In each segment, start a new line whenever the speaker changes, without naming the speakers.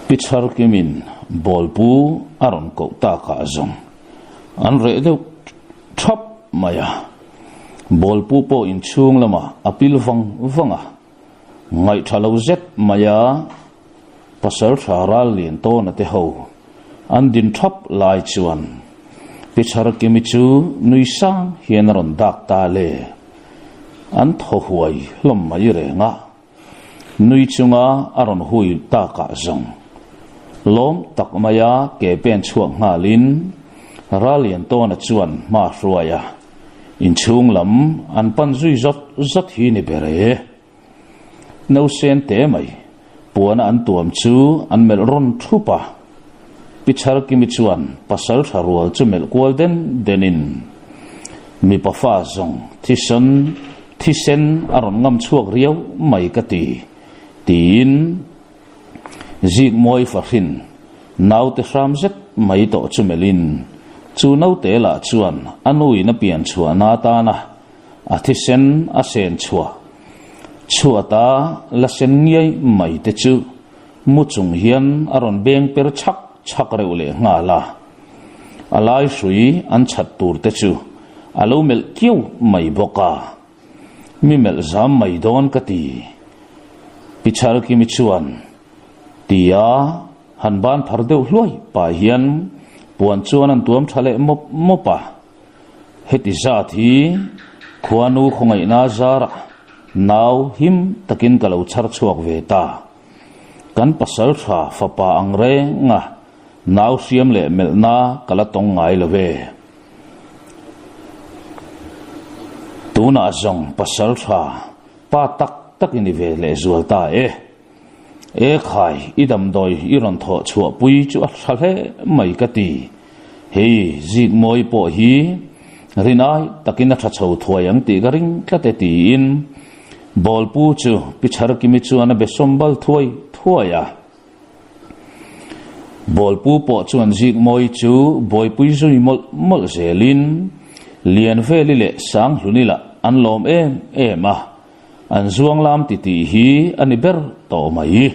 Pi Chharkimin bawlpu a rawn koh takah zawng an reh deuh thap mai a. Bawlpu pawh inchhung lamah a pil vang vang a, ngaih tha lo zet mai a pasal tha ral lian tawna te ho an din thap lai chuan Pi Chharkimi chu nui sang hian a rawn dak ta le. An thaw huai hlawm mai reng a. Nui chunga a rawn hui takah zawng lawm tak maia ke pen chhuak nghalin Raliantawna chuan hma hruai a, inchhung lam an pan zui zawt zawt hi ni ber e. Nausen te mai puana an tuam chu an melh rawn thup a, Pi Chharkimi chuan pasal tha rual chu melh kual den denin mipa fa zawng thisen thisen a rawn ngam chhuak riau mai ka ti, tiin zik mawi fahrin naute hram zet mai tawh chu melhin chu naute lah chuan a nuin a pian chhuahna atana a thisen a sen chhuah chhuata la sen ngiai mai te chu Mu chung hian a rawn beng per chhak chhak reuh leh nghal a, a lai hrui an chhat tur te chu a lo melh kiau mai bawk a, mi melh zam mai dawn ka ti. Pi Chalkimi chuan tia han ban phar deuh hluai pah hian puan chuan an tuam tha leh mawp mawp a. Heti zat hi khuanu khawngaihna zarah nau him takin ka lo chhar chhuak ve ta. Kan pasal tha fapa ang reng a, nau hriam leh melhna ka la tawng ngai lo ve. Tunah zawng pasal tha pa tak tak i ni ve lehzual ta e. E khai, i damdawi i rawn thawh chhuah pui chu a tha hle mai ka ti. Hei zik mawi pawh hi rinai takin a tha chho thuai ang tih ka ring tlat e tiin Bawlpu chu Pi Chharkimi chuan a be sawmbal thuai thuai a. Bawlpu pawh chuan zik mawi chu buaipui zui mawlh mawlh zelin Lianveli leh Sanghluni lah an lawm em em a. An zuang lam ti tih hi a ni ber tawh mai.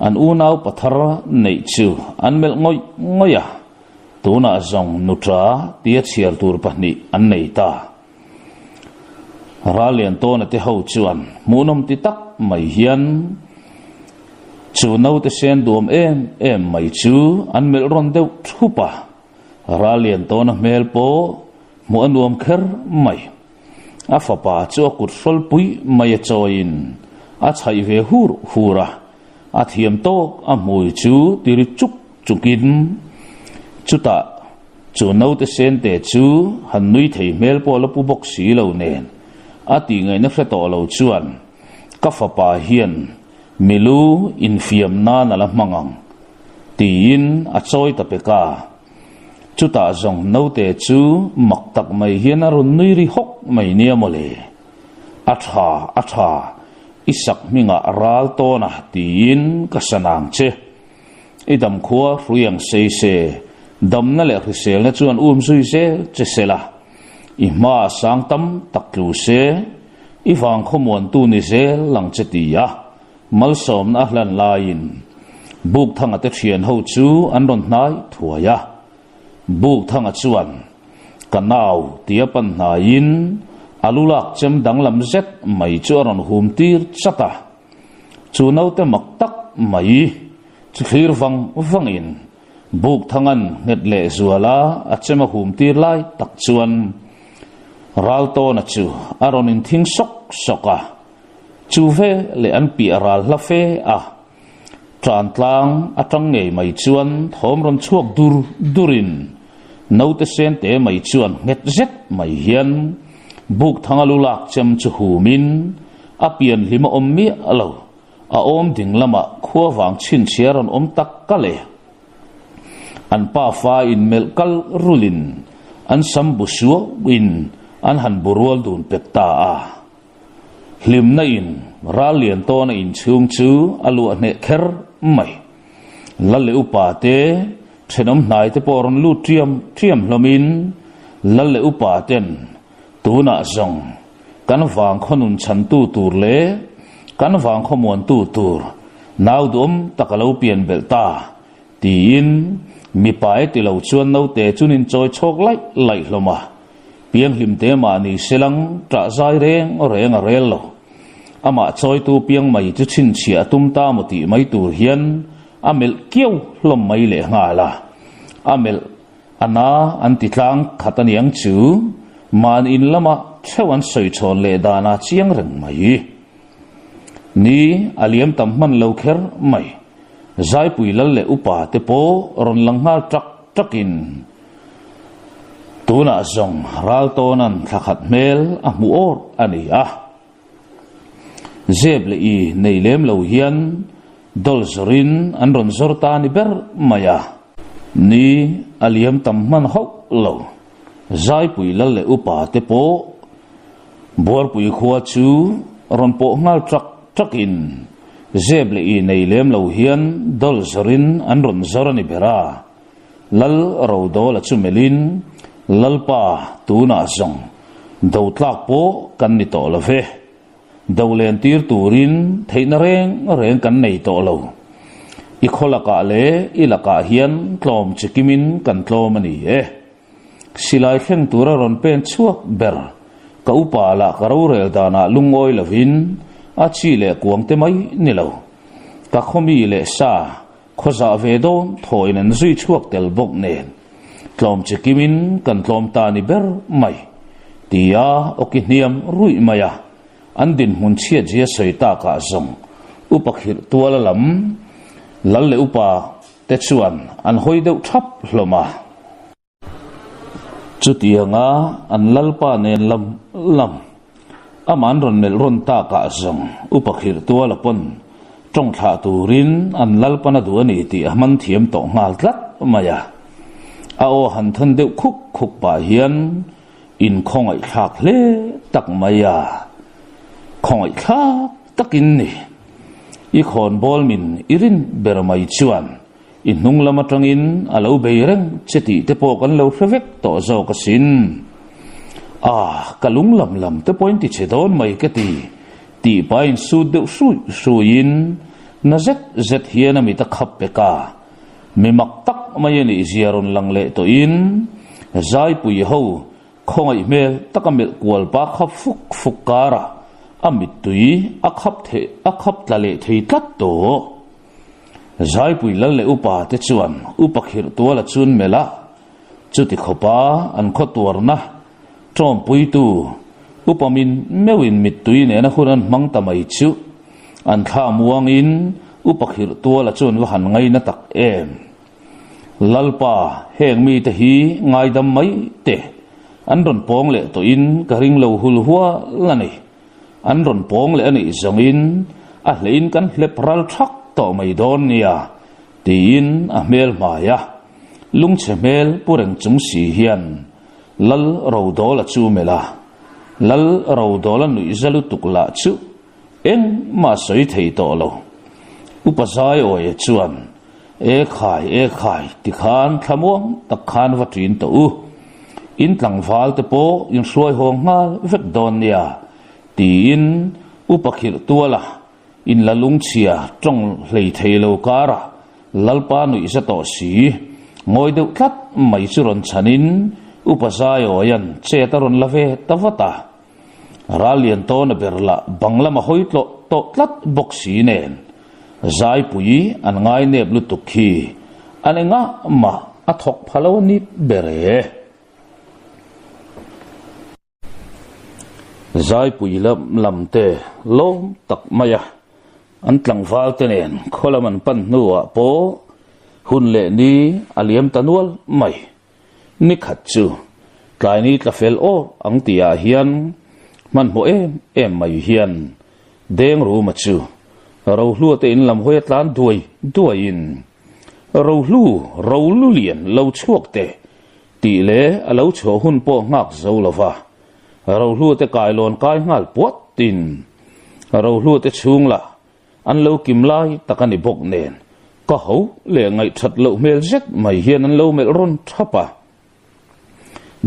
An unau pathar neih chu an melh ngawih ngawih a, tunah zawng nuṭa tia chhiar tur pahnih an nei ta. Ralliantawna te ho chuan hmuhnawm ti tak mai hian chu naute sen duam em em mai chu an melh rawn deuh thup a, Ralliantawna hmel pawh hmuh a nuam kher mai. A fapa chu a kut hrawlpui mai a chawiin a chhaih ve hur hur a, a thiam tawk a hmui chu tiri chuk chukin chutah chu naute sente chu han nui thei hmel pawh la pu bawk si lo nen a tihngaihna hre tawh lo chuan ka fapa hian milu infiam nan a la hmang ang tiin a chawi ta pek a. Chutah zawng naute chu mak tak mai hian a rawn nui ri hawk mai nia mawle. A tha, a tha, i sak hmingah ral tawn a tiin ka sa nang che. I damkhua hrui ang sei se, damna leh hriselna chuan um zui zel che se la, i hma a sang tam tak tlu se, i vang khawmuantu ni zel lang che ti a. Malsawmna a hlan laiin Bukthanga te thian ho chu an rawn hnai thuai a. Bukthanga chuan, Ka nau tia pan hnaiin a lu lak chem danglam zet mai chu a rawn hum tir chat a. Chu naute mak tak mai chu thlir vang vangin Bukthanga'n nghet leh zuala a chem a hum tir lai tak chuan Raltawna chu a rawn inthing sawk sawk a. Chu ve leh an piah ral hla fe a, tan tlang atang ngei mai chuan thawm rawn chhuak dur durin naute sen te mai chuan nghet zet mai hian buk thanga lu lak chem chu humin a pian hlim a awm miah lo, a awm ding lamah khua vang chhinchhiar rawn awm tak ka le. An pafa inmelh kal rulin an sam bu suauin an han bu rual dun pek ta a. Hlimna in ral lian tawna inchhung chu a luah hneh kher mai. Lal leh upa te, thenawm hnai te pawh rawn lut ṭiam ṭiam hlawmin Lal leh upa ten tunah zawng kan vang khaw nun chhantu tur leh kan vang khaw muantu tur Nau duhawm tak a lo pian belh ta, tiin mipa e ti lo chuan naute chun in chawi chhawk laih laih hlawm a. Pianghlim te mahni selang ṭah zai reng reng a rel lo. Amah chawitu piang mai chu chhinchhiah a tum ta maw tih mai tur hian a melh kiau hlawm mai leh nghal a. A melh a na an ti tlang khat a niang chu mahni in lama theuh an sawi chhawn leh danah chiang reng mai. Ni a liam tam hman lo kher mai. Zaipui lal leh upa te pawh rawn lang nghal ṭak ṭakin Tunah zawng Raltawna'n thla khat hmel a hmu awr a ni a. Zep leh i nei lem lo hian dawl zawrin an rawn zawr ta ni ber mai a. Ni a liam tam hman hauh lo. Zaipui lal leh upa te pawh Buarpui khua chu rawn pawh nghal ṭak ṭakin zep leh i nei lem lo hian dawl zawrin an rawn zawr a ni ber a. Lal Rodawla chu melhin, Lalpa, tunah zawng do tlak pawh kan ni tawh lo ve. Do len tir turin theihna reng reng kan nei tawh lo. I khaw lakah leh i lakah hian tlawm chi kimin kan tlawm a ni e. Silai thleng tura rawn pen chhuak ber ka upa lah ka rorel danah lungawi lovin a chi leh kuang te mai ni lo. Ka khaw mi leh sa Khawzah ve dawn thawiin an zui chhuak tel bawk nen tlawm chi kimin kan tlawm ta ni ber mai tia awki hniam ruih mai a, an dinhmun chhiat zia sawi takah zawng upa khirh tuala lam lal leh upa te chuan an hawi deuh thap hlawm a. Chutianga an lalpa nen lam lam amah an rawn melh rawn takah zawng upa khirh tuala pawn tawng thlah turin an lalpan a duh a ni tih a hman thiam tawh nghal tlat mai a. A aw han thawn deuh khuk khuk pah hian inkhawngaihthlak hle tak mai a, khawngaihthlak takin ni. I khawnbawl min i rin ber mai chuan I hnung lam atangin a lo bei reng che tih te pawh kan lo hre vek tawh zawk asin. Ah, ka lung lam lam te pawhin ti che dawn mai ka ti, tih pahin sut deuh hruih hruihin na zet zet hian a mit a khap pek a. Mi mak tak mai a nih zia rawn lang leh tawhin Zaipui ho Khawngaih hmel taka melh kual pa khap fuk fuk karah a mittui a khap theh a khap tla leh thei tlat tawh. Zaipui lal leh upa te chuan upa khirh tual a chun melh a, chuti khawpa an khaw tuarna tawmpuitu upa min meuhin mittui nena hun an hmang ta mai chu an thla muangin upa khirh tual a chuan va han ngaina tak em. Lalpa, heng mite hi ngaidam mai teh. An rawn pawng leh tawhin ka ring lo hul hual a ni. An rawn pawng leh a nih zawngin a hlein kan hlep ral thak tawh mai dawn nia, tiin a hmel hmai a. Lungchhe hmel pu reng chung si hian Lal Rodawla chu melh a. Lal Rodawla nuih za lutuk lah chu Engmah sawi thei tawh lo. Upa Zaiawia chuan, E khai, e khai, tikhan thlamuang tak khan va ṭin tawh u. In tlangval te pawh in hruai haw nghal vek dawn nia, tiin Upa khirh tuala in la lungchhia ṭawng hlei thei lo karah Lalpa nuih za tawh si. Ngawi deuh tlat mai chu rawn chhanin Upa Zaiawia'n chet a rawn la ve ta vat a. Ral lian tawna ber lah bang lama hawi tlawh tawh tlat bawk si nen Zaipui an ngai nep lutuk khi an engah mah a thawk pha lo a ni ber e. Zaipui lam lam te lawm tak mai a, an tlangval te nen khaw lam an pan hnuah pawh hun leh ni a liam ta nual mai. Ni khat chu tlai ni tla fel aw ang tihah hian hmanhmawh em em mai hian Dengruma chu Rohlua te in lam hawi a tlan duai duaiin Rohlu, Rolu lian lo chhuak teh tih leh a lo chhuah hun pawh nghak zo lova Rohlua te kailawn kai nghal puatin Rohlua te chhung lah An lo kim lai tak a ni bawk nen, ka ho leh ngaihthat loh hmel zet mai hian an lo melh rawn thap a.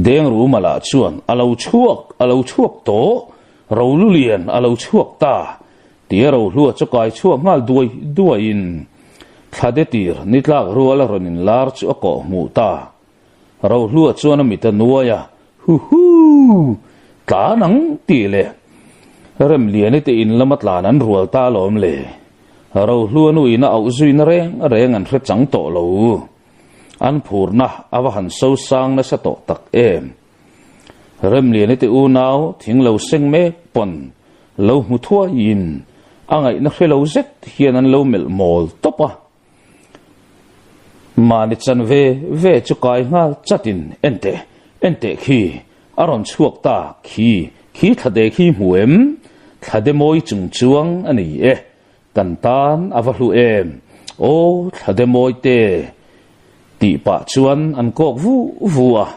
Dengruma lah chuan a lo chhuak, a lo chhuak tawh, Rolulian a lo chhuak ta, tiin. Tia Rohlua chu kai chhuak nghal duai duaiin thlade tir ni tlak rual a rawn inlar chu a kawh hmuh ta. Rohlua chuan a mit a nuai a, Huhuu! Tlan ang tih leh Remliani te in lama tlan an rual ta alawm le. Rohlua nu in a auh zuina reng reng an hre chang tawh lo. An phurna a va han so sang nasa tawh tak em. Remliani te unau thing lo seng mek pawn lo hmu thuaiin a ngaihna hre lo zet hian an lo melh mawl tawp a. Mahni chan ve ve chu kai nghal chatin enteh enteh khi a rawn chhuak ta khi khi thlade khi hmu em? Thlade mawi chung chuang a ni e. Kan tan a va hlu em? Aw thlade mawi te tih pah chuan an kawk vu vu a.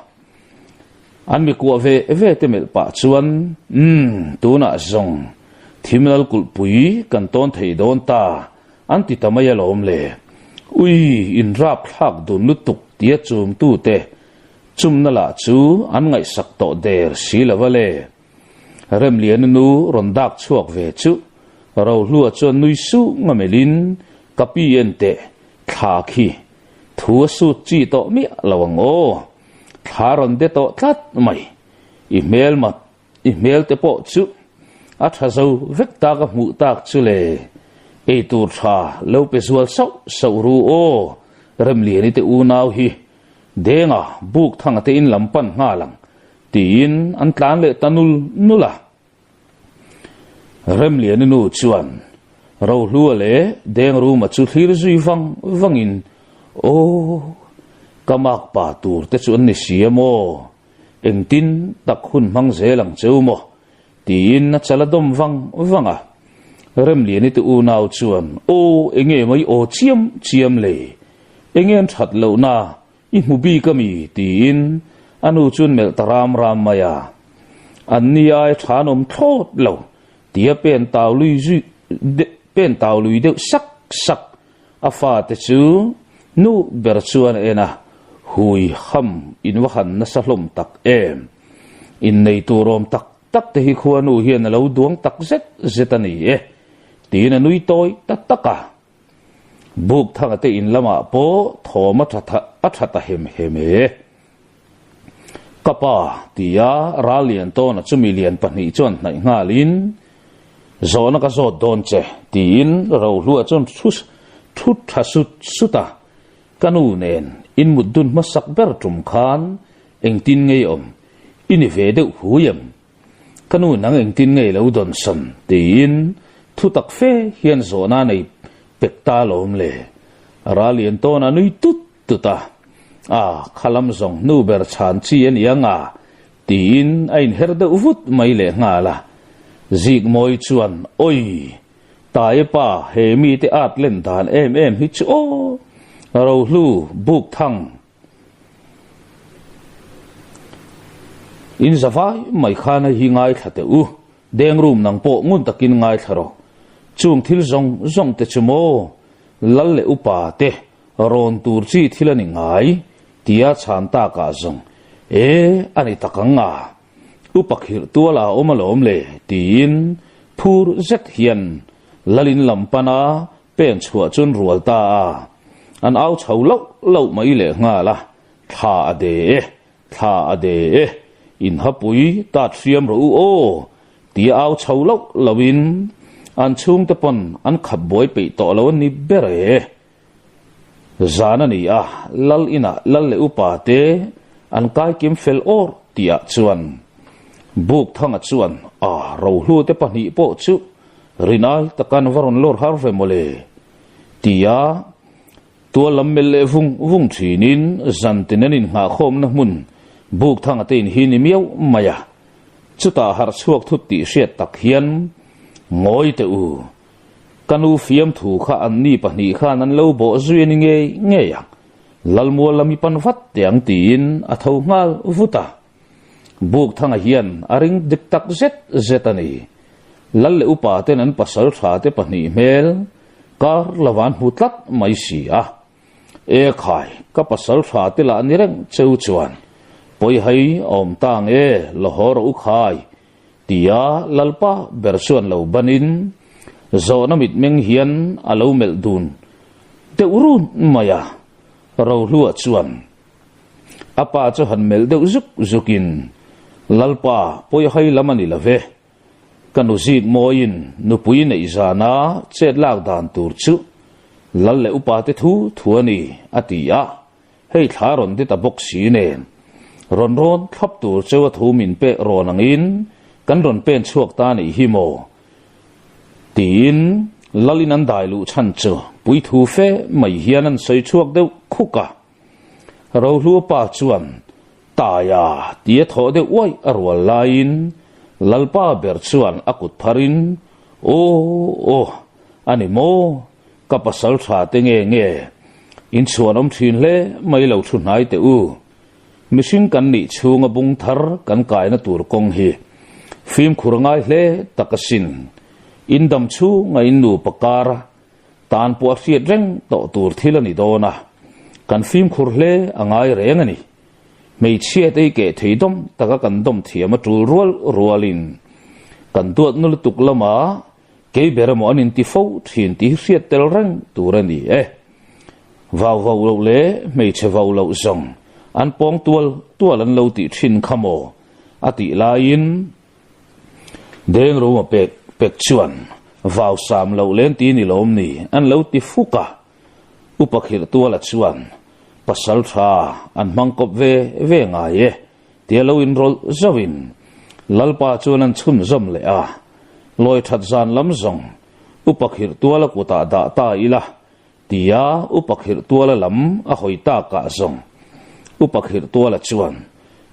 An mi kuah ve ve te melh pah chuan, Umm, tunah zawng thimlal kulhpui kan tawn thei dawn ta An ti ta mai alawm le. Ui, in rap thlak dun lutuk tia chumtute chumna lah chu an ngaihsak tawh der si lo va le. Remliana nu rawn dak chhuak ve chu Rohlua chuan nui sung a melhin ka pi en teh thla khi thu a sut chi tawh miah lo ang aw. Thla rawn de tawh tlat mai. I hmelmat I hmel te pawh chu a tha zo vek tak a hmuh tak chu le. Ei tur tha lo pe zual sauh sauh ru aw, Remliani te unau hi Denga buk thanga te in lam pan nghal ang tiin an tlan leh ta nul nul a. Remliani nu chuan Rohlua leh Dengruma chu thlir zui vang vangin Aw, ka makpa tur te chu an ni si a maw? Engtin tak hun hmang zel ang cheu maw? tiin a chal a dawm vang vang a. Remliani te unau chuan, Aw, enge mai aw chiam chiam le? Enge an that lohna i hmu bik a mi? tiin a nu chuan melh ta ram ram mai a. An ni ai tha an awm thlawt lo tia pen tau lui zui pen tau lui deuh sak sak A fate chu nu ber chuan a en a, Hui ham in va han nasa hlawm tak em? Innei tur awm tak tak te hi khuanu hian a lo duang tak zet zet a ni e, tiin a nui tawi ta tak a. Bukthanga te in lamah pawh thawm a tha a tha ta hem hem e. Ka pa, tia Rallian tawna chumi lian pahnih chuan hnaih nghalin, Zawhna ka zawt dawn che, tiin Rohlua chuan thu thu tha sut sut a, Ka nu nen in mut dun hmasak ber tum khan engtin ngei awm i ni ve deuh hui em? Ka nu nang engtin ngei lo dawn sawn, tiin thu tak fe hian zawhna nei pek ta lawm le. Rallian tawna nui tut tut a, A, khalam zawng hnu ber chhan chi a ni ang a, tiin a inher deuh vut mai leh nghal a. Zikmawi chuan, Oi! Tae pa, he mite at len dan em em hi chu aw! Rohlu, buk thang. In za vai mai khan hei hi ngaithla teh u, deng room nang pawh ngun takin ngaithla rawh. Chung thil zawng zawng te chu maw, lal leh upa te, Rawn tur chi thil a ni ngai, tia chhan takah zawng, E, a ni tak ang a, upa khirh tual a awm alawm le, tiin phur zet hian Lalin lam pana pen chhuah chuan rual ta a, an au chho loh loh mai leh nghal a, Thla a de e, thla a de e, inhapui tat hriam rawh u aw, tia au chho loh lohin an chhungte pawn an khap buai peih tawh lo a ni ber e. Zan a ni a, Lal inah Lal leh upa te an kai kim fel awr tihah chuan Bukthanga chuan a rohlu te pahnih pawh chu rinai takan va rawn lawr har ve mawle tia tual lam melh leh vung vung thinin zan tin an innghahkhawmna hmun Bukthanga te in hi ni miau mai a, chutah harh chhuak thut tih hriat tak hian ngawi teh u. Ka nu fiamthu kha an ni pahnih khan an lo bawh zui a ni ngei ngei ang, Lalmual lam i pan vat teh ang tiin a tho nghal vut a. Bukthanga hian a ring dik tak zet zet a ni. Lal leh upa ten an pasal tha te pahnih hmel kar lova an hmu tlat mai si a. E khai, ka pasal tha te lah ni reng cheu chuan pawihai a awm ta ang e, la haw rawh u khai Tia Lalpa ber chuan lo banin Zawhna mitmeng hian a lo melh dun deuh run mai a, Rohlua chuan a pa chu han melh deuh zuk zukin, Lalpa, pawihai lam a ni lo ve. Ka nu zik mawiin nupui neih zana chet lak dan tur chu lal leh upa te thu thu a ni, a ti a. Hei thla rawn ti ta bawk si nen, rawn rawn thlap tur cheu a thu min pek rawn angin kan rawn pen chhuak ta nih hi maw? Tiin lalin an dai luh chhan chu puithu fe mai hian an sawi chhuak deuh khuk a. Rohlua pa chuan Taia tia thawh deuh uaih a rual laiin Lalpa ber chuan a kut pharin, Aw aw, a ni maw? Ka pasal tha te nge nge? In chhuan awm thin hle mai lo thu hnai teh u. Mihring kan nih chhunga bung thar kan kaina tur kawng hi fimkhur ngai hle tak asin. In dam chhunga in nupa kar tan pawh a hriat reng tawh tur thil a ni dawn a, kan fimkhur hle a ngai reng a ni. Hmeichhia te hi keh thei dawm taka kan dawm thiam a tul rual rualin kan duat na lutuk lama Kei ber emaw an inti fo thin tih hi hriat tel reng tur a ni e. Vau vau loh leh hmeichhe vau loh zawng an pawng tual tual an lo tih thin kha maw a tih laiin Dengruma pek pek chuan vau sam loh len ti ni lawm ni an lo ti fuk a. Upa khirh tuala chuan pasal tha an hmang kawp ve ve ngai e. Tia lo inrawlh zauhin Lalpa chuan an chhunzawm leh a, Lawi that zan lam zawng Upa Khirh Tuala kutah dah ta ila, tia Upa Khirh Tuala lam a hawi takah zawng Upa Khirh Tuala chuan,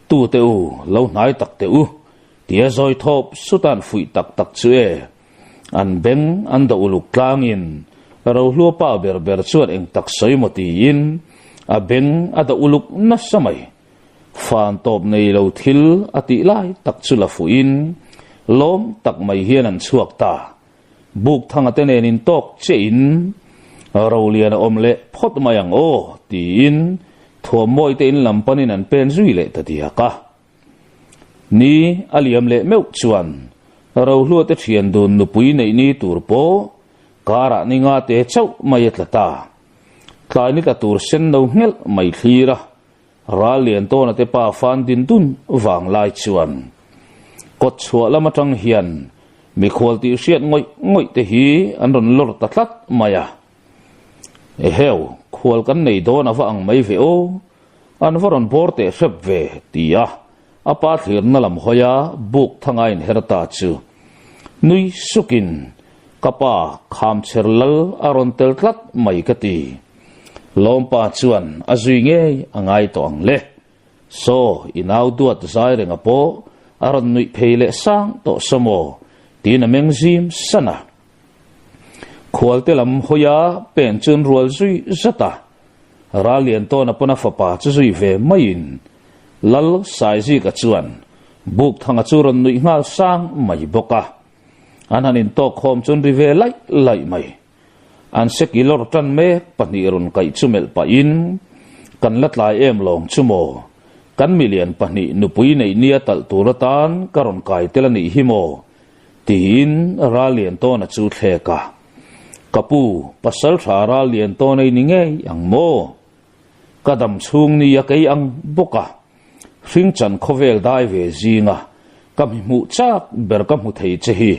Tute u, lo hnai tak teh u, tia zawi thawp sutan fuih tak tak chu e. An beng an do uluk tlangin Rohlua pa ber ber chuan eng tak sawi maw tiin a beng a do uluk nasa mai. Fan tawp nei lo thil a tih lai tak chu la fuhin lawm tak mai hian an chhuak ta. Buk thanga te nen intawk chiahin Rolian a awm leh phawt mai ang aw tiin thuammawi te in lam panin an pen zui leh ta diak a. Ni a liam leh meuh chuan Rohlua te thian dun nupui neih ni tur pawh karah ni nga te chauh mai a tla ta. Tlai ni tla tur sen no nghelh mai thlir a. Ral lian tawna te pa fan din dun vang lai chuan kawt chhuah lam atang hian mikhual tih hriat ngawih ngawih te hi an rawn lawr ta tlat mai a. Eheu, khual kan nei dawn a va ang mai ve aw, an va rawn bawr teh hrep ve, ti a a pa thlirna lam hawi a buk thanga inher ta chu nui sukin ka pa khamchher lal a rawn tel tlat mai ka ti. Lawmpa chuan a zui ngei a ngai tawh ang le. Saw, i nau duat zai renga pawh a rawn nuih phei leh sang tawh saw maw? tiin a meng zim san a. Khualte lam hawia pen chuan rual zui zat a. Rallian tawna pawn a fapa chu zui ve maiin Lal Saizika chuan Bukthanga chu rawn nuih nghal sang mai bawk a. An han intawkkhawm chuan ri ve laih laih mai. An seki lawr tan mek pahnih rawn kaih chu melh pahin, Kan la tlai em lawng chu maw? Kan milian pahnih nupui neih nia talh tur atan ka rawn kai tel a nih hi maw? tiin Rallian Tawna chu thlek a. Ka pu, pasal tha Rallian Tawna i ni ngei ang maw? Ka dam chhung ni a kei ang bawk a, hringchan khawvel dai ve zinga ka mi hmuh chak ber ka hmu thei che hi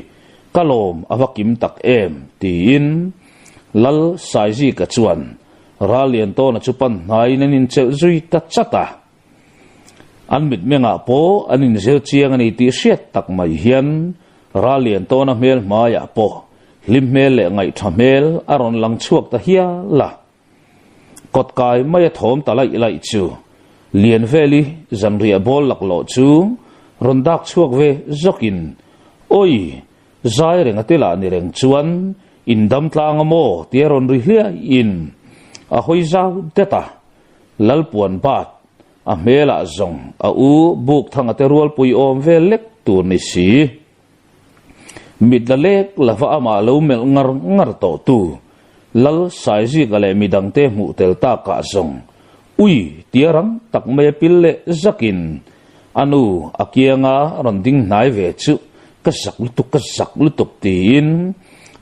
ka lawm a va kim tak em tiin Lal Saizika chuan Ralliantawna chu pan hnaiin an inchelh zui ta chat a. An mitmengah pawh an inzir chiang a ni tih hriat tak mai hian Ralliantawna hmel hmaiah pawh hlim hmel leh ngaihtha hmel a rawn lang chhuak ta hial a. Kawtkai mai a thawm ta laih laih chu Lianveli zanriah bawl laklawh chu rawn dak chhuak ve zawkin, Awi! Zai reng a te lah ni reng chuan in dam tlang a maw? tia rawn ri hliaiin a hawi zau det a. Lalpuan bat a hmelah zawng a u Bukthanga te rualpui awm vel lek tur ni si. Mit la lek lova amah lo melh ngar ngar tawh tu Lal Saizika leh midangte hmuh tel takah zawng ui tia rang tak mai a pil leh zakin a nu a kianga rawn ding hnai ve chu ka zak lutuk ka zak lutuk tiin.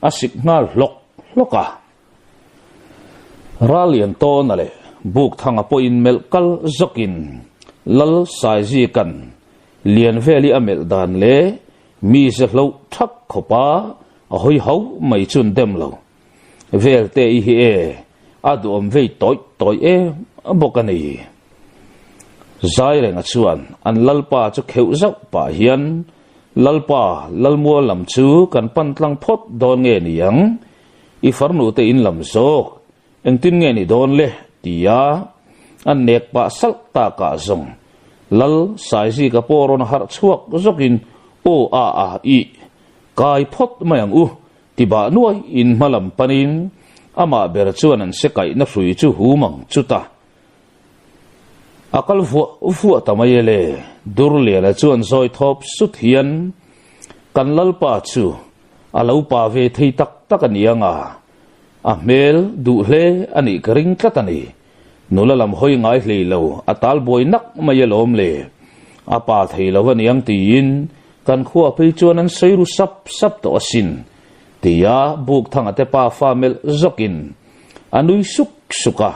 a sik nghal hlawk hlawk a. Ralliantawna leh Bukthanga pawhin melh kal zawkin Lal Saizikan Lianveli a melh dan leh mize hloh thak khawpa a hawi ho mai chun dem lo. Velte i hi e, a duhawm vei tawih tawih em bawk a ni. Zairenga chuan an Lalpa chu kheuh zauh pah hian, Lalpa, Lalmual lam chu kan pan tlang phawt dawn nge ni ang? I farnu te in lam zawk, engtin nge ni dawn le? tia an nek pah salh takah zawng Lal Saizika pawh rawn harh chhuak zawkin, Aw a a ih, kai phawt mai ang u, ti bah nuai in hma lam panin amah ber chuan an se kaihna hrui chu hum ang chuta a kal vuah vuah ta mai e le. Durliana chuan zawi thawp sut hian kan Lalpa chu a lo pa ve thei tak tak a ni ang a, a hmel duh hle a nih ka ring tlat a ni. Nula lam hawi ngai hlei lo, a tal buai nak mai alawm le. A pa thei lo a niang tiin kan khua phei chuan an sawi ru sap sap tawh asin, tia Bukthanga te pa fa melh zawkin a nui suk suk a,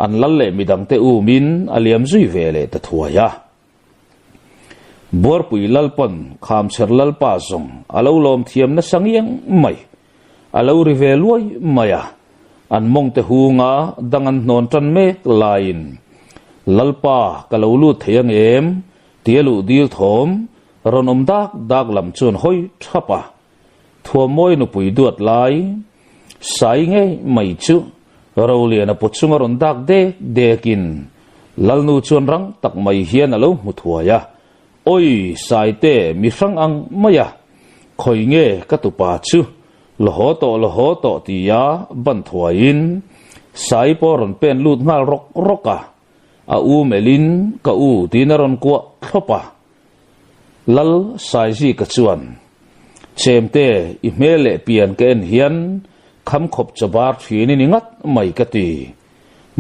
an lal leh midangte umin a liam zui ve leh ta thuai a. Buarpui Lalpawn Khamchher Lalpa zawng a lo lawm thiam nasa ngiang mai. A lo ri ve luai mai a, an mawngte hunga dang an hnawn tan mek laiin, Lalpa ka lo lut thei ang em? tia luh dil thawm rawn awm dak dak lam chuan hawi thap a. Thuammawi nupui duat lai sai ngei mai chu Roliana put chunga rawn dak dek dekin Lalnu chuan rang tak mai hian a lo hmu thuai a, Awi Saite mi hrang ang mai a, khawi nge ka tupa chu la haw tawh la haw tawh tia ban thuaiin Sai pawh rawn pen lut nghal rawk rawk a, a u melhin ka u tiin a rawn kuah thlawp a. Lal Saizika chuan, Chemte, i hmel leh pian ka en hian kham khawp chaw bar thin i ni ngat mai ka ti.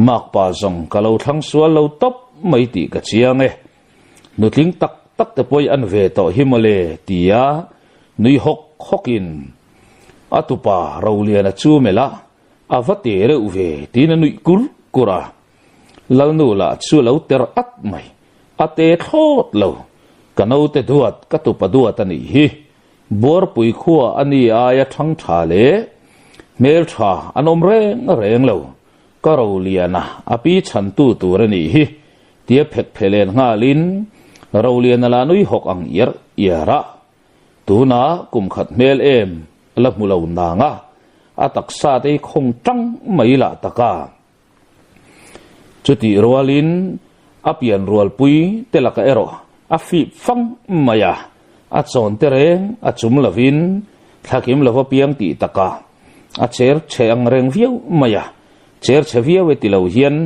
Makpa zawng ka lo thlang sual lo tawp mai tih ka chiang e. Nutling tak tak te pawh i an ve tawh hi mawle tia nui hawk hawkin a tupa Roliana chu melh a, a va te reuh ve tiin a nuih kur kur a. Lalnu lah chu a lo ter at mai. A te thlawt lo. Ka naute duat, ka tupa duat a nih hi. Buarpui khua a ni aia thang tha leh hmel tha an awm reng reng lo. Ka Roliana a pi chhantu tur a nih hi, tia phek phe len nghalin Roliana la nui hawk ang iar iar a. Tunah kum khat hmel em la hmu lo nang a, a taksa te hi khawng tang mai lah tak a. Chutih rualin a pian rualpui te laka erawh a fip fang mai a, a chawn te reng a chum lovin thlakim lova piang tih takah a cher chhe ang reng viau mai a, cher chhe viau e ti lo hian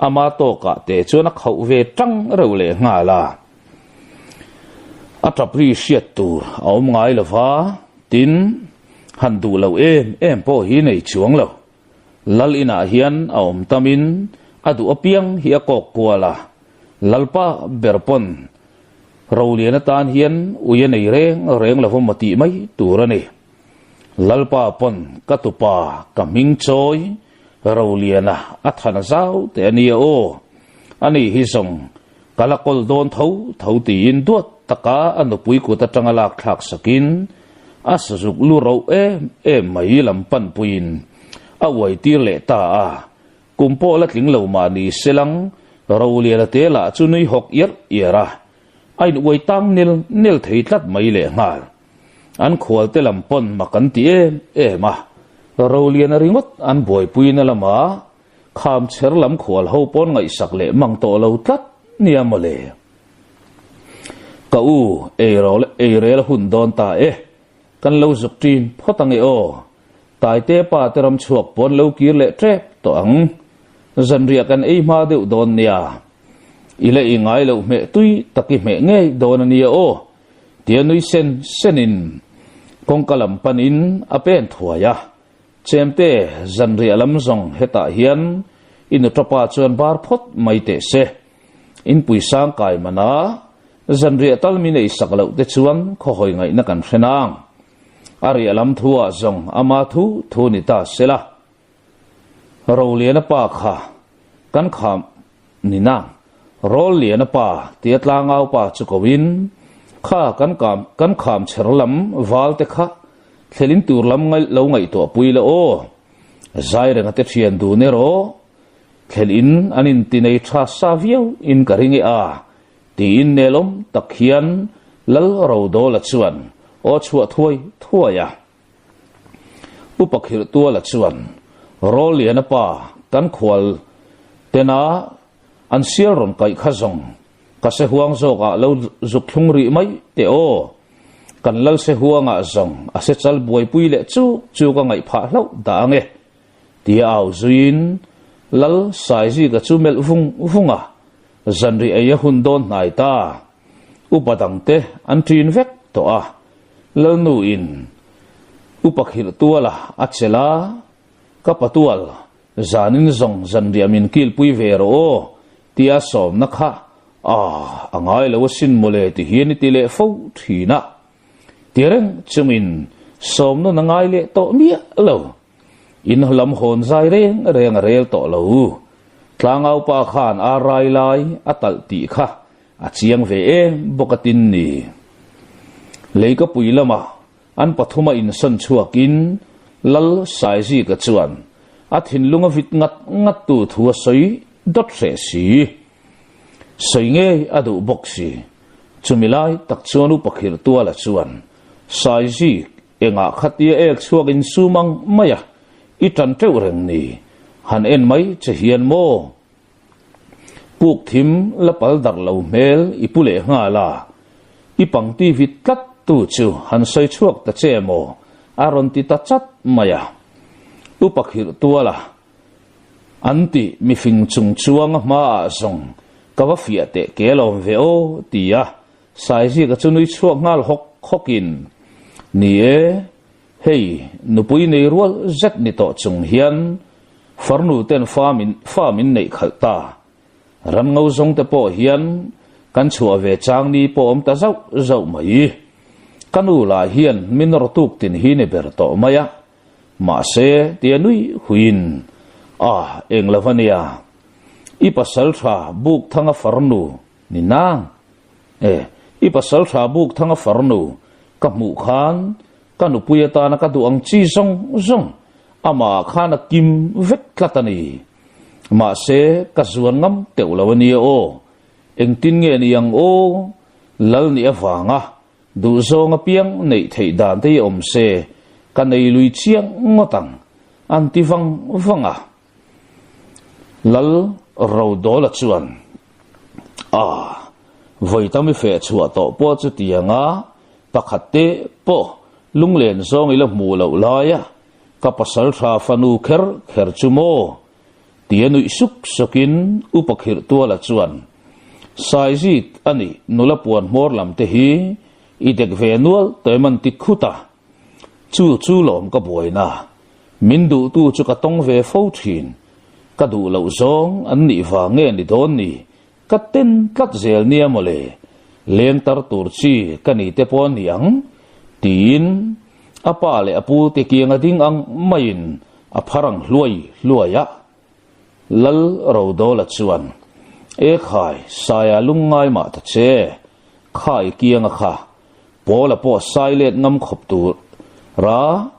ama tawkah te chuan a khauh ve tang reuh leh nghal a. A tap ri hriat tur a awm ngai lova, tin, han duh loh em em pawh hi nei chuang lo. Lal inah hian a awm tamin a duh apiang hi a kawk kual a, Lalpa ber pawn Rolian atan hian ui a nei reng reng lo maw tih mai tur a ni. Lalpa pawn ka tupa ka hming chawi Roliana a than zau teh a nia aw, ani hi zawng ka la kawl dawn tho tho tiin duat taka a nupui kut atanga lak thlak sakin a sazuk lu roh em em mai lam panpuiin a uai tir leh ta a, kum pawh la tling lo mah ni selang Roliana te lah chu nui hawk iar iar a, a in uai tang nel nel thei tlat mai leh nghal. An khual te lam pawn mak an ti em em a, Roliana ringawt an buaipuina lamah Kham chher lam khual ho pawn ngaihsak leh mang tawh lo tlat nia mawle. Ka u, eirel hun dawn ta e. Kan lo zuk ṭin phawt ange aw. Taite pa te ram chhuak pawn lo kir leh ṭep tawh ang. Zanriah kan ei hma deuh dawn nia. I la i ngai loh hmeh tui tak i hmeh ngei dawn a nia aw. Tia nui sen senin kawngka lam panin a pen thuai a. Chemte, zanriah lam zawng hetah hian i nutapa chuan bar phawt mai teh se. Inpui sang kai mana zanriah tal min ei sak loh te chuan khawhawi ngaihna kan hre nang. A riah lam thu ah zawng ama thu thu ni ta sela. Roliana pa kha kan kham ni na. Rawlliana pa tia tlangau pa chu ko in kha kan kam kan kham chher lam val te kha thlelin tur lam lo ngaihtuah pui la aw. Zairenga te thian dun erawh thlel in an in ti nei tha sa viau in ka ring e a tiin nelawm tak hian Lal Rodawla chuan aw chhuah thuai thuai a. Upa Khirhtuala chuan Rawlliana pa kan khual tena an sial rawn kaih kha zawng ka se huang zawkah lo zuk thlung rih mai teh aw. Kan lal se huangah zawng a se chal buaipui leh chuk chu ka ngaih phah hlauh dah ang e tia au zuiin Lal Saizika chu melh vung vung a, zanri ei a hun dawn hnai ta. Upa dangte an ṭin vek tawh a, Lalnu in Upa Khirhtuala a chelh a, Ka patual, zanin zawng zanriah min kilpui ve rawh aw, tia sawmna kha ah a ngai lo asin mawle ti hian i ti leh fo thin a. Ti reng chungin sawmnawn a ngai leh tawh miah lo. In lam hawn zai reng reng a rel tawh lo. Tlangau pa khan a rai lai a talh tih kha a chiang ve em bawk a tin ni. Leikapui lamah an pathuma insawn chhuakin Lal Saizika chuan a thinlung a vit ngat ngat tu thu a sawi dawt hreh si. Sawi ngei a duh bawk si. Chumi lai tak chuan Upa Khirhtuala chuan Saizik Engah khatia ek chhuak in sum ang mai a, i tan teuh reng ni, han en mai che hian maw? Puk thim la pal darh lo hmel i pu leh nghal a, i pangti vit tlat tu chu han sawi chhuak ta che maw? a rawn ti ta chat mai a. Upa khirh tual a, an ti mifing chung chuang a hmaah zawng ka va fiah teh ke lawm ve aw ti a, Saizika chu nui chhuak nghal hawk hawkin, Ni e, hei nupui nei rual zet ni tawh chung hian farnu ten fa min fa min neih khalh ta. Ram ngo zawng te pawh hian kan chhuah ve chang ni pawh awm ta zauh zauh mai. Ka nu lah hian min rawtuk tin hi ni ber tawh mai a. Mahse, tia nui huiin, Ah, eng lo va nia. I pasal tha buk thanga farnu Ni nang. E, i pasal tha buk thanga farnu ka hmuh khan ka nupui atana ka duh ang chi zawng zawng amah khan a kim vek tlat a ni. Mahse, ka zuan ngam teuh lo a nia aw. Engtin nge ni ang aw? Lal nih avanga duhzawng apiang neih theih dan te hi awm se ka nei lui chiang ngawt ang, an ti vang vang a. Lal Rodawla chuan, A, vawi tam i feh chhuah tawh pawh chutianga pakhat te pawh lunglen zawng i la hmuh loh laia ka pasal tha fanu kher kher chu maw? tia nuih suk sukin Upa Khirhtuala chuan, Saizik a nih nula puan hmawr lam te hi i dek ve nual tawh em an ti khut a. Chu chu lawm ka buaina. Min duhtu chu ka tawng ve fo thin. Ka duh loh zawng an nih vang nge ni dawn ni? Ka ten tlat zel nia mawle. Leng tar tur chi ka ni te pawh ni ang, tiin a pa leh a pu te kianga ding ang maiin a phar ang hluai hluai a. Lal Rodawla chuan, E khai, Saia lungngai mah ta che, kha i kianga kha, Paula pawh sai let ngam khawp tur ra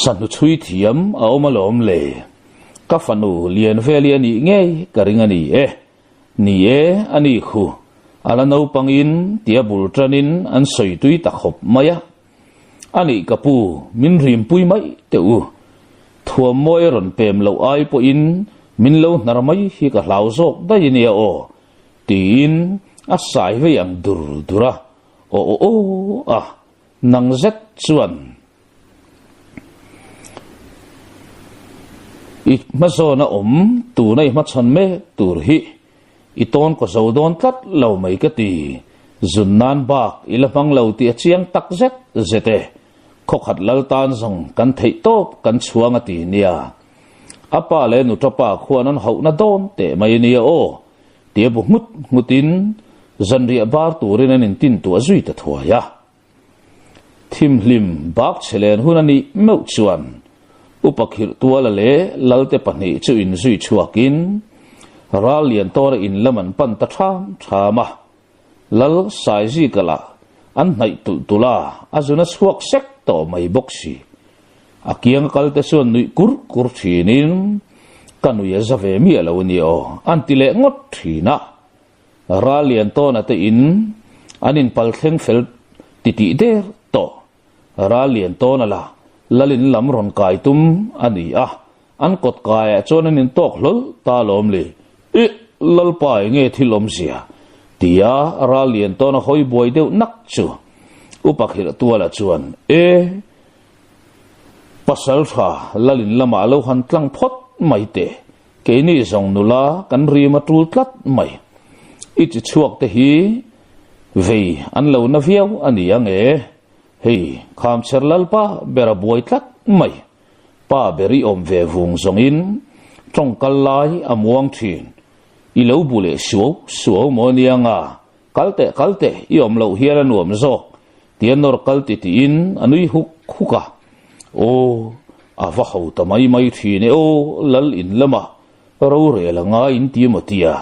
sahnu chhui thiam a awm alawm le. Ka fanu lian veli a nih ngei ka ring a ni e. Ni e, a ni khu. A la naupangin tia bul tanin an sawi tui ta khawp mai a. A nih ka pu, min rimpui mai teh u. Thuam mawi a rawn pem loh ai pawhin min lo hnar mai hi ka hlau zawk daih a nia aw. Tiin a sai vei ang dur dur a, aw aw aw a, nang zet chuan i hmazawn a awm tuna i hmachhawn mek tur hi i tawn kaw zo dawn tlat lo mai ka ti, zun nan bak i la hmang lo tih a chiang tak zet zet e, khawkhat lal tan zawng kan theih tawp kan chhuang a ti nia. A pa leh nuṭa pa khuan an hauhna dawn teh mai a nia aw, tia bu nghut nghutin zanriah bar turin an intintuah zui ta thuai a. Thimhlim bak chhe len hun a nih meuh chuan Upa Khirhtuala leh Lalte pahnih chu inzui chhuakin ral lian tawra in lam an pan ta ṭham ṭham a. Lal Saizika lah an hnaih tulh tulh a, a zun a chhuak sek tawh mai bawk si. A kianga kalte chuan nuih kur kur ṭhinin, Ka nui a za ve miah lo a nia aw, an ti leh ngawt ṭhin a. Ral lian tawna te in an inpal thleng fel titih der tawh. Ral lian tawna la Lalin lam rawn kai tum a ni a, an kawt kaiah chuan an intawk hlawl ta lawm le. Ih, Lalpa enge thil awmzia? tia Ral lian tawna hawi buai deuh nak chu Upa Khirhtuala chuan, E, Pasal tha Lalin lamah lo han tlang phawt mai teh. Keini zawng nula kan rim a tul tlat mai. I chi chhuak te hi vei an lo na viau a ni ang e. Hei, Khamchher Lalpa ber a buai tlat mai. Pa ber i awm ve vung zawngin tawngkal lai a muang thin. I lo bu leh suau suau maw nia nga, kal teh kal teh i awm loh hian a nuam zawk tia nawr kal ti tiin a nui huk huk a. Aw, a va ho ta mai mai thin e aw, lal in lama rorel a ngai in ti maw tia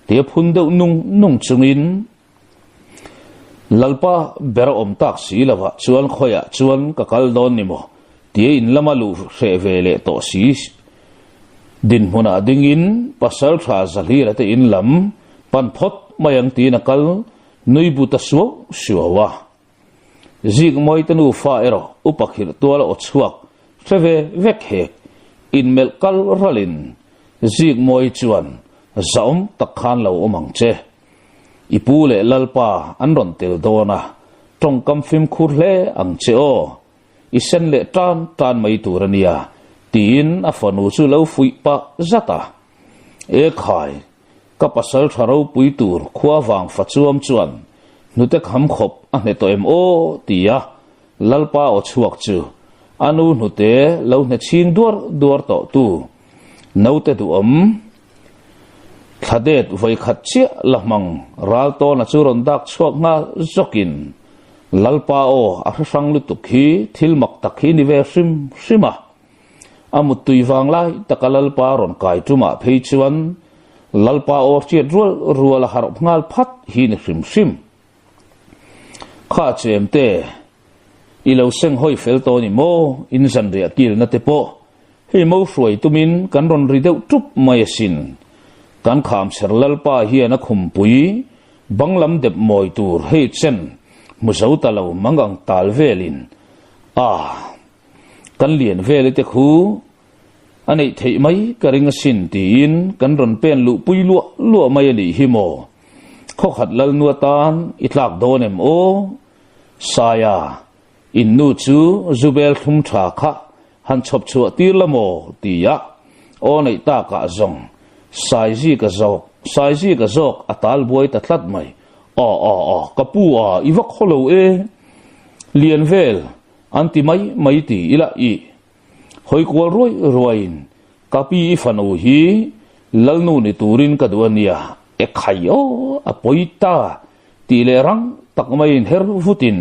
tia phun deuh nung nung chungin Lalpa ber a awm tak si lovah chuan khawiah chuan ka kal dawn ni maw tia in lama luh hreh ve leh tawh si dinhmunah dingin pasal tha Zahlira te in lam pan phawt mai ang tiin a kal nui bu ta suau suau a. Zikmawite nufa erawh upa khirh tual a aw chhuak hre ve vek hek inmelh kal ralin Zikmawi chuan zahawm tak khan lo awm ang che. I pu leh Lalpa an rawn tel dawn a, tawngkam fimkhur hle ang che aw. I sen leh tan tan mai tur a nia, tiin a fanu chu lo fuih pah zat a. E khai, ka pasal tha ropui tur khua vang fa chuam chuan hnute kham khawp a hne tawh em aw, tia Lalpa aw chhuak chu a nu hnute lo hne chhing duar duar tawh tu naute duhawm. Thladet vawikhat chiah la hmang ral tawna chu rawn dak chhuak nghal zawkin Lalpa aw a hre hrang lutuk hi thil mak tak hi ni ve hrim hrim a. A muttui vang lai taka Lalpa rawn kai tumah phei chuan Lalpa aw hriat rual rual a harh nghal phat hi ni hrim hrim. Kha chemte, i lo seng hawi fel tawh ni maw? In zanriah kilna te pawh hei mo hruai tumin kan rawn ri deuh tup mai asin. Kan khamchher Lalpa hian a khumpui bang lam dep mawi tur hei chen hmu zo ta lo mangang tal velin a kan lian veli te khu a neih theih mai ka ring asin tiin kan rawn pen luhpui luah luah mai a nih hi maw? Khawkhat Lalnu atan i tlak dawn em aw? Saia, in nu chu Zubel thlum tha kha han chhawp chhuah tir la maw? tia aw neih takah zawng Saizi ka zawk, Saizi ka zawk a tal buai ta tlat mai. Aw aw aw, ka pu a, i va khaw lo e. Lian vel, an ti mai mai ti ila i. Hawi kual ruai ruaiin ka pi i fanu hi Lalnu ni turin ka duh a nia, e khai aw, a pawi ta tih leh rang tak maiin her vutin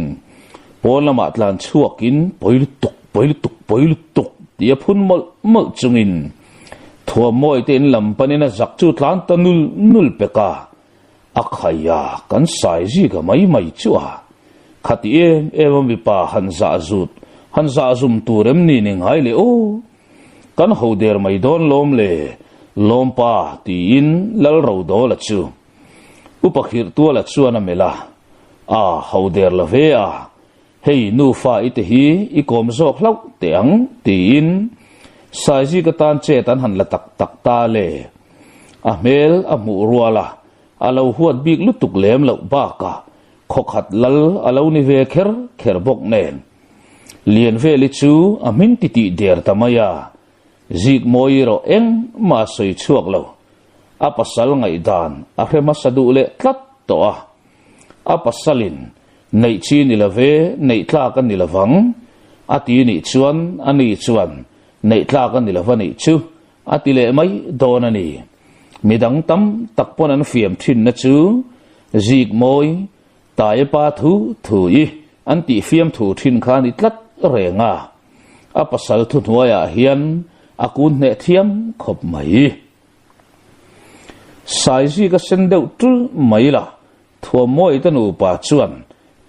pawn lamah tlan chhuakin pawi lutuk, pawi lutuk, pawi lutuk tih a phun mawlh mawlh chungin thuammawi te in lam panin a zak chu tlan ta nul nul pek a, a khai a, kan sai zika mai mai chu a, khati em em a mipa han zah zut, han zah zum tur em ni ni ngai le aw. Kan ho der mai dawn lawm le, lawmpa tiin Lal Rodawla chu Upa Khirhtuala chuan a melh a, A ho der la ve a, hei nufa i te hi i kawm zawk hlauh teh ang tiin Saizika tan chet an han la tak tak ta le. A hmel a hmuh rual a, a lo huat bik lutuk lem loh bakah khawkhat lal a lo ni ve kher kher bawk nen. Lianveli chu a hming titih der ta mai a, Zikmawi erawh engmah a sawi chhuak lo. A pasal ngaihdan a hre hmasa duh leh tlat tawh a. A pasalin neih chi ni love, neih tlak a ni lovang a ti nih chuan a ni chuan neih tlak a ni lova nih chu a ti leh mai dawn a ni. Midang tam tak pawn an fiam thinna chu Zikmawi, Taepa thu thu i. an tih fiamthu thin kha a ni tlat reng a, a pasal thuhnuaiah hian a kun hneh thiam khawp mai. Saizika sen deuh tul mai la, Thuammawi te nupa chuan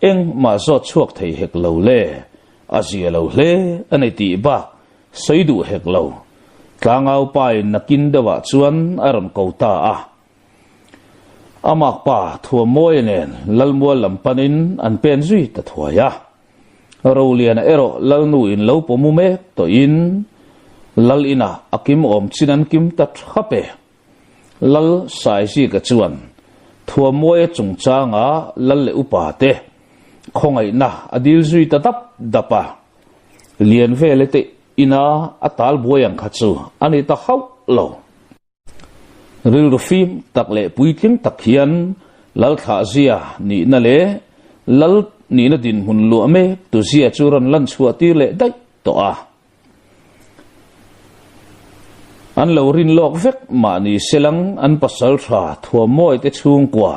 engmah zawt chhuak thei hek lo le, a zia lo hle a ni tih bak sawi duh hek lo. Tlangau pain nakin deuhah chuan a rawn ko ta a. A makpa Thuammawia nen Lalmual lam panin an pen zui ta thuai a. Roliana erawh Lalnu in lo pawmu mek tawhin Lal inah a kim awm chin an kim ta thap e. Lal Saizika chuan Thuammuaia chungchanga Lal leh upa te khawngaihna a dil zui ta dap dap a, Lianvele te ina a tal buai ang kha chu a ni ta hauh lo. Rilru fim tak leh puitling tak hian Lal thlahzia nihna leh Lal nihna dinhmun luah mek tuzia chu rawn lan chhuah tir leh daih tawh a. An lo rin lawk vek mahni selang an pasal tha thuammawi te chhungkua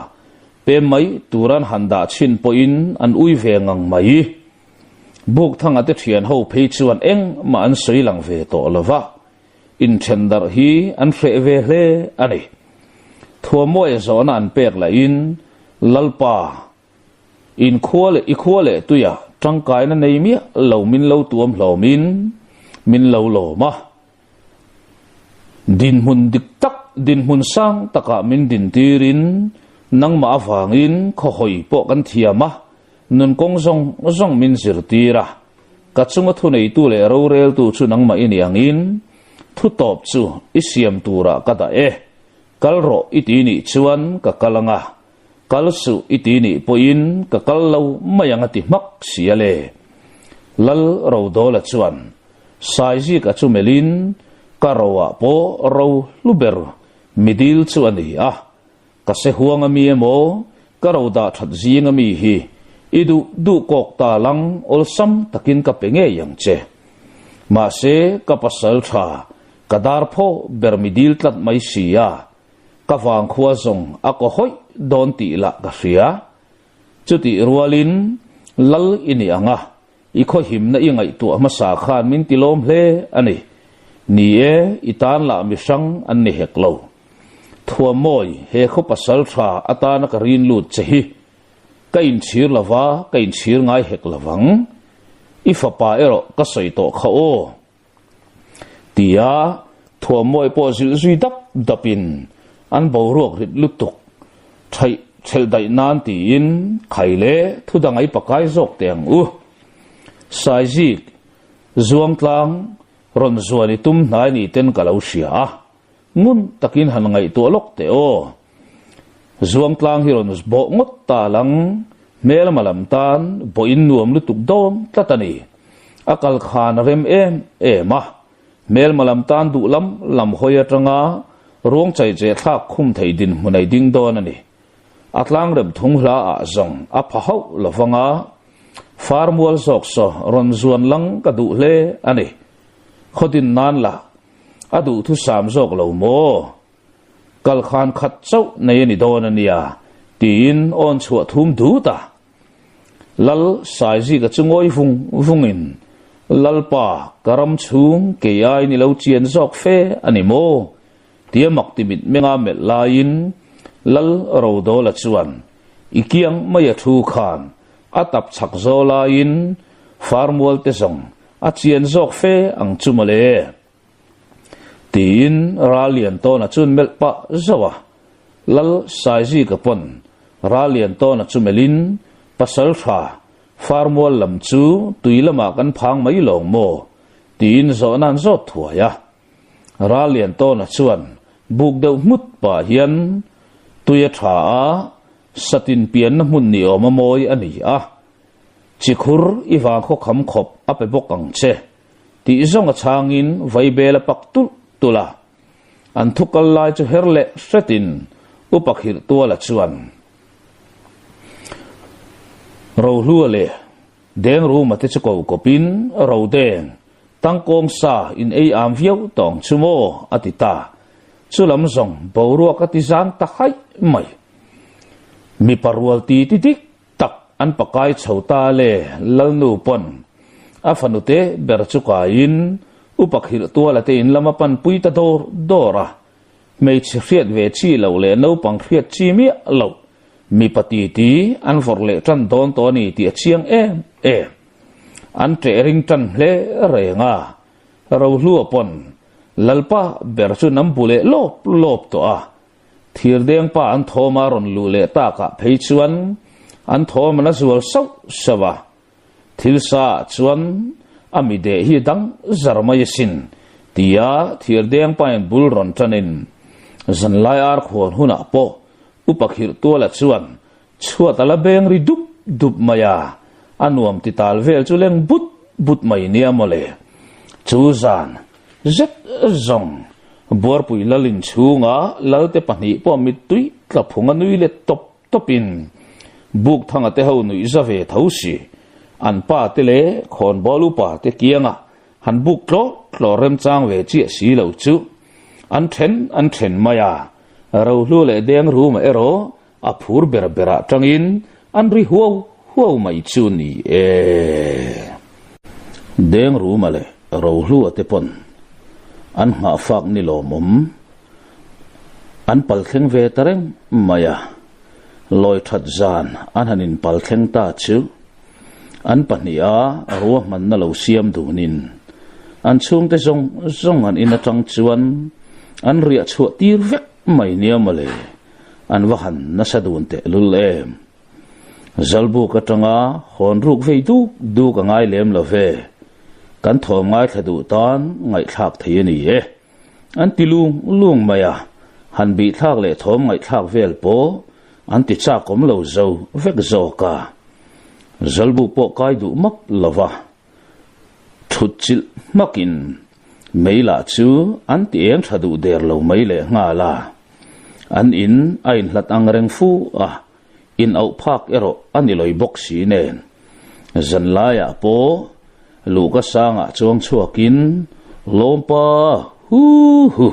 pem mai tur an han dah chhin pawhin an ui ve ngang mai. Bukthanga te thian ho phei chuan engmah an sawi lang ve tawh lo va, inthen darh hi an hreh ve hle a ni. Thuammawi zawhna an pek lahin Lalpa In khua leh i khua leh tuia tangkaina nei miah lo min lo tuam hlawmin min lo lawm a. Dinhmun dik tak, dinhmun sang takah min dintirin nangmah avangin khawhawi pawh kan thiam a, nun kawng zawng zawng min zirtir a. Ka chunga thuneitu leh roreltu chu nangmah i ni angin thutawp chu i siam turah ka dah e. Kal rawh i ti nih chuan ka kal anga. Kal suh i ti nih pawhin ka kal lo mai ang a ti hmak si a le. Lal Rodawla chuan Saizika chu melhin ka roah pawh ro hlu ber midil chu a ni a, ka se huang ami emaw ka ro dah that zing ami hi i duh duh kawk ta lang awlsam takin ka pe ngei ang che. Mahse ka pasal tha ka dar phaw ber midil tlat mai si a, Ka vangkhua zawng a kaw hawih dawn tih lah ka hria. Chutih rualin Lal i ni ang a, i khawhimna i ngaihtuah hmasa khan min ti lawm hle a ni. Ni e, i tan lah mi hrang an ni hek lo. Thuammawi, he khaw pasal tha atana ka rin lut che hi ka inchhir lova, ka inchhir ngai hek lovang. I fapa erawh ka sawi tawh kha aw. Tia thuammawi pawh zilh zui dap dapin an boruak rit lutuk thaih thelh daih nan tiin khai leh thu dang ei pakai zawk teh ang u. Saizik, Zuangtlang, rawn zuan i tum hnai ni ten ka lo hria a, ngun takin han ngaihtuah lawk teh aw. Zuangtlang hi rawn bawh ngawt ta lang, hmelma lam tan bawhin nuam lutuk dawn tlat a ni. A kal khan a rem em em a, hmelma lam tan duh lam lam hawi atanga ruang chaicheh thlak khum thei dinhmun ei ding dawn a ni. A tlang rem thung hla ah zawng a pha hauh lovang a, far mual zawk saw rawn zuan lang ka duh hle a ni. Khawdin nan lah a duhthusam zawk lo maw? Kal khan khat chauh nei a ni dawn a nia, tiin awn chhuah thum dut a. Lal Saizika chu ngawi vung vungin, Lalpa, ka ram chhung kei aiin i lo chian zawk fe a ni maw? tia mak ti mit menga melh laiin Lal Rodawla chuan i kiang mai a thu khan a tap chhak zaw laiin farmual te zawng a chian zawk fe ang chu mawle. Tiin Ralliantawna chuan melh pah zauh a, Lal Saizika pawn Ralliantawna chu melhin, Pasal tha, Farmual lam chu tui lamah kan phang mai lawng maw? tiin zawhna an zawt thuai a. Ralliantawna chuan buk deuh nghut pah hian, Tui a tha a, satin pianna hmun ni awm a mawi a ni a, chikhur i vangkhaw kham khawp a pe bawk ang che. Tih zawng a chhangin vaibel a pak tulh tulh a, an thu kal lai chu her leh hretin Upa Khirhtuala chuan Rohlua leh Dengruma te chu ko kawpin Rodeng, tangkawng sa in ei am viau tawng chu maw? a ti ta. Chu lam zawng boruak a ti zang ta haih mai. Mipa rual ti ti dik tak. an pakai chho ta le Lalnu pawn a fanute ber chu kaiin Upa khilh tuala te in lama pan pui ta dawr dawr a, hmeichhe hriat ve chi loh leh naupang hriat chi miah loh mipa titi an vawrh leh tan dawn tawh a ni tih a chiang em em. An ṭeh ring tan hle reng a, Rohlua pawn Lalpa ber chu nam bu leh lawp lawp tawh a, Thirdeng pa an thawm a rawn luh leh takah phei chuan an thawm an a zual sauh sauh a, Thil sa ah chuan a mi deh hi dang zar mai asin, tia thirdeng pain bul rawn tanin zanlai ar khuan hunah pawh Upa Khirhtuala chuan chhuat a la beng ri dup dup mai a, a nuam ti tal vel chu leng but but mai nia mawle. Chu zan zet zawng Buarpui Lalin chhunga Lalte pahnih pawh mittui tla phung a nui let tawp tawpin Bukthanga te ho nuih za ve tho si, an pa te leh khawnbawl upa te kianga han buk tlawh tlawh remchang ve chiah si lo chu an then an then mai a, Rohlu leh Dengruma erawh a phur ber berah tangin an ri huau huau mai chu ni e. Dengruma leh Rohlua te pawn an nghahfak ni lawmawm. An pal thleng ve ta reng mai a, lawi that zan an han in pal thleng ta chu an pahniha ruahmanna lo siam dunin an chhungte zawng zawng an in atang chuan an riah chhuah tir vek mai nia mawle, an va han nasa dun tehlul em. Zalbuk atanga hawn ruk vei duk duk a ngai lem lo ve, kan thawm ngaithla duh tan ngaihthlak thei a ni e. An ti lung lung mai a, han bihthlak leh thawm ngaihthlak vel pawh an ti chak awm lo zo vek zawk a. Zalbuk pawh kai duh map lo va, thut chilh hmakin mei lah chu an ti eng tha duh der lo mai leh nghal a. An in a inhlat ang reng fu a, in auh phak erawh a ni lawi bawk si nen. Zanlaiah pawh luhka sangah chuang chhuakin Lawmpa hu hu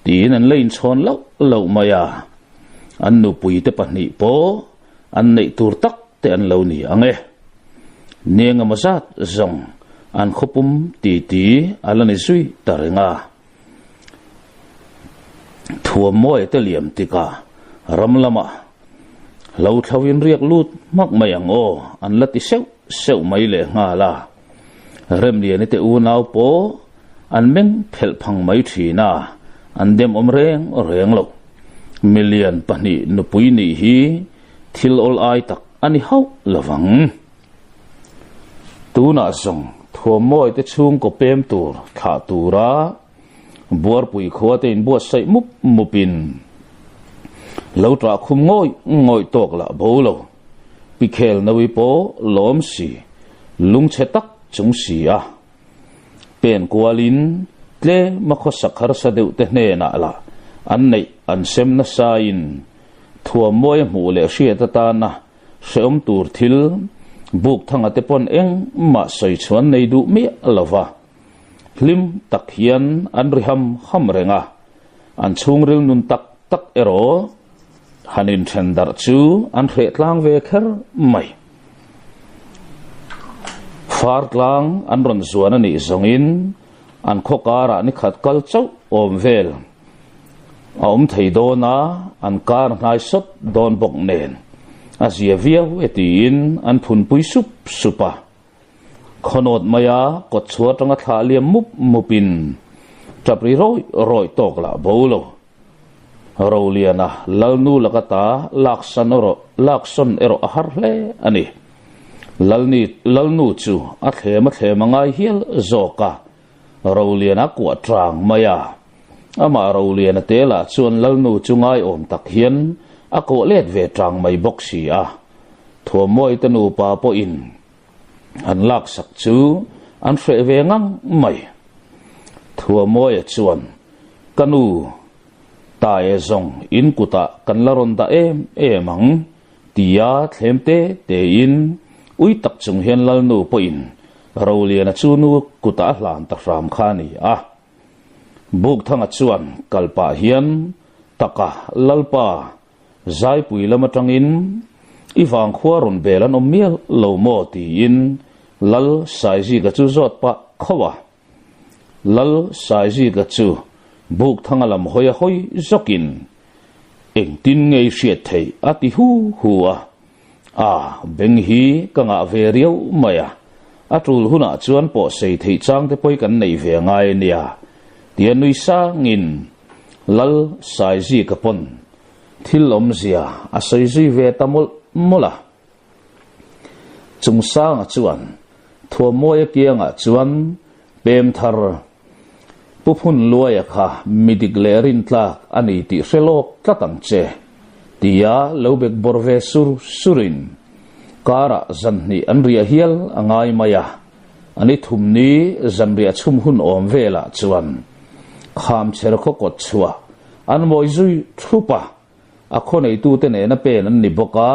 tiin an la inchhawn loh loh mai a, an nupuite pahnih pawh an neih tur tak te an lo ni ang e. Nieng emaw zat zawng an khawpum titi a la ni zui ta reng a. Thuammawi te liam tikah ram lamah lo thloin riak lut hmak mai ang aw an la ti seuh seuh mai leh nghal a. Remliani te unau pawh an meng phelh phang mai thin a, an demawm reng reng lo. Milian pahnih nupui nih hi thil awl ai tak a ni hauh lovang. Tunah zawng Thuammawi te chhungkaw pem tur thlah tura Buarpui khua te inbuatsaih mup mupin lo ṭah khum ngawih ngawih tawk lah bo lo. Pikhel Nawi pawh lawm si, lungchhe tak chung si a. Pen kualin tlema khawsak harsa deuh te hnenah lah an neih an sem nasain Thuammawi a hmuh leh hriat atana Hrehawm tur thil buk thanga te pawn engmah sawi chhuan nei duh miah lo va, hlim tak hian an ri ham ham reng a, an chhungril nun tak tak erawh han inthen darh chu an hreh tlang ve kher mai. Far tlang an rawn zuan a nih zawngin an khaw karah ni khat kal chauh awm vel A awm thei dawn a, an kar hnai sawt dawn bawk nen a zia viau e tiin an phunpui sup sup a. Khawnawt maia kawt chhuah atanga thlah liam mup mupin tap ri rawih rawih tawk lah bo lo. Roliana Lalnu laka ta laksan erawh laksawn erawh a har hle a ni. Lalni Lalnu chu a thlem a thlem a ngai hial zawk a, Roliana kuah tang mai a. Amah Roliana te lah chuan Lalnu chu ngaiawm tak hian a kawh let ve tang mai bawk si a. Thuammawi te nupa pawhin an laksak chu an hreh ve ngang mai. Thuammawia chuan, Ka nu, tae zawng in kutah kan la rawn dah em em ang, tia thlem te tein ui tak chung hian Lalnu pawhin Roliana chu nu kutah a hlan ta hram kha a ni a. Bukthanga chuan kal pah hian taka Lalpa Zaipui lam atangin I vangkhua rawn bel an awm mial lo maw tiin Lal Saizika chu zawt pah khauh a. Lal Saizika chu Bukthanga lam hawi a hawi zawkin engtin nge i hriat theih a ti hu hu a. A, beng hi ka ngah ve riau mai a, a tul hunah chuan pawh sei theih chang te pawh hi kan nei ve ngai a nia, tia nui sangin Lal Saizika pawn thil awmzia a sawi zui ve ta mawlh mawlh a. Chungsanga chuan Thuamawia kiangah chuan pem thar Pu Phunluaia kha mi dik leh rintlak a ni tih hre lawk tlat ang che, tia lo bek bawr ve sur surin karah zanhnih an riah hial a ngai mai a, a ni thumni zanriah chhum hun awm velah chuan Khamchher khaw kawt chhuah an mawi zui thup a. A khaw neitute nena pen an ni bawk a,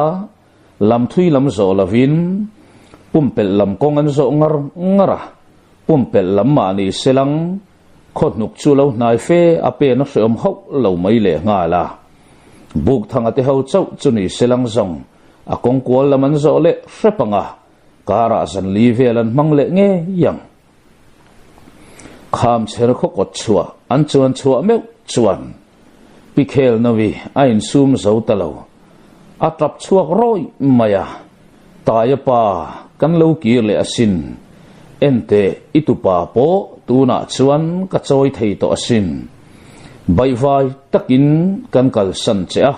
lam thui lam zawh lovin pumpelh lam kawng an zawh ngar ngar a, pumpelh lam mahni selang khaw hnuk chu lo hnai fe a pen a hreawm hauh lo mai leh nghal a. Bukthanga te ho chauh chu ni selang zawng a kawng kual lam an zawh leh hrep ang a, karah zanli vel an hmang leh ngei ang. Kham chher khaw kawt chhuah an chuan chhuah meuh chuan Pi Khelnovi a insum zo ta lo. A tap chhuak rawih mai a, Taia pa, kan lo kir leh asin. Enteh, i tupa pawh tunah chuan ka chawi thei tawh asin. Baihvai takin kan kalsan che a,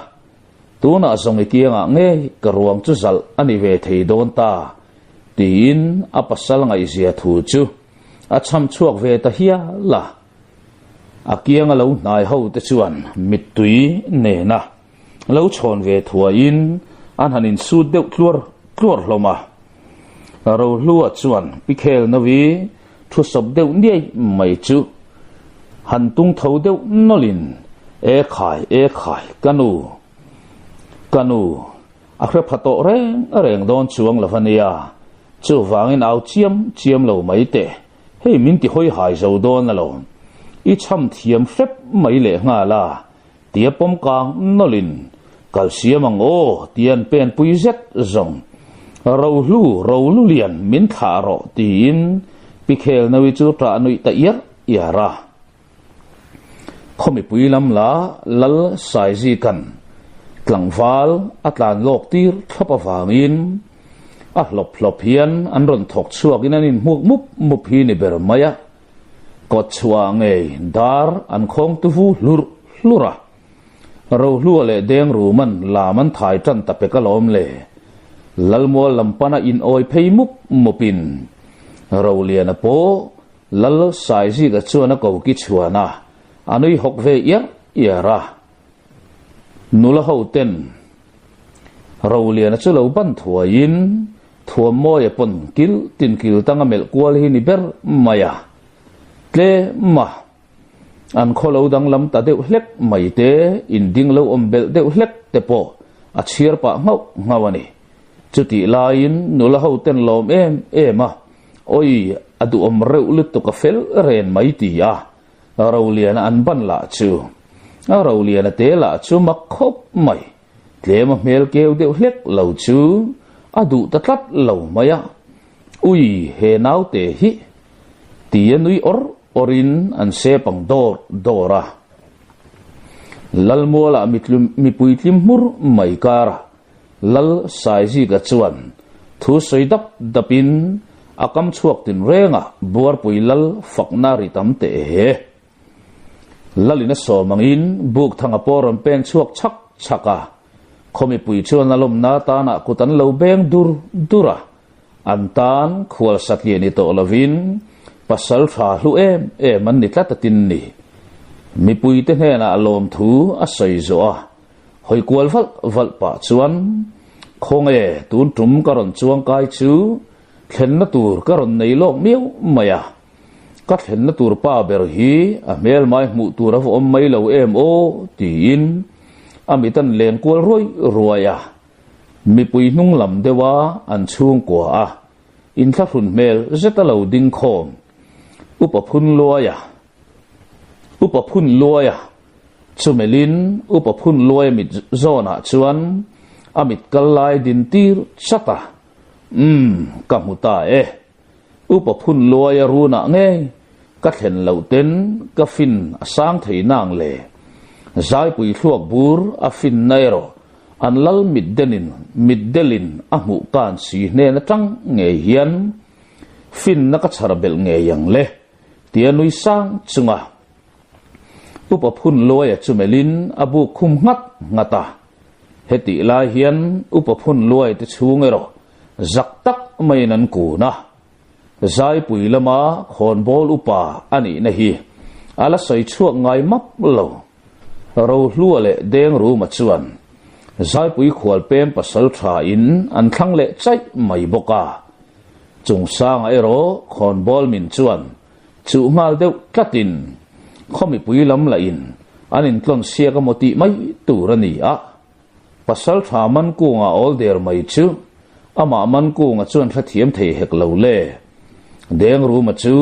Tunah zawng i kiangah ngei ka ruang chu zalh a ni ve thei dawn ta, tiin a pasal ngaihzia thu chu a chham chhuak ve ta hial a. A kianga lo hnai ho te chuan mittui nena lo chhawn ve thuaiin an han insut deuh tluar tluar hlawm a. Rohlua chuan Pi Khelnovi thu sawp deuh niai mai chu han tung tho deuh nawlhin, E khai, e khai, ka nu, ka nu, a hre pha tawh reng reng dawn chuang lo va nia, chuvangin au chiam chiam lo mai teh, hei min ti hawi hai zo dawn alawm, i chham thiam hrep mai leh nghal a, Tia pawm kang nawlhin kal siam ang aw tia an pen pui zet zawng. Rohlu, Rohlu lian min thlah rawh tiin Pi Khelnawi chu ṭah nuih ta iar iar a. Khaw mipui lam la Lal Saizikan tlangval a tlan lawk tir thlawp avangin a hlawp hlawp hian an rawn thawk chhuakin an inhmuk mup mup hi ni ber mai a. Kawt chhuah ngei dar an khawng tu vu hlurh hlurh a. Rohlua leh Dengruman lam an thai tan ta pek alawm le. Lalmual lam pana in awi phei mup mupin Roliana pawh Lal Saizika chuan a ko ki chhuan a, a nui hawk ve iar iar a. Nula ho ten Roliana chu lo ban thuaiin Thuammawia pawn kil tin kil tanga melh kual hi ni ber mai a, tlem a, an khaw lo danglam ta deuh hlek mai te, in ding lo awm belh deuh hlek te pawh a chhiar pah nghauh nghauh a ni. Chutih laiin nula ho ten lawm em em a, Awi, a duhawm reuh lutuk a fel ren mai ti a, Roliana an ban lah chu, a Roliana te lah chu mak khawp mai. Tlem a hmel keu deuh hlek lo chu a duh ta tlat lo mai a, Ui, he naute hi! tia nui awr awrin an sep ang dawr dawr a. Lalmualah mipui tlim hmur mai karah Lal Saizika chuan thu sawi dap dapin a kam chhuak tinrengah Buarpui Lal fakna ri tam teh e. Lalin a sawm angin Bukthanga pawh rawn peng chhuak chhak chhak a, khaw mipui chuan a lawmna tanah kut an lo beng dur dur a, an tan khual satliah ni tawh lovin pasal tha hlu em em an ni tlat a tin ni. Mipuite hnenah lawmthu a sawi zawh a, hawi kual valh valh pah chuan, Khawnge tun tum ka rawn chuang kai chu thlenna tur ka rawn nei lawk miau mai a, Ka thlenna tur pa ber hi a hmelmai hmuh tur a va awm mai lo em aw? tiin a mit an len kual ruai ruai a. Mipui hnung lam deuha an chhungkua a inthlahrun hmel zet a lo ding khawm. Upa phun luai a, Upa phun luai a, chumelin Upa phun luai mit zawnah chuan. A mit kal lai din tir chat a, Umm, ka hmu ta e. Upa phun luai a runah ngei ka thlen loh ten ka fin a sang thei nang le. Zaipui thluak bur a finna erawh an lal mitdenin mitdelin a hmuh kan si hnen atang ngei hian finna ka chhar belh ngei ang le tia nui sang chunga Upa phun luaia chu melhin a buk khum nghat nghat a. Hetih lai hian upa phun luai te chhung erawh zak tak maiin an kun a. Zaipui lama khawnbawl upa a nihna hi a la sawi chhuak ngai map lo. Rohlua leh Dengruma chuan Zaipui khualpem pasal tha in an thlang leh chaih mai bawk a. Chungsanga erawh khawnbawl min chuan Chuh nghal deuh tlatin khaw mipui lam lahin an intlawn siak a maw tih mai tur a ni a. Pasaltha Mankunga awl der mai chu amah Mankunga chuan hrethiam thei hek lo le. Dengruma chu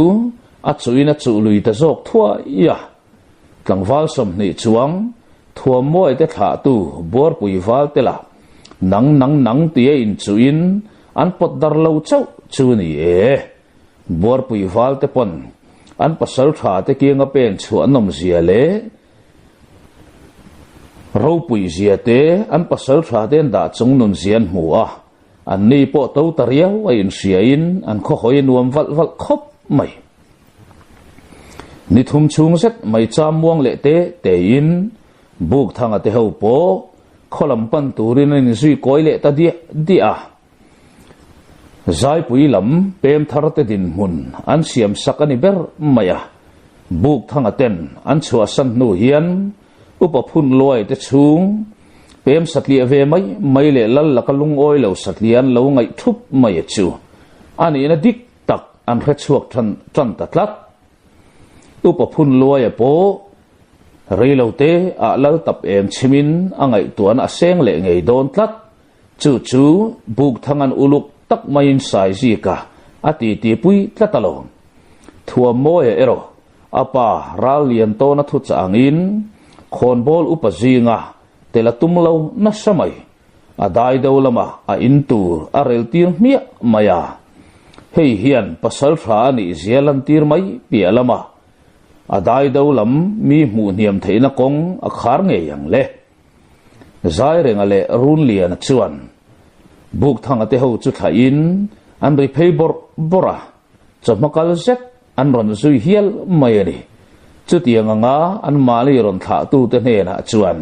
a chuhin a chuh lui ta zawk thuai a. Tlangval 20 chuang thuammawi te thlahtu Buarpui val te lah nang nang nang tia inchuhin an pawt dar lo chauh chu ni e. Buarpui val te pawn an pasal tha te kianga pen chhuah nawm zia leh ropui zia te an pasal tha te an dah chung nun zia an hmu a, an ni pawh to ta riau a inhria in an khawhawi a nuam valh valh khawp mai. Ni thum chhung zet mai cham muang leh te te in Bukthanga te ho pawh khaw lam pan turin an inzui kawi leh ta diah diah a. Zaipui lam pem thar te dinhmun an siam sak a ni ber mai a, Bukthanga ten an chhuahsan hnu hian upa phun luai te chhung pem satliah ve mai mai leh lal laka lungawi lo satliah an lo ngaih thup mai a chu a nihna dik tak an hre chhuak tan tan ta tlat. Upa phun luaia pawh reilote ah lal tap em chhimin a ngaihtuahna a seng leh ngei dawn tlat. Chu chu Bukthang an uluk tak maiin Saizika a titi pui tlat alawm. Thuammawia erawh a pa ral lian tawna thu chah angin khawnbawl upa zinga tel a tum lo nasa mai. A dai do lama a in tur a rel tir hmiah mai a. Hei hian pasal tha a nih zia lantir mai piah lama a dai do lam mi hmuh hniam theihna kawng a khar ngei ang le. Zairenga leh Runliana chuan Bukthanga te ho chu thlahin an ri phei bawrh bawrh a, chawhma kal zet an rawn zui hial mai a ni. Chutiang anga anmahni rawn thlahtute hnenah chuan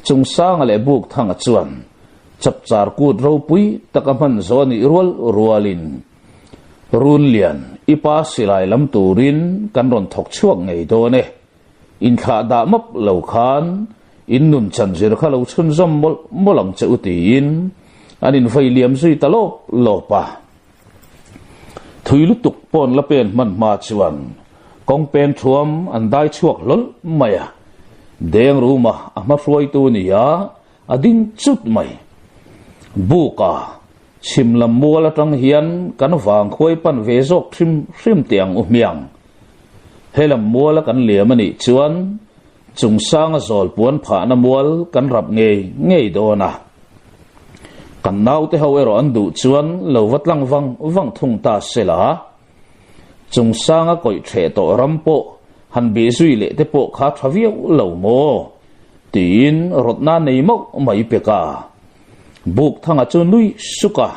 Chungsanga leh Bukthanga chuan chapchar kut ropui taka hman zawh a nih rual rualin Runlian, i pa silai lam turin kan rawn thawk chhuak ngei dawn e. Inthlah dah map lo khan in nun chan zir kha lo chhunzawm mawlh mawlh ang che u tiin an invei liam zui ta lawp lawp a. Thui lutuk pawn la pen hman hma chuan kawng pen thuam an dai chhuak hlawl mai a, deng ruma a hma hruaitu nia a ding chut mai. Buka chhim lam mual atang hian kan vang khuai pan ve zawk hrim hrim teh ang u hmiang. He lam muala kan liam a nih chuan Chungsanga zawl puan phahna mual kan rap ngei ngei dawn a. Kan naute ho erawh an duh chuan lo va tlang vang vang thung ta se la. Chungsanga kawih ṭheh tawh ram pawh han bih zui leh te pawh kha ṭha viau lo maw? tiin rawtna nei mauh mai pek a. Bukthanga chu nui suk a.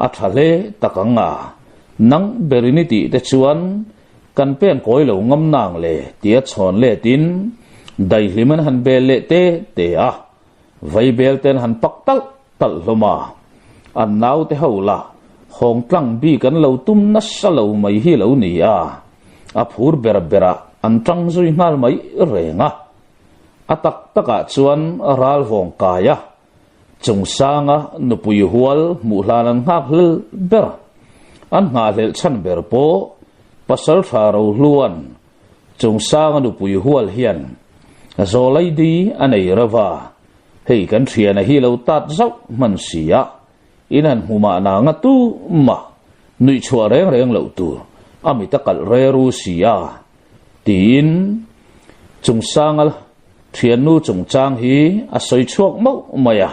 A tha hle tak ang a, nang berin i tih te chuan kan pen kawi lo ngam nang le tia chhawn letin daihlim an han bel leh te te a, vaibel ten han pak talh talh hlawm a, an naute ho lah hawng tlang bik an lo tum nasa lo mai hi lo ni a, a phur ber berah an tang zui nghal mai reng a, a tak takah chuan ral vawng kai a. Chungsanga nupui hual hmuh hlan an nghak hlel ber. An nghahhlelh chhan ber pawh pasal tha Rohluan Chungsanga nupui hual hian Zawlaidi a nei reuh a, hei kan thiana hi lo tat zauh hman si a, in han hmu mah na nga tu mah nuih chhuah reng reng loh tur a mit a kalh re ru si a, tiin Chungsanga thiannu chungchang hi a sawi chhuak mauh mai a.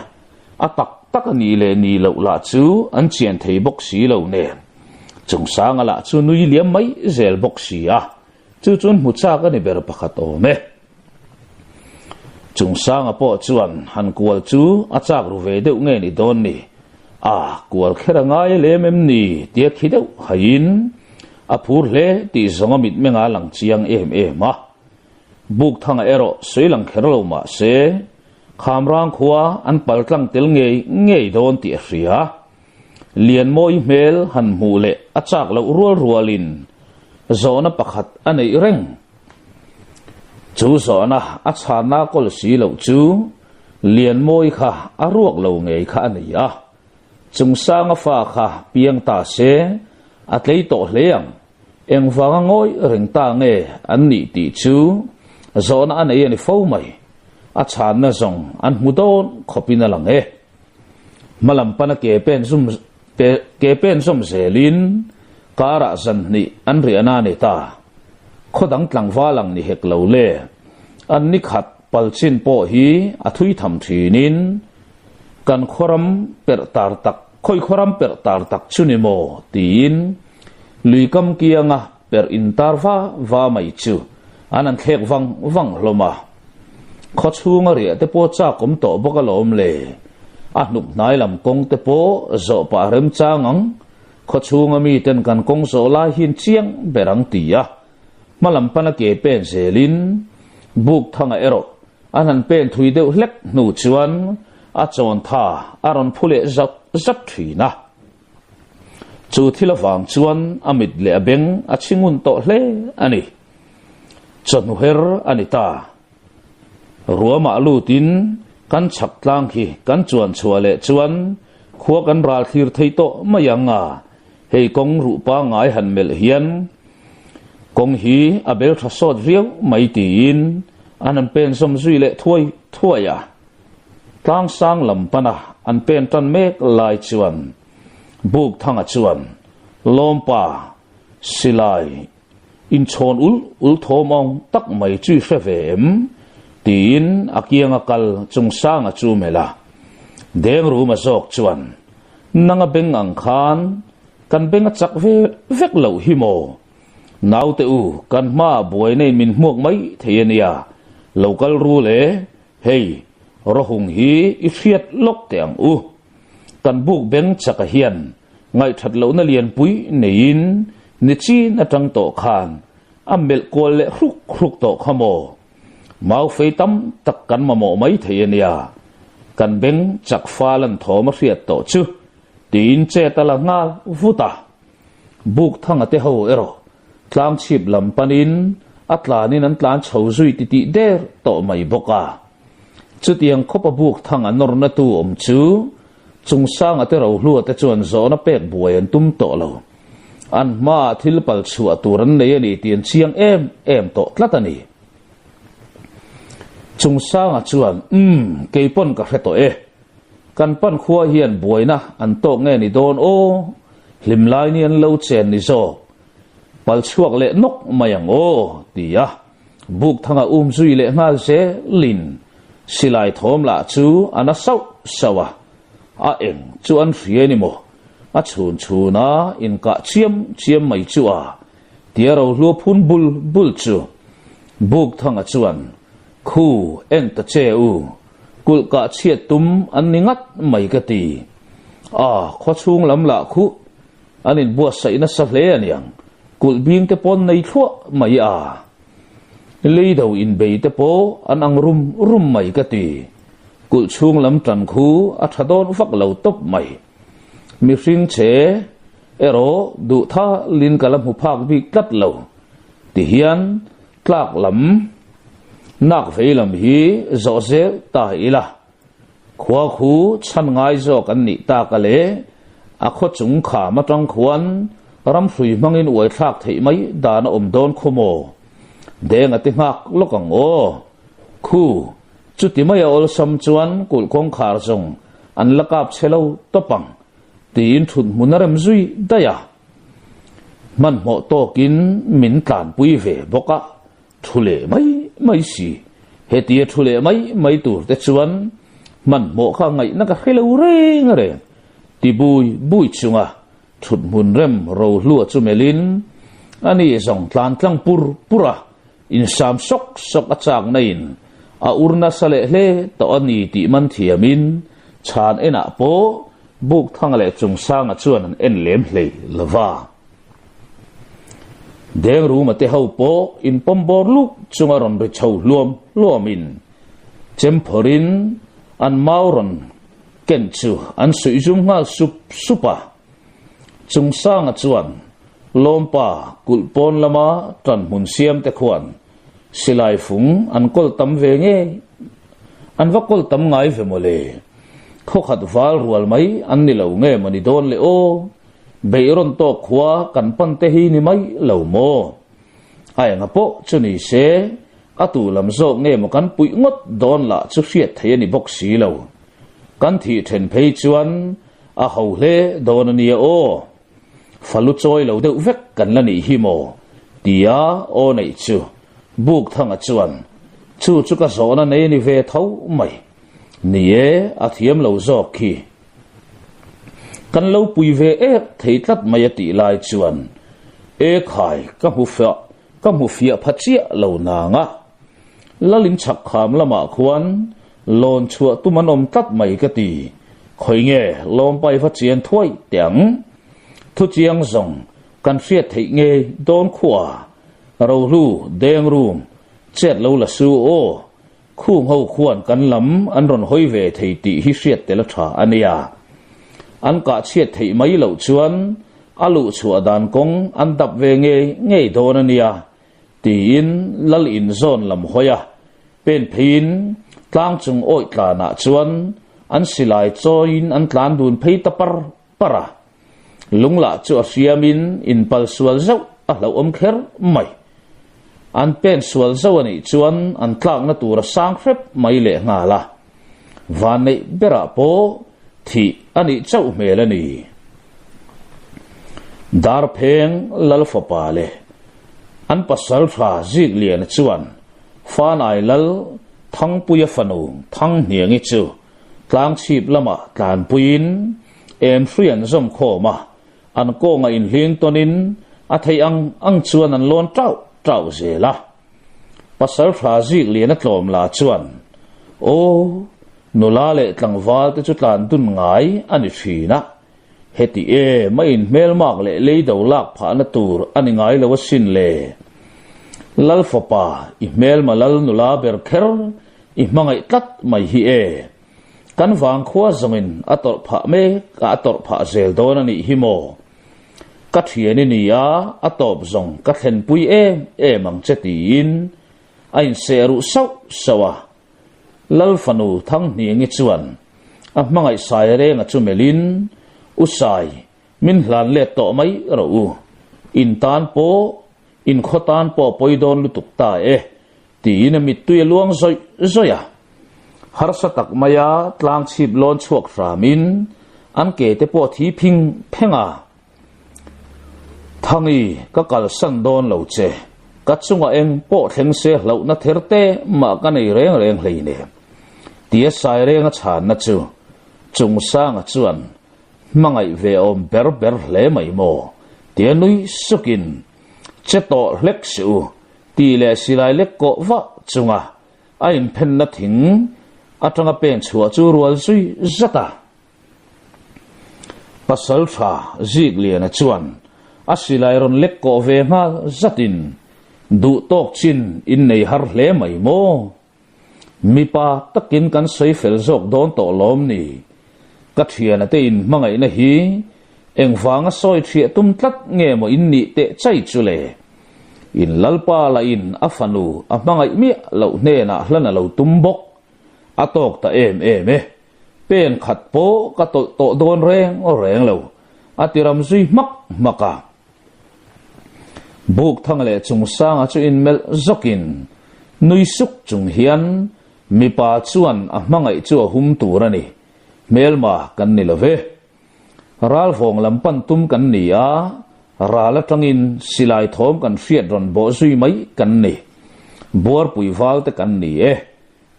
A tak tak a nih leh nih loh lah chu an chian thei bawk si lo nen. Chungsanga lah chu nui liam mai zel bawk si a, chu chuan hmu chak a ni ber pakhat awm e. Chungsanga pawh chuan han kual chu a chak ru ve deuh nge ni dawn ni? A kual kher a ngai lem em ni? tia khi deuh haiin a phur hle tih zawng a mitmeng a lang chiang em em a. Bukthanga erawh sawi lang kher lo mah se, Khamrang khua an pal tlang tel ngei ngei dawn tih a hria. Lianmawi hmel han hmuh leh a chak loh rual rualin zawhna pakhat a neih reng. Chu zawhna a chhanna kawl si loh chu Lianmawi kha a ruak lo ngei kha a ni a. Chungsanga fa kha piang ta se a tlei tawh hle ang. Engvanga ngawi reng ta nge an nih tih chu zawhna a nei a ni fo mai. A chhanna zawng an hmu dawn khawpin a lang e. Hmalam pana ke pen zum ke pen zawm zelin karah zan hnih an riahna a ni ta. Khaw dang tlangval ang ni hek lo le. An ni khat pal chin pawh hi a thui tham thinin kan khawram perh tar tak khawi khawram perh tar tak chu ni maw tiin lui kam kianga perh intar va va mai chu an an thlek vang vang hlawm a. Khaw chhunga riah te pawh chak awm tawh bawk alawm le. A hnuk hnai lam kawng te pawh zawh pah remchang ang. Khaw chhunga miten kan kawng zawh lai hian chiang ber ang ti a. Hma lam pana ke pen zelin buk thanga erawh an han pen thui deuh hlek hnu chuan a chawn tha a rawn phu leh zat zat thin a. Chu thil avang chuan a mit leh a beng a chhingun tawh hle a ni. Chawhnu her a ni ta. Ruamah lutin kan chhak tlang khi kan chuan chhuah leh chuan khua kan ral thlir thei tawh mai ang a, hei kawng ruh pangngai han melh hian kawng hi a bel tha sawt viau mai tiin an han pen zawm zui leh thuai thuai a. Tlang sang lam pana an pen tan mek lai chuan Bukthanga chuan Lawmpa silai Inchhawn ul ul thawm awng tak mai chu i hre ve em? tiin a kianga kal Chungsanga chu melh a. Dengruma zawk chuan, Nanga beng ang khan kan beng a chak ve vek loh hi maw? Naute u, kan hmaah buai nei min hmuak mai thei a nia, lo kal ru le, hei, rawhung hi i hriat lawk teh ang u. Kan buk beng chaka hian Ngaihthat lohna lianpui neiin nichin atang tawh khan a melh kual leh hruk hruk tawh kha maw? Mau fei tam tak kan mamawh mai thei a nia, kan beng chak fal an thawm a hriat tawh chu tiin chet a la nghal vut a. Buk thanga te ho erawh tlang chhip lam panin a tlanin an tlan chho zui titih der tawh mai bawk a. Chutiang khawpa buk thanga nawrna tu awm chu Chungsanga te rohlua te chuan zawhna pek buai an tum tawh lo. An hmaah thil pal chhuah tur an nei a ni tih an chiang em em tawh tlat a ni. Chungsanga chuan, Umm, kei pawn ka hre tawh e. Kan pan khua hian buaina an tawk nge ni dawn aw? Hlim lai ni an lo chen ni zawk. Pal chhuak leh nawk mai ang aw, ti a. Bukthanga um zui leh nghal zelin silai thawm lah chu a na sauh sauh a, a eng chu an hria ni maw? A chhun chhun a inkah chiam chiam mai chu a, tia rohlua phun bul bul chu Bukthanga chuan, Khu, en ta che u, kulh kah chhiat tum an ni ngat mai ka ti. A, khawchhung lam lah khuh An inbuatsaih nasa hle a niang, kulh bing te pawn nei thluah mai a. Leido inbei te pawh an ang rum rum mai ka ti. Kulh chhung lam tan khu a tha dawn vak lo tawp mai. Mihring che erawh duh thalin ka la hmu phak bik tlat lo. Tihian tlak lam nak vei lam hi zawh zel ta ila. Khua khu chhan ngai zawk an nih tak a le, a khaw chung kham atang khuan ram hrui hmangin uai thlak theih mai dan a awm dawn khaw maw? Deng a ti nghak lawk ang aw. Khu, chuti mai a awlsam chuan kulh kawngkhar zawng an la kap chhe lo tawp ang, tiin thut hmun a rem zui daih a. Hmanhmawh tawkin min tlanpui ve bawk a. Thu leh mai mai si. Hetia thu leh mai mai tur te chuan Hmanhmawh kha ngaihna ka hre lo reng reng, ti bui bui chunga thut hmun rem Rohlua chu melhin a ni zawng tlan tlang pur pur a, insam sawk sawk a chak naiin a ur nasa leh hle tawh a ni tih man thiamin chhan enah pawh Bukthanga leh Chungsanga chuan an en lem hlei lo va. Dengruma te ho pawh inpawm bawr luk chunga rawn ri chho hluam hluamin chem phawrhin an mau rawn ken chu an suih zum nghal sup sup a. Chungsanga chuan Lawmpa kulh pawn lama tan hmun siam te khuan silai fung an kawl tam ve ngei an va kawl tam ngai ve mawle. Khawkhat val rual mai an ni lo nge mawni dawn le aw. Beih rawn tawk khua kan pan te hi ni mai lo maw? A enga pawh chu ni se, a tu lam zawk nge maw kan puih ngawt dawn lah chu hriat theih a ni bawk si lo. Kan thih then phei chuan a ho hle dawn a nia aw. Falu chawi lo deuh vek kan la nih hi maw? tia aw neih chu Bukthanga chuan chu chu ka zawhna nei a ni ve tho mai. Ni e, a thiam lo zawk khi. Kan lo pui ve ek thei tlat mai a tih lai chuan e khai ka hmu fiah ka hmu fiah pha chiah lo nang a. Lalin chhak kham lamah khuan lawn chhuah tum an awm tlat mai ka ti. Khawi nge lawmpai va chian thuai teh ang. Thu chiang zawng kan hriat theih ngei dawn khua. Rohlu deng rum chet lo la su aw. Khung ho khuan kan lam an rawn hawi ve thei tih hi hriat tel a tha a nia. An kah chhiat theih mai loh chuan a luh chhuah dan kawng an dap ve ngei ngei dawn a nia, tiin Lal inzawn lam hawi a pen pheiin tlang chung awih tlanah chuan an silai chawiin an tlan dun phei ta par par a. Lung lah chu a hriamin inpal sual zauh a hlauhawm kher mai. An pen sual zauh a nih chuan an tlakna tur a sang hrep mai leh nghal a. Vanneih berah pawh thih a nih chauh hmel a ni. Darpheng Lal fapa leh an pasal tha Zikliana chuan Fanai Lal Thangpuia fanu Thanghniangi chu Tlangchhip lamah tlanpuiin em hrui an zawm khawm a, an kawnga inhling tawnin a theih ang ang chuan an lawn tauh tauh zel a. Pasal tha zik lian a tlawm la chuan, Aw, nula leh tlangval te chu tlan dun ngai a ni thin a, heti em a inhmelmak leh leido lak phahna tur a ni ngai lo asin le. Lal fapa, i hmelma lal nula ber kher i hmangaih tlat mai hi e. Kan vangkhua zawngin a tawrh phah mek a, a tawrh phah zel dawn a nih hi maw? Ka thian i ni a, a tawp zawng ka thlenpui em em ang che tiin a inseh ruh sauh sauh a. Lal fanu Thanghniangi chuan a hmangaih sai renga chu melhin, U Sai, min hlan let tawh mai rawh u. In tan pawh, in khaw tan pawh pawi dawn lutuk ta e. Tiin a mittui a luang zawih zawih a. Harsa tak maia tlang chhip lawn chhuak hramin an ke te pawh a thi phing pheng a. Thangi, ka kalsan dawn lo che. Ka chungah eng pawh thleng se hlauhna ther te mah ka nei reng reng hleinem. Tia Sairenga chhanna chu Chungsanga chuan hmangaih ve awm ber ber hle mai maw? Tia nui sukin che tawh hlek si u. Tih leh silai lek kawh vah chunga a inphenna thing atanga pen chhuah chu rual zui zat a. Pasal tha Zikliana chuan a silai rawn lek kawh ve nghal zatin duh tawk chin innei har hle mai maw? Mipa takin kan sawi fel zawk dawn tawh lawm ni? Ka thiana te inhmangaihna hi engvanga sawi thiah tum tlat nge maw in nih teh chai chu le? In Lalpa lah in a fanu a hmangaih miah loh hnenah hlan a lo tum bawk. A tawk ta em em e. Pen khat pawh ka tawlh tawh dawn reng reng lo. A ti ram zui hmak hmak a. Bukthanga leh Chungsanga chu inmelh zawkin nui suk chung hian mipa chuan a hmangaih chu a hum tur a ni. Hmelma kan ni lo ve. Ralvawng lam pan tum kan ni a, ral atangin silai thawm kan hriat rawn bawh zui mai kan ni. Buarpui val te kan ni e.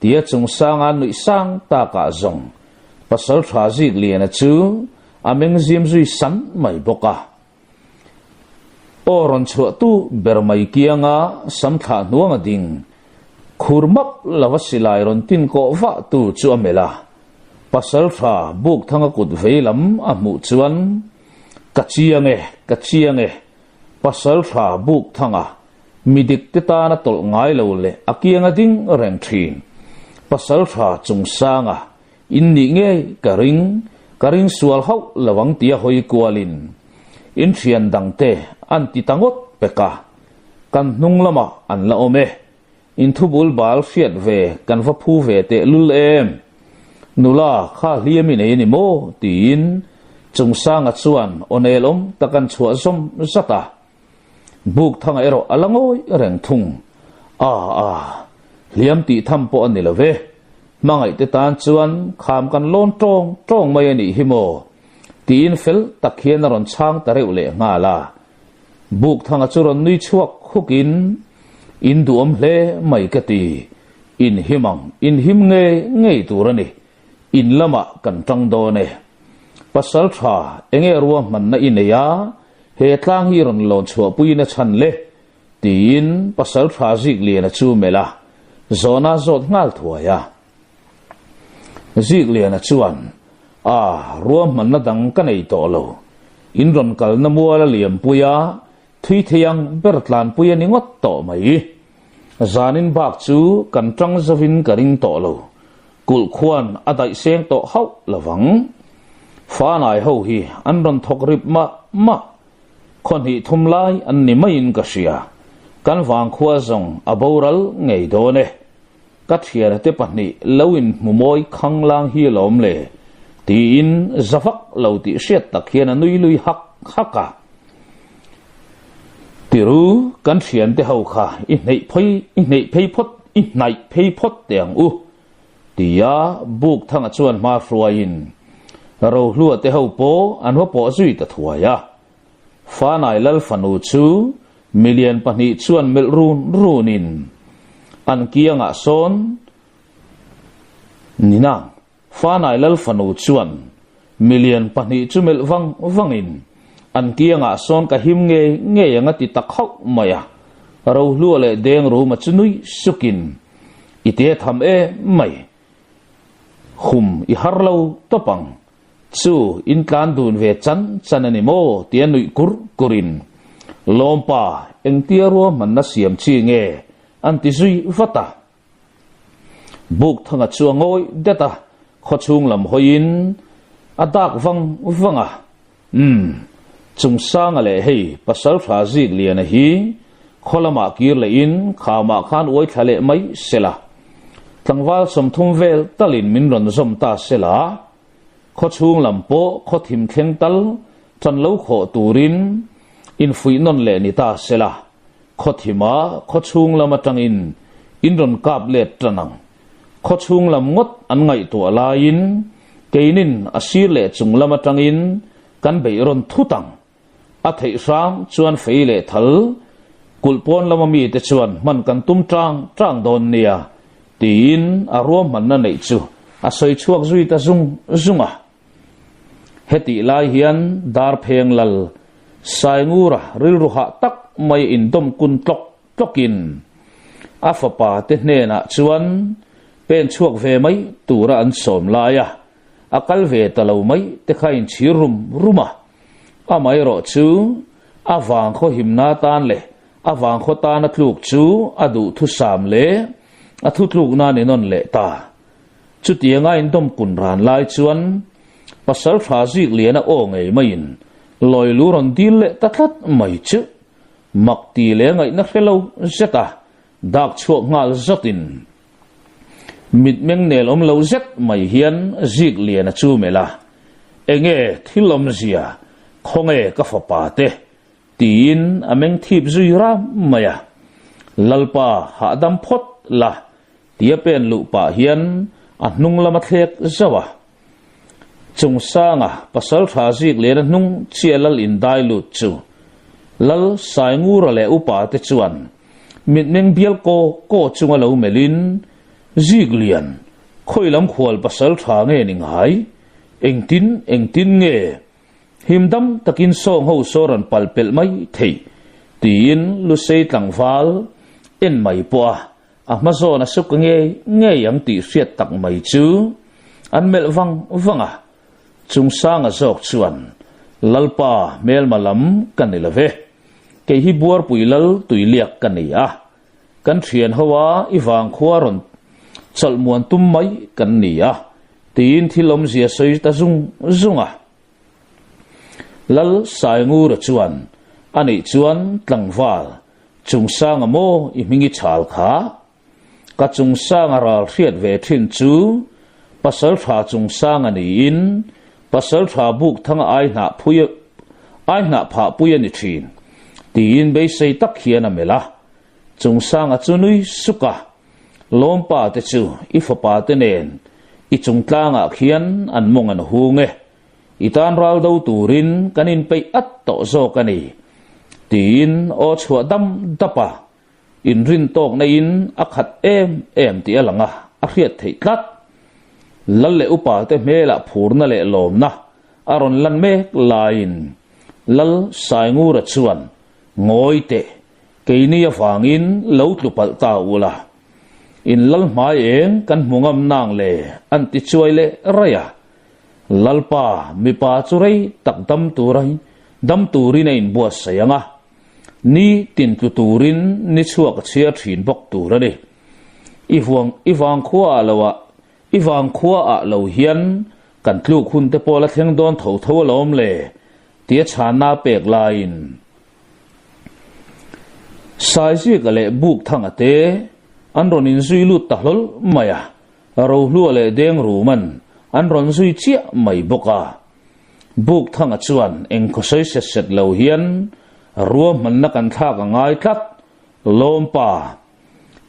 Tia chungsanga nuih sang takah zawng Pasalṭha Zikliana chu a meng zim zui san mai bawk a. Aw rawn chhuah tu ber mai kianga sam thlah hnuang a ding khur map lova silai rawn tin kawh vah tu chu a melh a. Pasalṭha Bukthanga kut vei lam a hmuh chuan, Ka chiang e, ka chiang e, Pasalṭha Bukthanga Mi dikte tana tawlh ngai lo leh a kianga ding reng thin. Pasalṭha chungsanga in nih ngei ka ring, ka ring sual hauh lo ang tia hawi kualin in thian dangte an ti ta ngawt pek a, kan hnung lamah an la awm e. In thubul bal hriat ve kan va phu ve teh lul em? Nula kha hliam i nei a ni maw? tiin Chungsanga chuan aw nelawm tak an chhuah zawm zat a. Bukthanga erawh a la ngawi reng thung. A a, hliam tih tham pawh a ni lo ve. Hmangaihte tan chuan kham kan lawn tawng tawng mai a nih hi maw? Tiin fel tak hian a rawn chhang ta reuh leh nghal a. Bukthanga chu rawn nui chhuak hukin, In duhawm hle mai ka ti. In him ang, in him ngei ngei tur a ni. In lamah kan tang dawn e. Pasal tha, enge ruahmanna i nei a? He tlang hi rawn lawn chhuahpuiin a chhan le? tiin pasal tha Zikliana chu melh a, zawhna zawt nghal thuai a. Zikliana chuan, A, ruahmanna dang ka nei tawh lo. In rawn kalna mual a liampui a, thui thei ang ber tlanpui a ni ngawt tawh mai. Zanin bak chu kan tang zovin ka ring tawh lo. Kulh khuan a daih seng tawh hauh lovang. Fanai ho hi an rawn thawk rip mah mah. Khaw hnih thum lai an ni maiin ka hria. Kan vangkhua zawng a boral ngei dawn e. Ka thiana te pahnih lo inhmu mawi khanglang hi alawm le, tiin za vak lo tih hriat tak hian a nui lui hak hak a. Tiru, kan thiante ho kha i hneih phei i hneih phei phawt i hnaih phei phawt teh ang u, tia Bukthanga chuan hma hruaiin Rohlua te ho pawh an va pawh zui ta thuai a. Fanai Lal fanu chu milian pahnih chuan melh run runin an kiangah sawn Ninang. Fanai Lal fanu chuan milian pahnih chu melh vang vangin an kiangah sawn ka him ngei ngei ang a ti ta khauh mai a, Rohlua leh Dengruma chu nui sukin i te tham em mai, hum i har lo tawp ang, chu in tlan dun ve chan chan a ni maw tia nuih kur kurin Lawmpa engtia ruahmanna siam chi nge an ti zui vat a. Bukthanga chu a ngawi det a, khawchhung lam hawiin a dak vang vang a. Umm, Chungsanga leh hei Pasaltha Zikliana hi khaw lamah kir lehin khamah khan uai thla leh mai sela. Tlangval 30 vel talin min rawn zawm ta sela, khawchhung lam pawh khaw thim thleng tal tan lo khawh turin infuih nawn leh ni ta sela. Khaw thima khaw chhung lam atangin in rawn kap let tan ang. Khaw chhung lam ngawt an ngaihtuah laiin keinin a sir leh chung lam atangin kan beih rawn thut ang. A theih hrang chuan fei leh thal kulh pawn lama mite chuan hman kan tum tang tang dawn nia tiin a ruahmanna neih chu a sawi chhuak zui ta zung zung a. Hetih lai hian Darpheng Lal Saingura rilru hah tak mai indawm kun tlawk tlawkin a fapa te hnenah chuan pen chhuak ve mai tura an sawm lai a, a kal ve ta lo mai te kha inchhir rum rum a. Amaherawh chu a vangkhaw himna tan leh a vangkhaw tana tluk chu a duhthusam leh a thutlukna ni nawn leh ta. Chutianga indawm kun ran lai chuan pasal tha zik lian a aw ngei maiin lawi lu rawn dil leh ta tlat mai chu mak ti leh ngaihna hre lo zet a dak chhuak nghal zatin mitmeng nel awm lo zet mai hian zik lian a chu melh a, Enge thil awmzia, khawnge ka fapa te? Tiin a meng thip zui ram mai a, Lalpa hahdam phawt la Tia pen luh pah hian a hnung lam a thlek zauh a. Chungsanga pasal tha zik leh a hnung chiah lal indai lut chu Lal Saingura leh upa te chuan mitmeng bial kaw kaw chunga lo melhin. Ziklian, khawi lam khual pasal tha nge ni ngai? Engtin, engtin nge? Him dam takin sawng ho saw rawn pal pelh mai thei, tiin Lusei tlangval en mai pawh a, a hma zawn a suk ngei ngei ang tih hriat tak mai chu an melh vang vang a. Chungsanga zawk chuan, Lalpa, hmelma lam ka ni lo ve. Kei hi Buarpui lal tuiliak ka ni a. Kan thian ho a i vangkhua rawn chawlh muan tum mai kan ni a, tiin thil awmzia sawi ta zung zung a. Lal Saingura chuan, Anih chuan tlangval, Chungsanga maw i hming i chhal kha? Ka Chungsanga ral hriat ve thin chu Pasaltha Chungsanga niin Pasaltha Bukthanga ai hnah phui ai hnah phah pui a ni thin, tiin beisei tak hian a melh a. Chungsanga chu nui suk a, Lawmpa te chu i fapa te nen i chungtlangah khian an mawng an hung e. I tan ral do turin kan inpeih at tawh zawk a ni, tiin aw chhuah dam dap a. Inrin tawk naiin a khat em em tih a lang a, a hriat theih tlat. Lal leh upa te hmelah phurna leh lawmna a rawn lan mek laiin Lal Saingura chuan Ngawi teh, keini avangin lo tlu palh ta ula. In lal hmai eng kan hmu ngam nang le an ti chuai leh raih a. Lalpa mipa chu rei tak dam tura dam turin a inbuatsaih ang a. Ni tin tlu turin ni chhuak a chhiar thin bawk tur a ni. I vuang i vangkhua ah lo ah i vangkhua ah lo hian kan tluk hun te pawh la thleng dawn tho tho alawm le tia chhanna pek laiin Saizika leh Bukthanga te an rawn inzui lut ta hlawl mai a, Rohlua leh Dengruman an rawn zui chiah mai bawk a. Bukthanga chuan eng khawsawi set set lo hian ruahmanna kan thlak a ngai tlat, Lawmpa,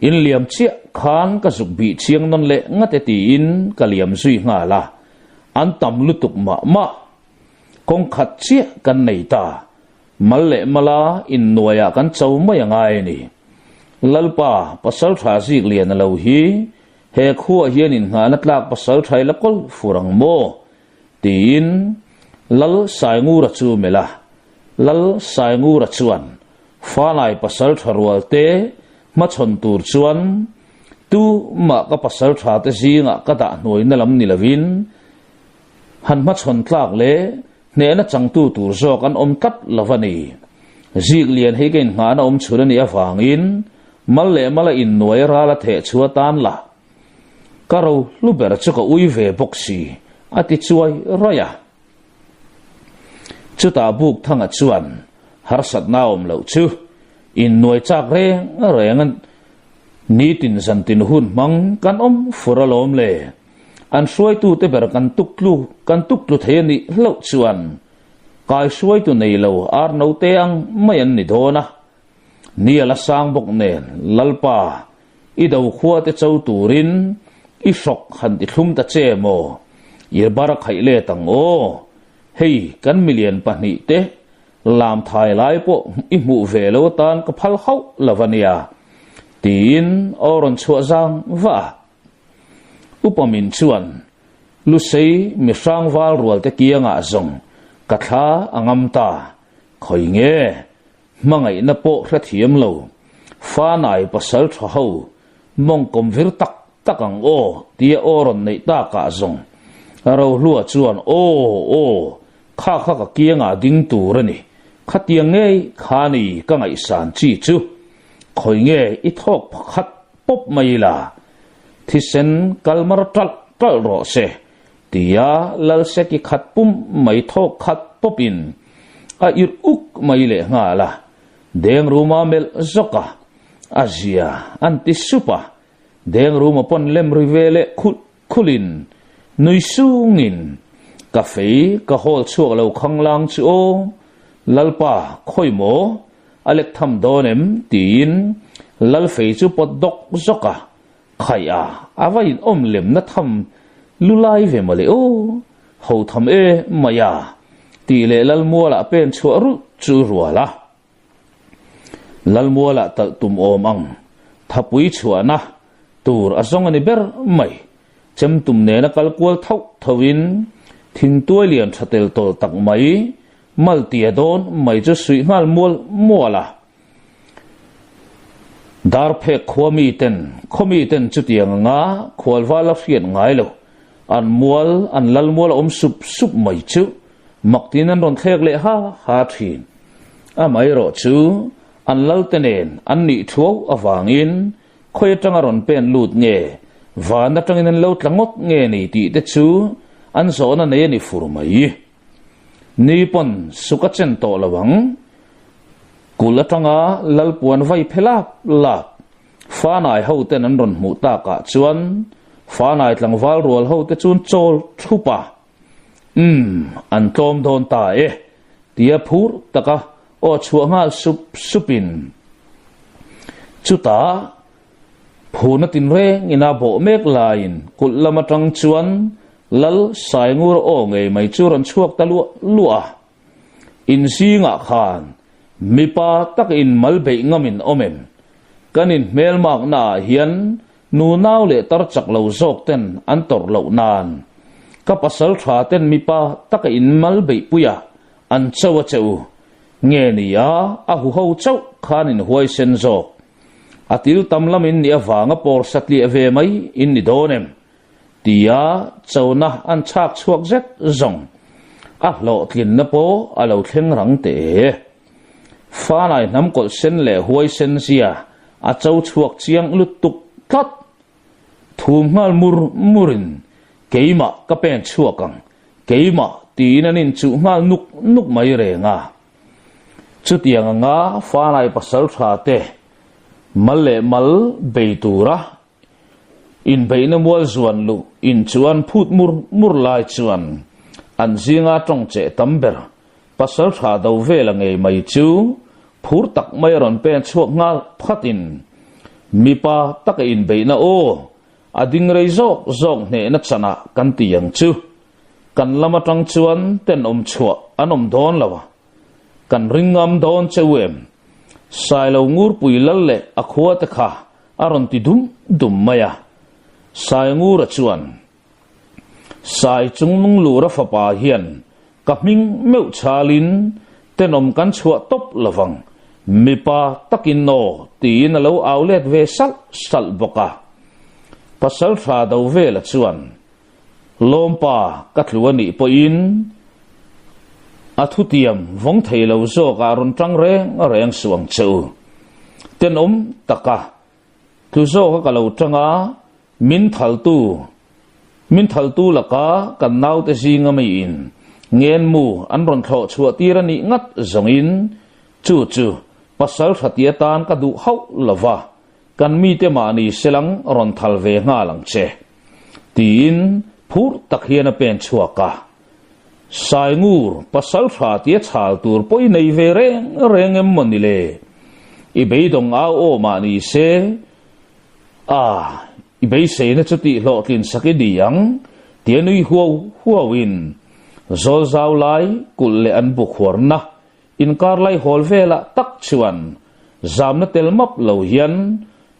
in liam chiah khan ka zuk bih chiang nawn leh ngat e tiin ka liam zui nghal a, an tam lutuk mah mah. Kawng khat chiah kan nei ta, mal leh mala innuaiah kan cho mai a ngai a ni. Lalpa, Pasaltha Zikliana lo hi he khuaah hian inngahna tlak Pasaltha i la kawl fur ang maw? Tiin Lal Saingura chu melh a, Lal Saingura chuan Fanai pasal tha rual te hmachhawn tur chuan tu mah ka pasal tha te zingah ka dah hnuaina lam ni lovin han hmachhawn tlak leh hnehna changtu tur zawk an awm tlat lo a ni. Ziklian hi ka inngahna awm chhun a nih avangin mal leh mala innuai ral a theh chu atan la. Ka ro hlu ber chu ka ui ve bawk si, a ti chuai raih a. Chutah Bukthanga chuan harsatna awm loh chu innuai chak reng reng a nitin zantin hun hmang kan awm fur alawm le. An hruaitute ber kan tuk tlu kan tuk tlu thei a nih hlauh chuan kai hruaitu nei lo ar note ang mai an ni dawn a. Ni a la sang bawk nen Lalpa I do khua te cho turin i hrawk han ti thlum ta che maw? I bar a khaih let ang aw. Hei kan milian pahnih te lam thai lai pawh i hmuh ve lo atan ka phal hauh lo a nia, tiin aw rawn chhuah zang vah a. Upa min chuan Lusei mi hrangval rual te kiangah zawng ka thla a ngam ta, khawi nge Hmangaihna pawh hrethiam lo, Fanai pasal tha ho, mawngkawm vir tak tak ang aw tia aw rawn neih takah zawng Rohlua chuan aw aw, kha kha ka kiangah ding tur a ni, khatiang ngei kha ni ka ngaihsan chi chu, khawi nge i thawk pakhat pawp mai la, thisen kal mar ṭalh ṭalh rawh se Tia Lalseki khat pum mai thawk khat pawpin a irh uk mai leh nghal a, Dengruma melh zawk a, a zia an ti sup a, Dengruma pawn lem ri ve leh khulh khulhin nui sungin ka fei ka hawl chhuak lo khanglang chu aw, Lalpa khawi maw a lek tham dawn em tiin Lalfei chu pawt dawk zawk a, Khaih a, a va inawm lemna tham lu lai ve mawle aw, ho tham e mai a, tih leh Lalmualah pen chhuah rulh chu rual a. Lalmualah talh tum awm ang, thapui chhuahna. tur a zawng a ni ber mai. Chemtum nena kal kual thauh thauhin thingtuai lian tha tel tawlh tak mai maltia dawn mai chu suih nghal mual mual a. Darphek khua miten khaw miten chutiang anga khualva la hriat ngai lo an mual an lal mual a awm sup sup mai chu mak tin an rawn thlek leh ha ha thin. Amaherawh chu an lalte nen an nih thuau avangin Khawi atanga rawn pen lut nge, van atangin an lo tla ngawt nge ni tih te chu an zawhna nei a ni fur mai. Ni pawn suk a chen tawh lo ang. Kulh atanga Lalpuan vai phe lap lap Fanai ho ten an rawn hmuh takah chuan Fanai tlangval rual ho te chuan chawl thup a. Umm, an tlawm dawn ta e, tia phur taka aw chhuah nghal sup supin chutah phurna tinreng ina bawh mek laiin kulh lam atang chuan Lal Saingur aw ngei mai chu rawn chhuak ta luah luah a. Inzingah khan mipa tak in mal beih ngam in awm em? Kan inhmelmakna ah hian Nunau leh tar chak lo zawk ten an tawrh loh nan ka pasal tha ten mipa taka in mal beihpui a an cho a che u. Nge ni a, a huho chauh khan in huaisen zawk. A til tam lam in nih avanga pawr satliah ve mai in ni dawn em? Tia chona an chhak chhuak zet zawng a hlawhtlinna pawh a lo thleng rang teh e. Fanai hnam kawlh sen leh huaisen zia a cho chhuak chiang lutuk tlat. Thum nghal mur murin keimah ka pen chhuak ang, keimah tiin an inchuh nghal nuk nuk mai reng a. Chutiang anga Fanai pasal tha te mal leh mal bei tura inbeihna mual zuan luh in chuan phut mur mur lai chuan an zinga tawng cheh tam ber Pasal tha do vel a ngei mai chu phur tak mai a rawn pen chhuak nghal phatin mipa taka inbeihna aw a ding rei zawk zawk hnehna chanah kan ti ang chu. Kan lam atang chuan tenawm chhuah an awm dawn lo a, kan ring ngam dawn cheu em? Sailo Ngurpui lal leh a khua te kha a rawn ti dum dum mai a. Saingura chuan Sai chungnung lura fapa hian ka hming meuh chhalin tenawm kan chhuah tawp lovang, mipa takin aw tiin a lo au let ve salh salh bawk a. Pasal tha do vela chuan Lawmpa ka tlu a nih pawhin a thutiam vawng thei lo zawkah rawn tang reng reng suh ang che u. Tenawm taka tlu zawka ka lo tang a, Min thaltu, min thaltu laka kan naute zinga miin ngenmu an rawn thlawh chhuah tir a nih ngat zawngin chu chu pasal tha ti atan ka duh hauh lo va, kan mite mahni selang rawn thal ve nghal ang che, tiin phur tak hian a pen chhuak a. Saingur, pasal tha tia chhal tur pawh i nei ve reng reng em maw ni le? I beidawng au aw mahni se, A, i beiseina chu tih hlawhtlin sak i ni ang, tia nui huau huauin zawl zau lai kulh leh an bu khuarna inkar lai hawl velah tak chuan zamna tel map lo hian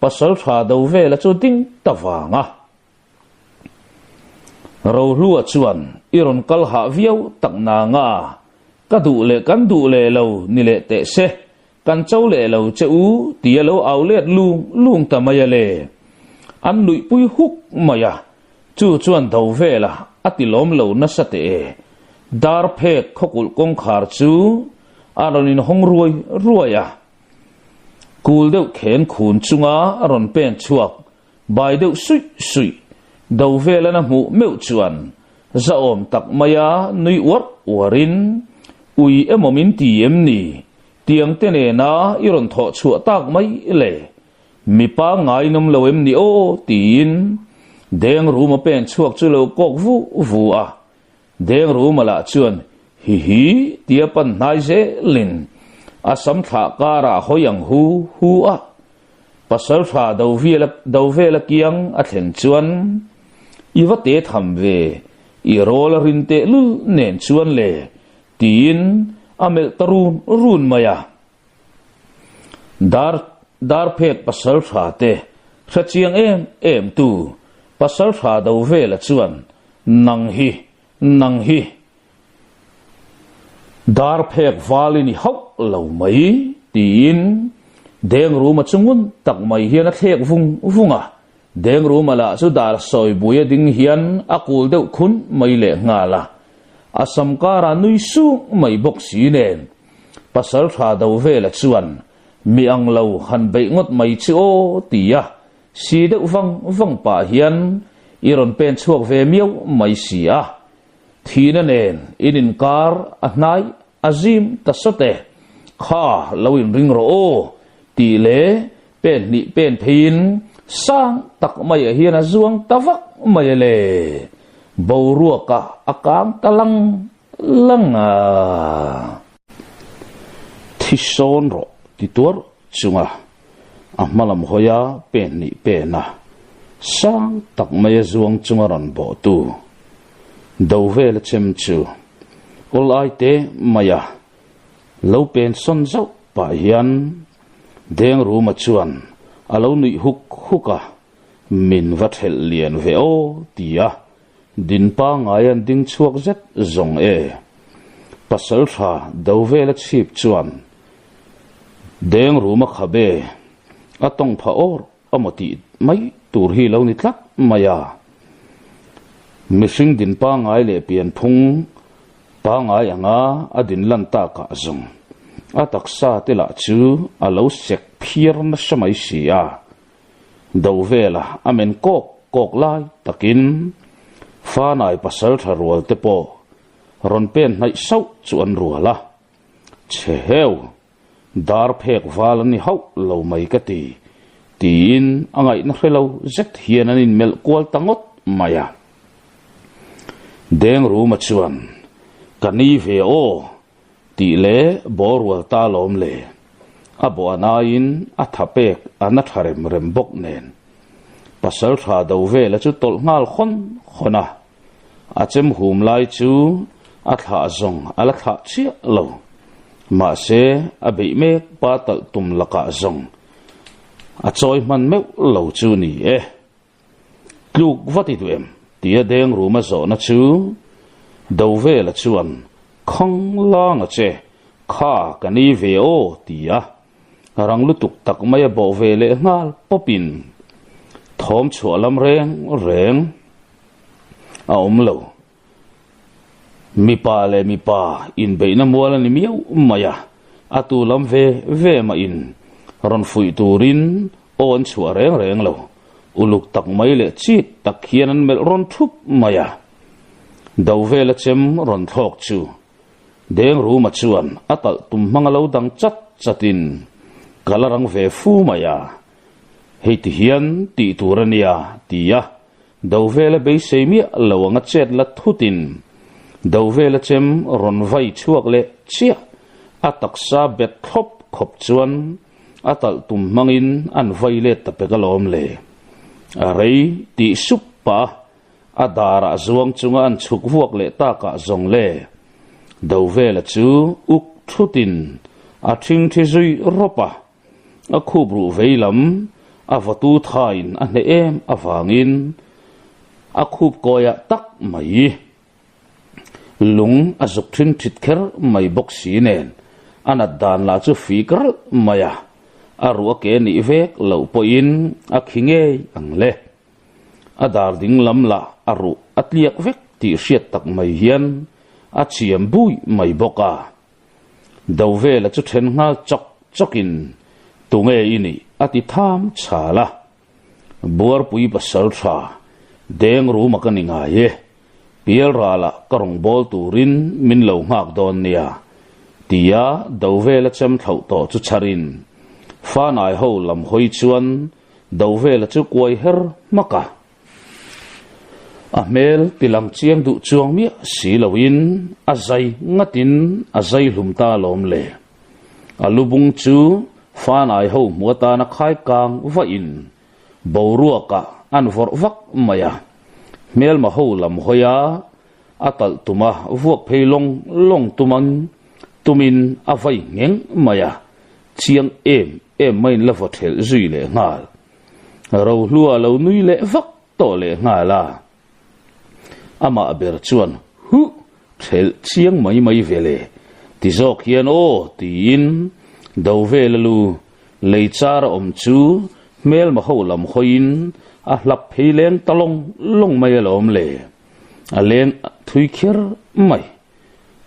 pasal tha do vela chu ding ta vang a. Rohlua chuan i rawn kal hah viau tak nanga ka duh leh kan duh leh lo ni leh teh se, Kan cho leh lo che u ti a lo au let lung lung ta mai a le. An nuihpui huk mai a, chu chuan do vela a ti lawm lo nasa teh e. Dar phek khawkulh kawngkhar chu a rawn inhawng ruai ruai a. Kul deuh khen khun chunga a rawn pen chhuak bai deuh suih suih do velan a hmuh meuh chuan zahawm tak maia nui uar uarin ui emaw min ti em ni tiang te nena i rawn thawh chhuah tak mai le mipa ngainawm lo em ni aw tiin deng rum a pen chhuak chu lo kawk vu vu a deng ruma lah chuan hi hi tia pan hnai zelin a sam thlah karah hawi ang hu hu a. Pasal tha do vela kiang a thlen chuan i va te tham ve, i rawl a rin teh lul nen chuan le tiin a melh ta run run mai a. Dar dar phek pasal tha te Hre chiang em em tu Pasaltha Dovela chuan nang hi, nang hi dar phek val i ni hauh lo mai tiin Dengruma chu ngun tak mai hian a thlek vung vung a. Dengruma lah chu dar sawi buia ding hian a kul deuh khun mai leh nghal a. A sam karah nui sung mai bawk si nen Pasaltha Dovela chuan Mi ang lo han beih ngawt mai chu aw ti a, si deuh vang vang pah hian i rawn pen chhuak ve miau mai si a. Thihna nen in inkar a hnai a zim ta sawt e, kha lo inring rawh aw tih leh pen hnih pen pheiin sang tak maiah hian a zuang ta vak mai a le, boruakah a kang ta lang lang a. Thi sawn rawh ti tuar chunga a hmalam hawia pen hnih pen a, sang tak maia zuang chunga rawn bawhtu do vela chem chu awl ai te maia lo pen sawn zauh pah hian Dengruma chuan a lo nuih huk huk a, min va thelh lian ve aw ti a Din pangngai an ding chhuak zet zawng e. Pasal tha do vela chhip chuan deng ruma khabe a tawng pha awr amaw tih mai tur hi lo ni tlat mai a. Mihring din pangngai leh pianphung pangngai anga a din lan takah zawng a taksa te lah chu a lo sek phiar nasa mai si a. Do vela a men kawk kawk lai takin Fanai pasal tha rual te pawh rawn pen hnaih sauh chu an rual a, Chhe heu, dar phek val an ni hauh lo mai ka ti, tiin a ngaihna hre lo zet hian an inmelh kual ta ngawt mai a. Dengruma chuan, Ka ni ve aw, Tih leh bawh rual ta lawm le. A bawh an aiin a tha pek a na tha rem rem bawk nen. Pasal tha do vela chu tawlh nghal hawn hawn a. A chem hum lai chu a thlah zawng a la thlah chiah lo. Mahse a beih mek pa talh tum lakah zawng a chawi hman meuh lo chu ni e. Tluk vat i duh em? tia deng ruma zawhna chu Dovela chuan Khang langa che, kha ka ni ve aw tia rang lutuk tak mai a bawh ve leh nghal pawpin thawm chhuah lam reng reng a awm lo. Mipa leh mipa inbeihna mual a ni miau mai a, a tu lam ve ve mah in rawn fuih turin aw an chhuah reng reng lo. Uluk tak mai leh chik tak hian an melh rawn thup mai a. Do vela chem rawn thlawk chu Dengruma chuan a talh tum hmang a lo dang chat chat in ka la rang ve fu mai a, hei ti hian tih tur a nia ti a Dovela beisei miah lo anga chet la thutin Dovela chem rawn vai chhuak leh chiah a taksa bet thlawp khawp chuan a talh tum hmangin an vai let ta pek alawm le. A rei tih sup pah a darah zuang chunga an chhuk vuak leh takah zawng le. Dovela chu uk thutin a thingthi zui rawp a. A khup ruh vei lam a vawtu thain a hneh em avangin a khup kawiah tak mai lung a zuk thin thit kher mai bawk si nen a nat dan lah chu fik ralh mai a, a ruh a ke nih vek loh pawhin a khi ngei ang le. A dar ding lam lah a ruh a tliak vek tih hriat tak mai hian a chiam bui mai bawk a. Dovela chu then nghal chawk chawkin, Tunge i nih? a ti tham chhal a. Buarpui pasal tha, deng ruma ka ni ngai e. Pialralah ka rawn bawl turin min lo nghak dawn nia, tia Dovela chem thlauh tawh chu chharin Fanai ho lam hawi chuan Dovela chu kuai her hmak a. A hmel tilang chiang duh chuang miah si loin a zai ngatin a zai hlum ta alawm le. A lubung chu Fanai ho hmu atana khai kang vahin boruakah an vawrh vak mai a. Hmelma ho lam hawi a, a talh tuma vuak phei lawng lawng tuman tumin a vai ngheng mai a, chiang em em maiin la vaw thelh zui leh nghal. Rohlua a lo nui leh vak tawh leh nghal a. Amah ber chuan, Huh! Thelh chiang mai mai ve le, ti zawk hian aw, tiin Dovela lu lei char a awm chu hmelma ho lam hawiin a hlap phei leng ta lawng lawng mai alawm le. A leng thui kher mai.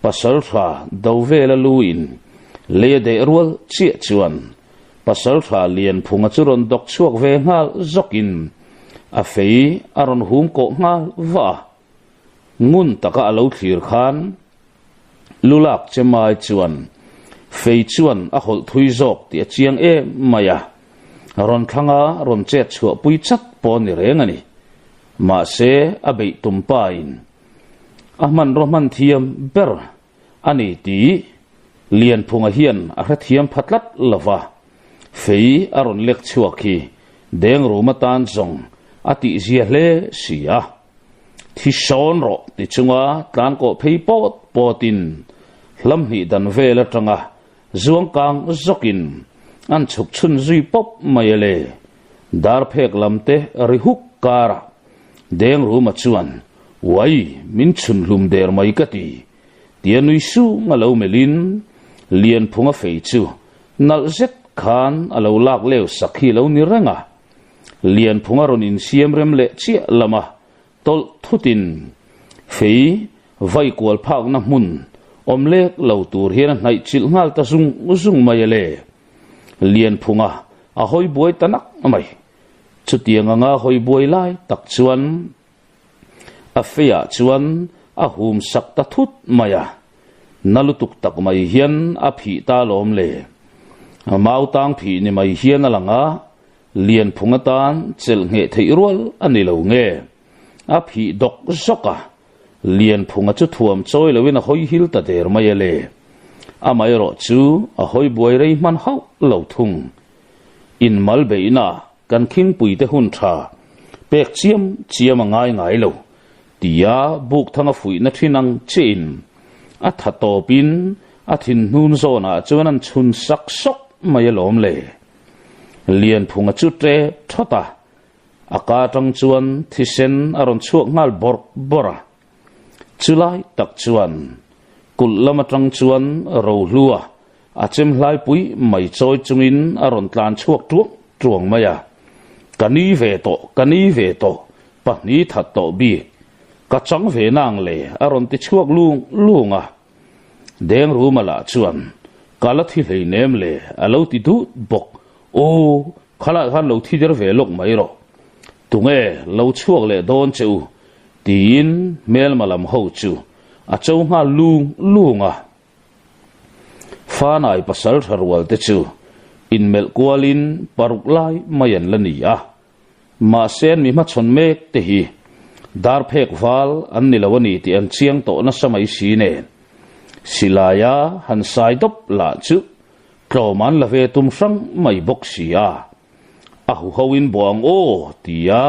Pasaltha Dovela lu in lei a deh rual chiah chuan Pasaltha Lianphunga chu rawn dawk chhuak ve nghal zawkin a fei a rawn hum kawh nghal vah a. Ngun taka a lo thlir khan Lulak Chemai chuan fei chuan a hawlh thui zawk tih a chiang em mai a, rawn thlanga rawn chet chhuah pui chat pawh a ni reng a ni. Mahse a beih tum pain a hmanraw hman thiam ber a ni tih Lianphunga hian a hrethiam pha tlat lo va, fei a rawn lek chhuak hi Dengrum atan zawng a tihzia hle si a. Thi sawn rawh ti chunga tlan kawh phei pawt pawtin hlam hnih dan vel atanga zuang kang zawkin an chhuk chhun zui pawp mai a le. Dar phek lam te ri huk karah Dengruma chuan, Uai, min chhun hlum der mai ka ti, tia nui sung a lo melhin Lianphunga fei chu nalh zet khan a lo lak leu sak hi lo ni reng a. Lianphunga rawn insiam rem leh chiah lama tawlh thutin fei vai kual phakna hmun awm lek lo tur hian a hnaih chilh nghal ta zung zung mai a le. Lianphunga a hawi buai ta nak mai. Chutiang anga hawi buai lai tak chuan a feiah chuan a hum sak ta thut mai a, na lutuk tak mai hian a phih ta alawm le. Mau tang phih ni mai hian a lang a, Lianphung atan chelh ngheh theih rual a ni lo nge? A phih dawk zawk a, Lianphunga chu thuam chawi loin a hawi hil ta der mai a le. Amaherawh chu a hawi buai rei hman hauh lo thung. Inmal beihna kan khingpuite hun tha pek chiam chiam a ngai ngai lo tia Bukthanga fuihna thin ang chiahin a tha tawpin a thinhnun zawnah chuan an chhun sak sawk mai alawm le. Lianphunga chu ṭe ṭhawt a, a ka aṭang chuan thisen a rawn chhuak nghal bawrh bawrh a. Chulai tak chuan kulh lam aṭang chuan Rohlua a chem hlaipui mai chawi chungin a rawn tlan chhuak ṭuang ṭuang mai a. Ka ni ve tawh, ka ni ve tawh, pahnih that tawh bik, ka chang ve nang le a rawn ti chhuak lung lung a. Dengruma lah chuan, Ka la thi hleinem le, a lo ti dut bawk. Aw, khalai khan lo thi der ve lawk mai rawh. Tunge lo chhuak leh dawn che u? tiin hmelma lam ho chu a cho nghal lung lung a. Fanai pasal tha rual te chu inmelh kualin paruk lai mai an la ni a. Mahse an mi hmachhawn mek te hi dar phek val an ni lo a ni tih an chiang tawh nasa mai si nen silaia han sai dawp lah chu tlawm an la ve tum hrang mai bawk si a. A huho in bawh ang aw tia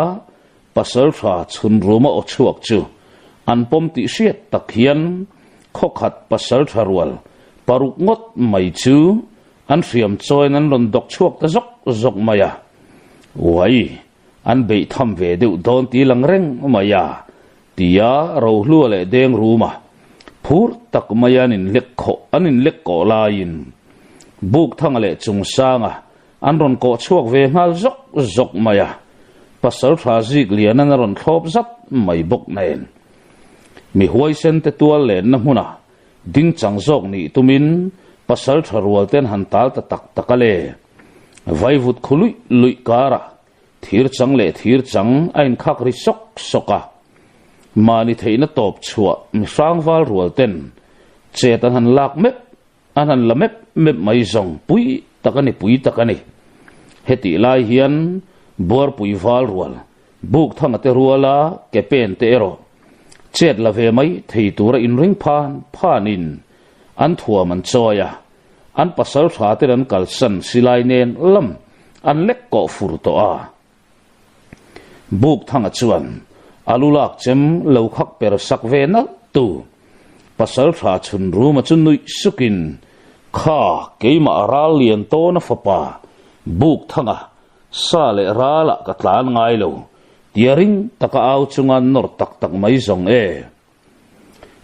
pasal tha chhun ruma aw chhuak chu an pawm tih hriat tak hian khawkhat pasal tha rual paruk ngawt mai chu An hriam chawiin an rawn dawk chhuak ta zawk zawk mai a, Uai, an beih tham ve deuh dawn ti lang reng mai a, tia Rohlua leh Dengruma phur tak maia an inlek khawh an inlek kawh laiin Bukthanga leh Chungsanga an rawn kawh chhuak ve nghal zawk zawk mai a, Pasaltha Ziklianan a rawn thlawp zat mai bawk nen. Mi huaisen te tual lenna hmunah Dingchang zawk nih tumin pasal tha rual ten han tal ta tak tak a le. Vaivut khu luih luih karah thir chang leh thir chang a inkhak ri sawk sawk a. Mahni theihna tawp chhuah mi hrangval rual ten chet an han lak mep an han la mep mep mai zawng pui tak a ni pui tak a ni. Hetih lai hian buarpui val rual Bukthanga te ruala ke pen te erawh chet la ve mai thei tura inring phan phanin an thuam an chawi a, an pasal tha ten an kalsan silai nen lam an lek kawh fur tawh a. Bukthanga chuan a lu lak chem lo khak per sak ve nalh tu pasal tha chhun ruma chu nuih sukin, Kha, keimah ral lian tawna fapa Bukthanga. Sa leh ralah ka tlan ngai lo, tia ring taka au chunga nawr tak tak mai zawng e.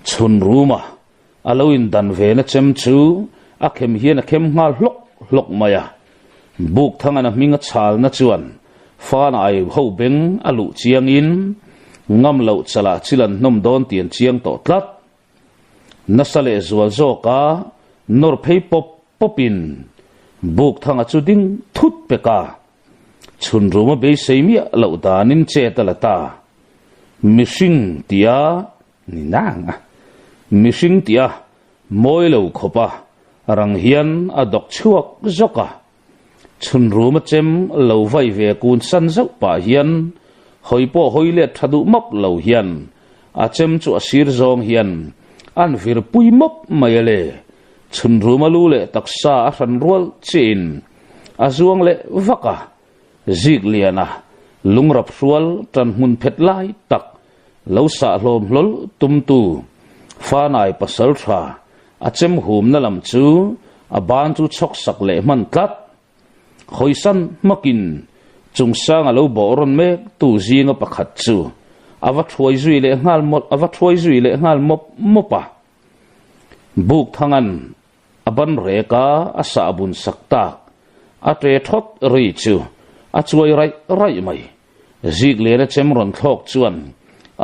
Chhun ruma a lo indan ve na chem chu a khem hian a khem nghal hlawk hlawk mai a. Buk thangana hming a chhalna chuan Fanai ho beng a luh chiangin ngam loh chalah chil an hnawm dawn tih an chiang tawh tlat. Nasa leh zual zawka nawr phei pawp pawpin buk thanga chu ding thut pek a, chhun ruma beisei miah loh danin chet a la ta. Mihring tia ni nang a, mihring tia mawi lo khawp a rang hian a dawk chhuak zawk a, chhun ruma chem lo vai ve kun san zauh pah hian hawi pawh hawi let tha duh map lo hian a chem chu a sir zawng hian an vir pui mawp mai a le. Chhun ruma lu leh taksa a hran rual chiahin a zuang leh vak a, zik liana lungrap hrual tan hmun phet lai tak lo sah hlawm hlawl tumtu Fanai pasal tha a chem humna lam chu a ban chu chhawk sak leh hman tlat. Hawisan hmakin chungsang a lo bawh rawn mek tu zinga pakhat chu a va thuai zui leh nghal mawlh a va thuai zui leh nghal mawp mawp a. Buk thangan a ban rek a, a sahbun sak tak a ṭe ṭhawt ri chu a chuai raih raih mai. Zik lena chem rawn thlawk chuan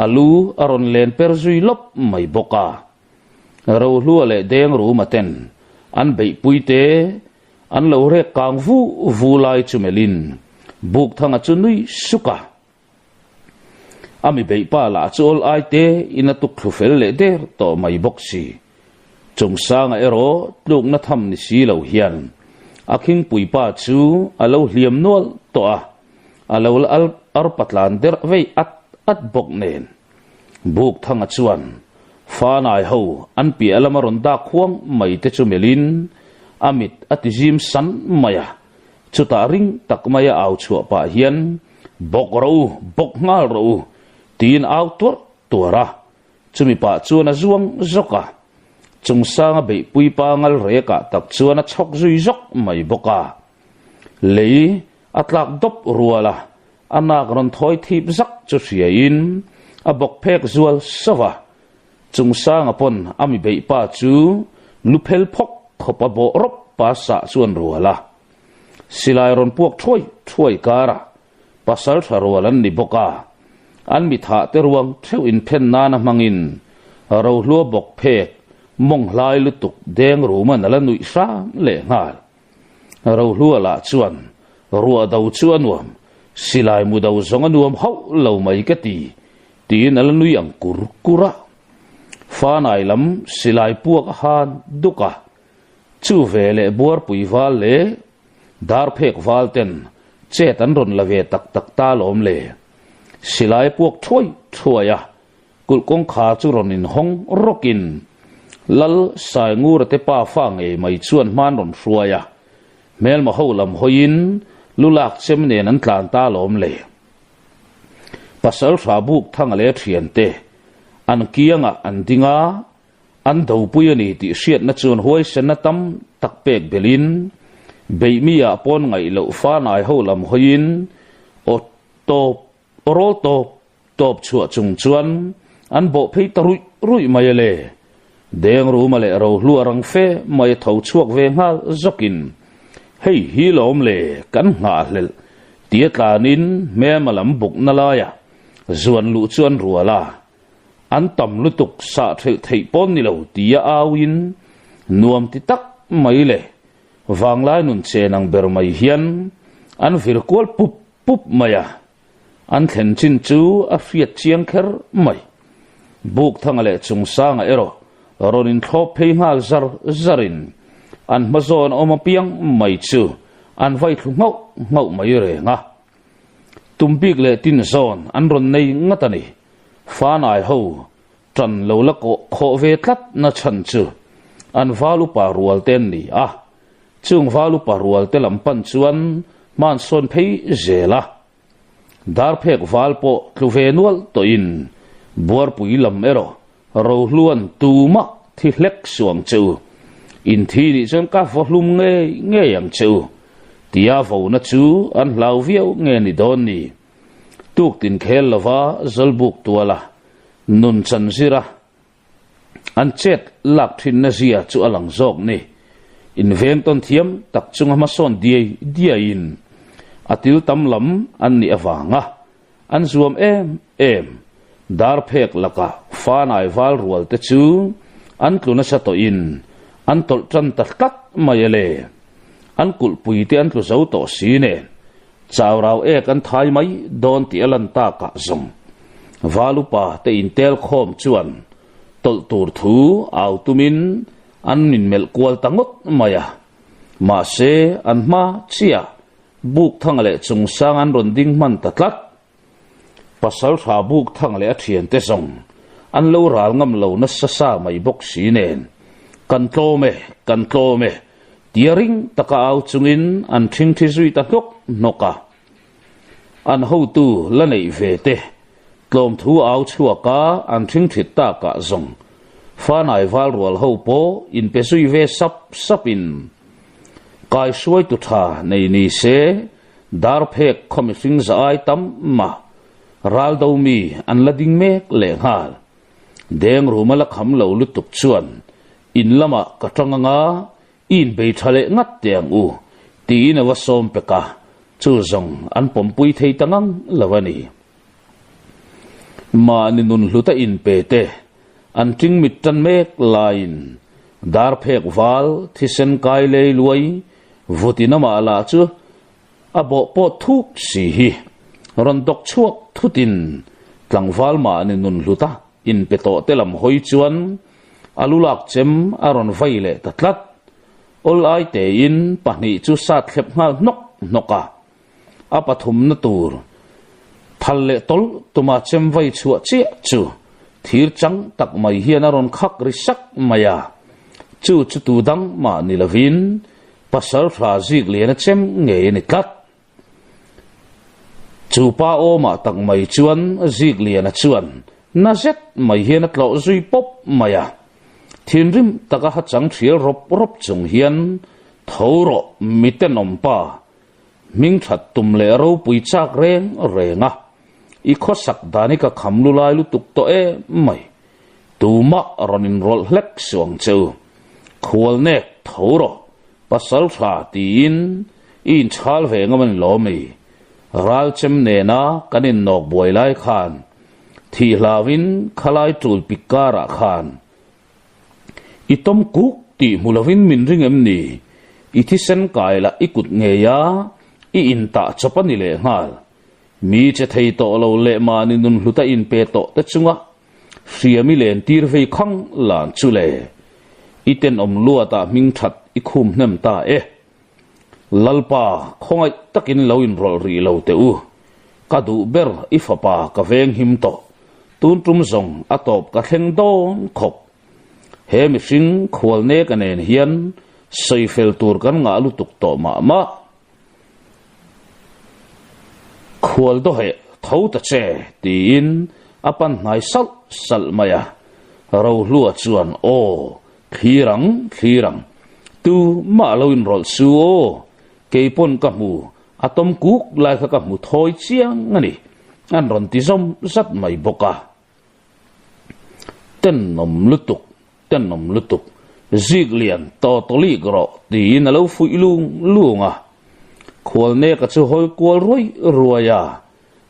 a lu a rawn len per zui lawp mai bawk a. Rohlua leh Dengruma ten an beihpui te an lo rek kang vu vu lai chu melhin Bukthanga chu nui suk a. A mi beih pa lah chu awl ai te in a tuk thlu fel leh der tawh mai bawk si. Chungsanga erawh tlukna tham ni si lo hian a khingpui pa chu a lo hliam nual tawh a, a lo la arpa tlan der vei at at bawk nen. Bukthanga chuan Fanai ho an piah lama rawn dak huang mai te chu melhin a mit a ti zim san mai a, Chutah ring tak maia au chhuah pah hian, Bawk rawh u, bawk nghal rawh u, tiin au tuarh tuarh a. Chumi pah chuan a zuang zawk a. Chungsanga beihpui pa ngal rekah tak chuan a chhawk zui zawk mai bawk a. Lei a tlak dawp rual a, a nak rawn thawi thip zak chu hriain a bawk phek zual sauh a. Chungsanga pawn a mi beih pa chu lu phel phawk khawp a bawh rawp pa sah chuan rual a. Silai rawn puak thuai thuai karah pasal tha rual an ni bawk a, an mi thah te ruang theuh inphen nana hmangin rohlua bawk phek mawng hlai lutuk deng ruman a la nuih hram leh nghal. Rohlua lah chuan ruah do chu a nuam, silai mu do zawng a nuam hauh lo mai ka ti Tiin a la nui ang kur kur a. Fanai lam silai puak a han duk a, chu ve leh buarpui val leh darphek val ten chet an rawn la ve tak tak ta lawm le. Silai puak thuai thuai a, kulh kawngkhar chu rawn inhawng rawkin Lal Saingura te pa fa ngei mai chuan hman rawn hruai a, hmelma ho lam hawiin lu lak chem nen an tlan ta lawm le. Pasal hra buk thanga leh thiante an kiangah an ding a, an dopui a ni tih hriatna chuan huaisenna tam tak pek belhin beihmi-ah pawn ngaih loh fanai ho lam hawiin aw tawp aw rawl tawp tawp chhuah chung chuan an bawh phei ta ruih ruih mai a le. Dengruma leh Rohlua rang fe mai a tho chhuak ve nghal zawkin, Hei hi lawm le, kan nghahhlelh, tia tlanin hmelma lam bukna laiah zuan luh chu an rual a, an tam lutuk sah thelh theih pawn ni lo tia auin nuam ti tak mai le vanglai nun chen ang ber mai hian an vir kual pup pup mai a. An thlen chin chu a hriat chiang kher mai. Bukthanga leh Chungsanga erawh rawn inthlawp phei nghal zar zarin an hma zawn awm apiang mai chu an vai thlu nghauh nghauh mai reng a. Tum bik leh tin zawn an rawn nei ngat a ni. Fanai ho tan lo la kawh khawh ve tlat na chhan chu an val upa rual te an ni a. Chung val upa rual te lam pan chuan hmansawn phei zel a. Darphek val pawh tlu ve nual tawhin Buarpui lam erawh Rohluan tumah thi hlek suang che u. In thi nih chuan ka vaw hlum ngei ngei ang che u. Tia vona chu an hlau viau nge ni dawn ni? Tuk tin khel lova Zawlbuk tuala nun chan zira an chet lak thinna zia chu a lang zawk ni. Inveng tawn thiam tak chunga hmasawn diai diaiin a til tam lam an nih avanga an zuam em em. Dar phek lakah fanai val rual te chu an tlu nasa tawhin an tawlh tan ta tlat mai a le. An kulhpui te an tlu zo tawh si nen Chau rau ek an thai mai dawn tih a lan takah zawng Val upa te intel khawm chuan tawlh tur thu au tumin an inmelh kual ta ngawt mai a. Mahse, an hma chiah buk thanga leh chungsang an rawn ding hman ta tlat. Pasaltha buk thang leh a thiante zawng an lo ral ngam lo nasa sa mai bawk si nen, Kan tlawm e, kan tlawm e, tia ring taka au chungin an thingthi zui ta hnawk hnawk a. An hotu la neih ve te tlawmthu au chhuak a an thingthit takah zawng Fanai val rual ho pawh inpe zui ve sap sapin kaihruaitu tha nei ni se Darphek khaw mihring za ai tam mah ral do mi an la ding mek leh nghal. Deng ruma la kham lo lutuk chuan in lamah ka tang anga i inbei tha leh ngat teh ang u tiin a va sawm pek a, chu zawng an pawmpui thei ta ngang lo a ni. Mahni nun hluta inpe te an ṭing mit ṭan mek laiin Darphek val thisen kai lei luai vutin amah lah chu a bawh pawh thuk si hi rawn dawk chhuak thutin tlangval mahni nun hluta inpe tawh te lam hawi chuan a lu lak chem a rawn vai leh ta tlat. Awl ai tein pahnih chu sat thlep nghal hnawk hnawk a. A pathumna tur thal leh tawlh tuma chem vai chhuah chiah chu thir chang tak mai hian a rawn khak ri sak mai a. Chu chu tu dang mah ni lovin pasal tha zik lian a chem ngei a ni tlat. Chu pa awmah tak mai chuan zik liana chuan na zet mai hian a tlawh zui pawp mai a. Thinrim taka ha chang thial rawp rawp chung hian tho rawh mi tenawm pa Hming that tum leh ropui chak reng reng a, i khawsak dan hi ka kham lu lai lutuk tawh em mai. Tumah rawn inrawlh hlek suh ang che u. Khual nek tho rawh, pasal tha tiin i inchhal ve ngam a ni lo mi? Ral chem nena kan innawk buai lai khan thih hlauin khalai tul pik karah khan I tawm kuk tih hmu lovin min ring em ni? I thisen kai lah i kut ngei a, i intah chawp a ni leh nghal. Mi che thei tawh lo leh mahni nun hluta inpe tawh te chunga hriam i len tir vei khang lan chu le. I tenawm luatah hming that i khum hnem ta e. Lalpa, khawngaih takin lo inrawlh rih lo teh u. Ka duh ber i fapa ka veng him tawh. Tun tum zawng a tawp ka thleng dawn khawp. He mihring khual neka nen hian sawi fel tur kan ngah lutuk tawh mah mah. Khual dawheh tho ta che tiin a pan hnai salh salh mai a. Rohlua chuan aw Thlir ang, thlir ang. Tu mah lo inrawlh su aw, kei pawn ka hmu, a tawm kuk lai kha ka hmu thawi chiang a ni, an rawn ti zawm zat mai bawk a. Tenawm lutuk, tenawm lutuk, zik lian taw tawlik rawh tiin a lo fuih lung lung a. Khualneka chu hawi kual ruai ruai a,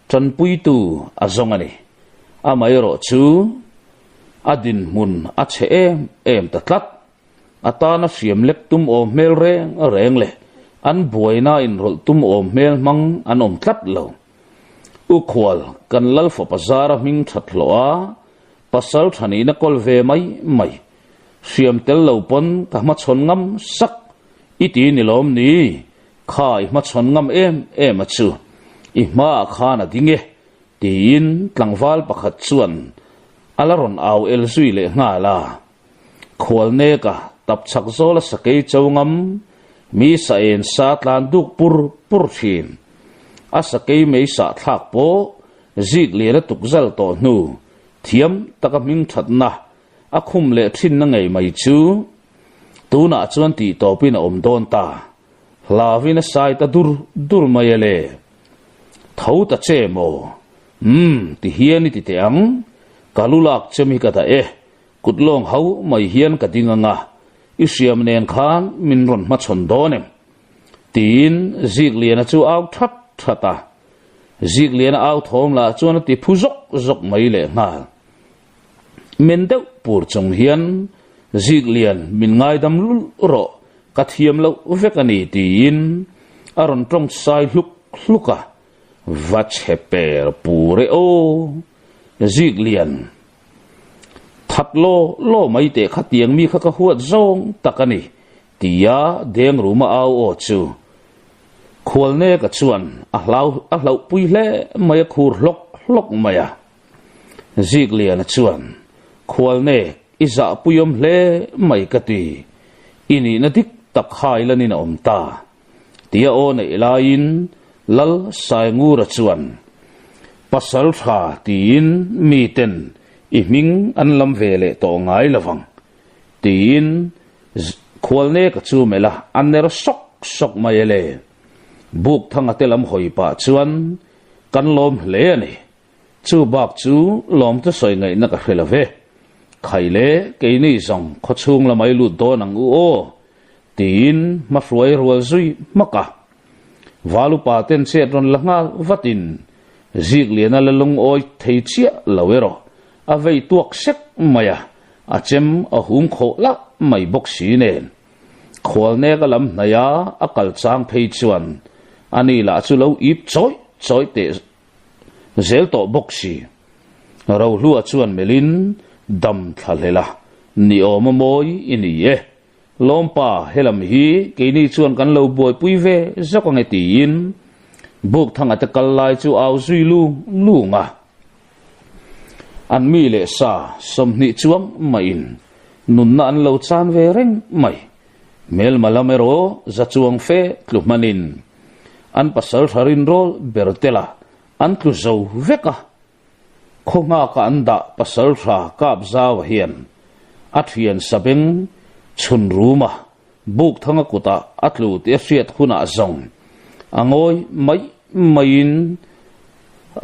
Tanpuitu a zawng a ni. Amaherawh chu a dinhmun a chhe em em ta tlat. A tana hriam lek tum awm hmel reng reng leh an buaina inrawlh tum awm hmel hmang an awm tlat lo. U Khual, kan Lal fapa zara hming that hlawh a, pasal tha nihna kawl ve mai mai. Hriam tel lo pawn ka hmachhawn ngam sak i ti ni lawm ni? Kha i hmachhawn ngam em em a chu, i hmaah khan a ding e, tiin tlangval pakhat chuan a la rawn au el zui leh nghal a. Khualneka tapchhak zawla sakei cho ngam, mi sa en sa tlan duk pur pur thin. A sakei mei sah thlak pawh zik lian a tukzal tawh hnu, thiam taka hming thatna a khum leh thinna ngei mai chu tunah chuan tih tawpin a awm dawn ta. Hlauin a sai ta dur dur mai a le. Tho ta che maw? Umm, ti hian i ti teh ang. Ka lu lak chem hi ka dah e. Kut lawng ho mai hian ka ding ang a, i hriam nen khan min rawn hmachhawn dawn em? Tiin Zikliana chu au that that a. Zikliana au thawm lah chuan a ti phu zawk zawk mai lehnghal. Men deuh pur chung hian Ziklian min ngaidam lul rawh, ka thiam loh vek a ni tiin a rawn tawng sai hluk hluk a, va chhe per pur e aw Ziklian, that law law mai teh kha tiang mi kha ka huat zawng tak a ni tia Dengruma au aw chu Khualneka chuan a hlau a hlauhpui hle mai a khur hlawk hlawk mai a. Zikliana chuan, Khualnek, i zahpuiawm hle mai ka ti. I nihna dik tak hailanin a awm ta. Tia aw neih laiin Lal Saingura chuan, Pasal tha tiin miten i hming an lam ve leh tawh ngai lo vang. Tiin Khualneka chu melh a, a ner sawk sawk mai a le. Bukthanga te lam hawi pah chuan, Kan lawm hle a ni. Chu bak chu lawmte sawi ngaihna ka hre lo ve. Khai le, keini zawng khawchhung lamai lut dawn ang u aw, tiin hmahruai rual zui hmak a. Valupa ten chet rawn la nghal vatin Zikliana la lungawi thei chiah lo erawh a vei tuak sek mai a, a chem a hum khawh lah mai bawk si nen. Khualnek a lam hnaih a, a kal chang phei chuan ani lah chu lo ip chawih chawih teh zel tawh bawk si. Rohlua chuan melhin dam thla hlel a, Ni awm a mawi i ni e. Lawmpa, helam hi keini chuan kan lo buaipui ve zawk ange tiin Bukthanga te kal lai chu au zui lung lung a. An mi leh sa 20 chuang maiin nunna an lo chan ve reng mai. Hmelma lam erawh za chuang fe tlu hmanin an pasal tha rinrawl ber tela an tlu zo vek a. Khaw nghaka an dah pasal tha kap zaua hian a thian sabeng chhun ruma Bukthanga kutah a tlu tih a hriat hunah zawng a ngawi mai maiin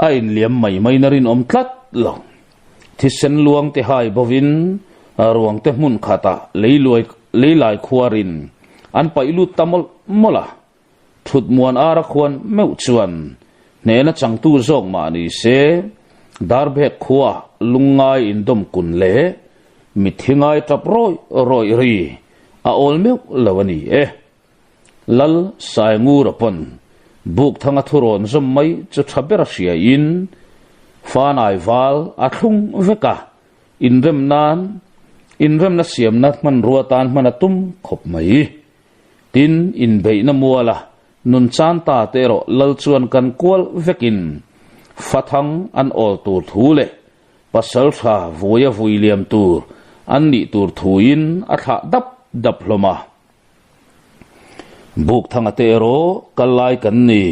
a inliam mai maiin a rinawm tlat lo. Thisen luang te hai bovin ruang te hmun khatah leiluai leilai khuarin an paih lut ta mawlh mawlh a. Thutmuan ara khuan meuh chuan hnehna changtu zawk mah ni se Darbek khua lungngai indawm kun leh mitthi ngai tap rawih rawih ri a awl meuh lo a ni e. Lal Saingura pawn Bukthanga thurawn zawm mai chu tha ber a hriain Fanai val a thlung vek a, inrem nan inremna siamna hmanrua tan hman a tum khawp mai. Tin, inbeihna muala nun chan ta te erawh Lal chuan kan kual vekin Fathang an awl tur thu leh Pasal tha vuaia vui liam tur an nih tur thuin a thlah dap dap hlawm a. Bukthanga te erawh kal lai kan ni,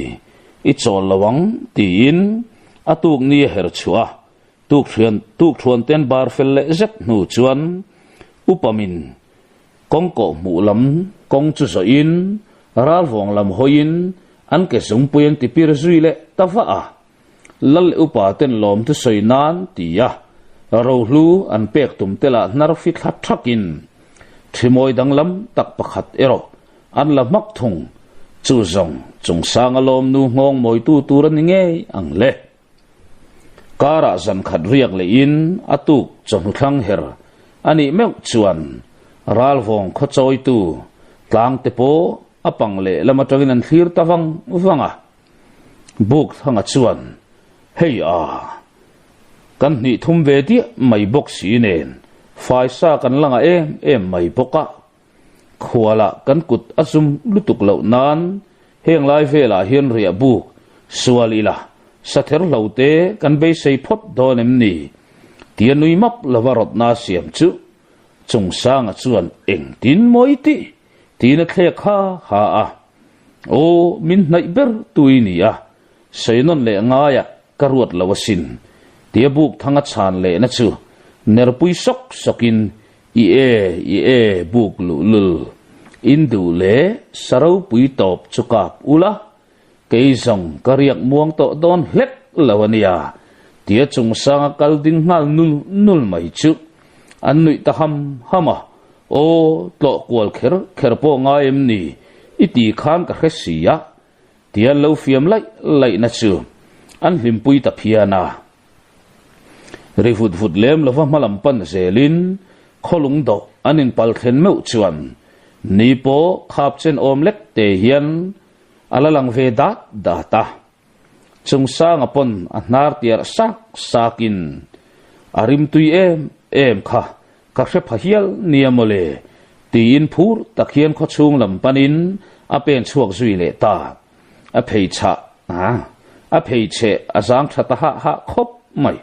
i chawl lo ang tiin a tuk ni a her chhuah a, tukthuan tukthuan ten bar fel leh zet hnu chuan upamin kawng kawh hmuh lam kawng chu zawhin ralvawng lam hawiin an ke zungpui an tipir zui leh ta vah a. Lal leh upa ten lawm chu sawi nan ti a, rohlu an pek tum te lah hnar fi thla thakin thimawi danglam tak pakhat erawh an la hmak thung. Chu zawng chungsanga lawmnu nghawng mawitu tur a ni ngei ang le. Karah zan khat riak lehin a tuk chawhnu thlang her a nih meuh chuan ralvawng khaw chawitu tlang te pawh a pang leh lam atangin an thlir ta vang vang a. Bukthanga chuan, Hei a, kan hnih thum ve diah mai bawk si nen, faisa kan la ngah em em mai bawk a. Khualah kan kut a zum lutuk loh nan heng lai velah hian riah buk sual ila, sather hlo te kan beisei phawt dawn em ni? Tia nui map lova rawtna siam chu Chungsanga chuan engtin mawi tih tiin a thlek ha ha a. Aw, min hnaih ber tu i ni a, sawi nawn leh ngaiah ka ruat lo asin, tia buk thanga chhan lehna chu nerpui sawk sawkin i e, i e buk luh lul. In duh leh sa ropui tawp chu kap ula, kei zawng ka riak muang tawh dawn hlek lo a nia, tia chungsanga kal ding nghal nul nul mai chu an nuih ta ham ham a, Aw, tlawh kual kher kher pawh ngai em ni? I ti khan ka hre si a, tia an lo fiam laih laihna chu an hlimpui ta phian a. Ri vut vut lem lova hmalam pan zelin khawlung dawh an inpal thlen meuh chuan ni pawh khap chen awm lek te hian a la lang ve dat dat a. Chungsanga pawn a hnar tiarh sak sakin a rimtui em em kha ka hre pha hial nia mawle tiin phur tak hian khawchhung lam panin a pen chhuak zui leh ta. A phei chhah a, a phei cheh a zang tha ta hah hah khawp mai.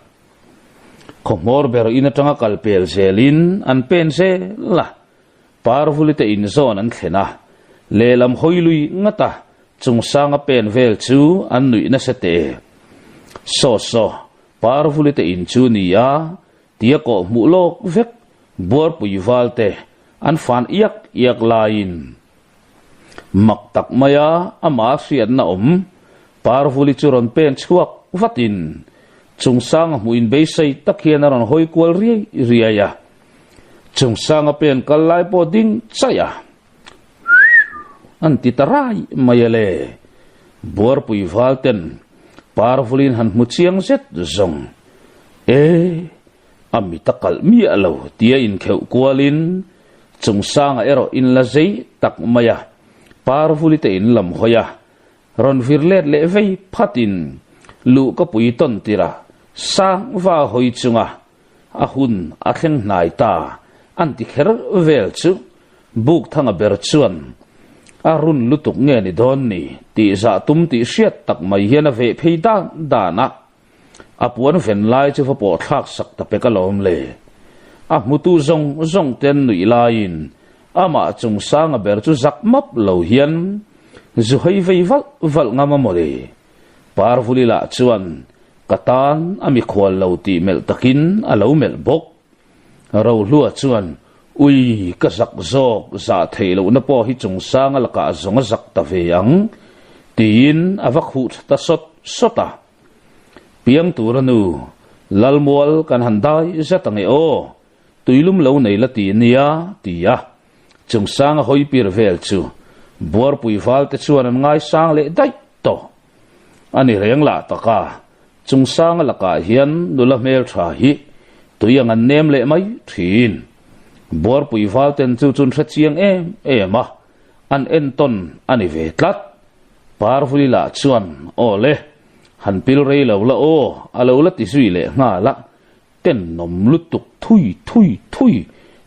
Khawhmawr ber in atanga kal pel zelin an pen zel a, Parvulite inzawn an thlen a, lehlam hawi lui ngat a chungsanga pen vel chu an nuih nasa teh e. Saw saw, Parvulite in chu ni a, tia kawh hmuh lawk vek Buarpui valte an fan iak iak laiin Mak tak maia amah hriatna awm Parvuli chu rawn pen chhuak vatin Chungsanga hmuh inbeisei tak hian a rawn hawi kual riai riai a. Chungsanga pen kal lai pawh ding chaih a, an ti ta rai mai a le. Buarpui val ten Parvuli'n han hmu chiang zet zawng, E! A mit a kalh miah lo tia inkheuh kualin Chungsanga erawh in la zei tak mai a, Parvuli te in lam hawi a, rawn vir let leh vei phatin luh ka pui tawn tir a, sang va hawi chunga a hun a thleng hnai ta an ti kher vel chu Bukthanga ber chuan a run lutuk nge ni dawn ni tih zah tum tih hriat tak mai hian a veh phei dan dan a. A puan ven lai chu va pawh thlak sak ta pek alawm le. A hmutu zawng zawng te an nuih laiin amah chungsanga ber chu zak map lo hian zu hei vei valh valh ngam a mawle. Parvuli lah chuan ka tan a mikhual lo tih melh takin a lo melh bawk. Rohlua chuan ui ka zak zawk zah theih lohna pawh hi chungsanga lakah zawng a zak ta ve ang tiin a va khuh tha ta sawt sawt a. Piang tura nu, Lalmual kan han dai zet ang e aw, tuilum lo nei la ti nia, ti a. Chungsanga hawi pir vel chu Buarpui valte chuan an ngaisang leh daih tawh. A ni reng lah tak a, Chungsanga lakah hian nula hmeltha hi tui ang an nem leh mai thin. Buarpui valten chu chun hre chiang em em a, an entawn a ni ve tlat. Parvuli lah chuan, Aw le, han pil rei lo la aw, a lo la ti zui leh nghal a, tenawm lutuk thui thui thui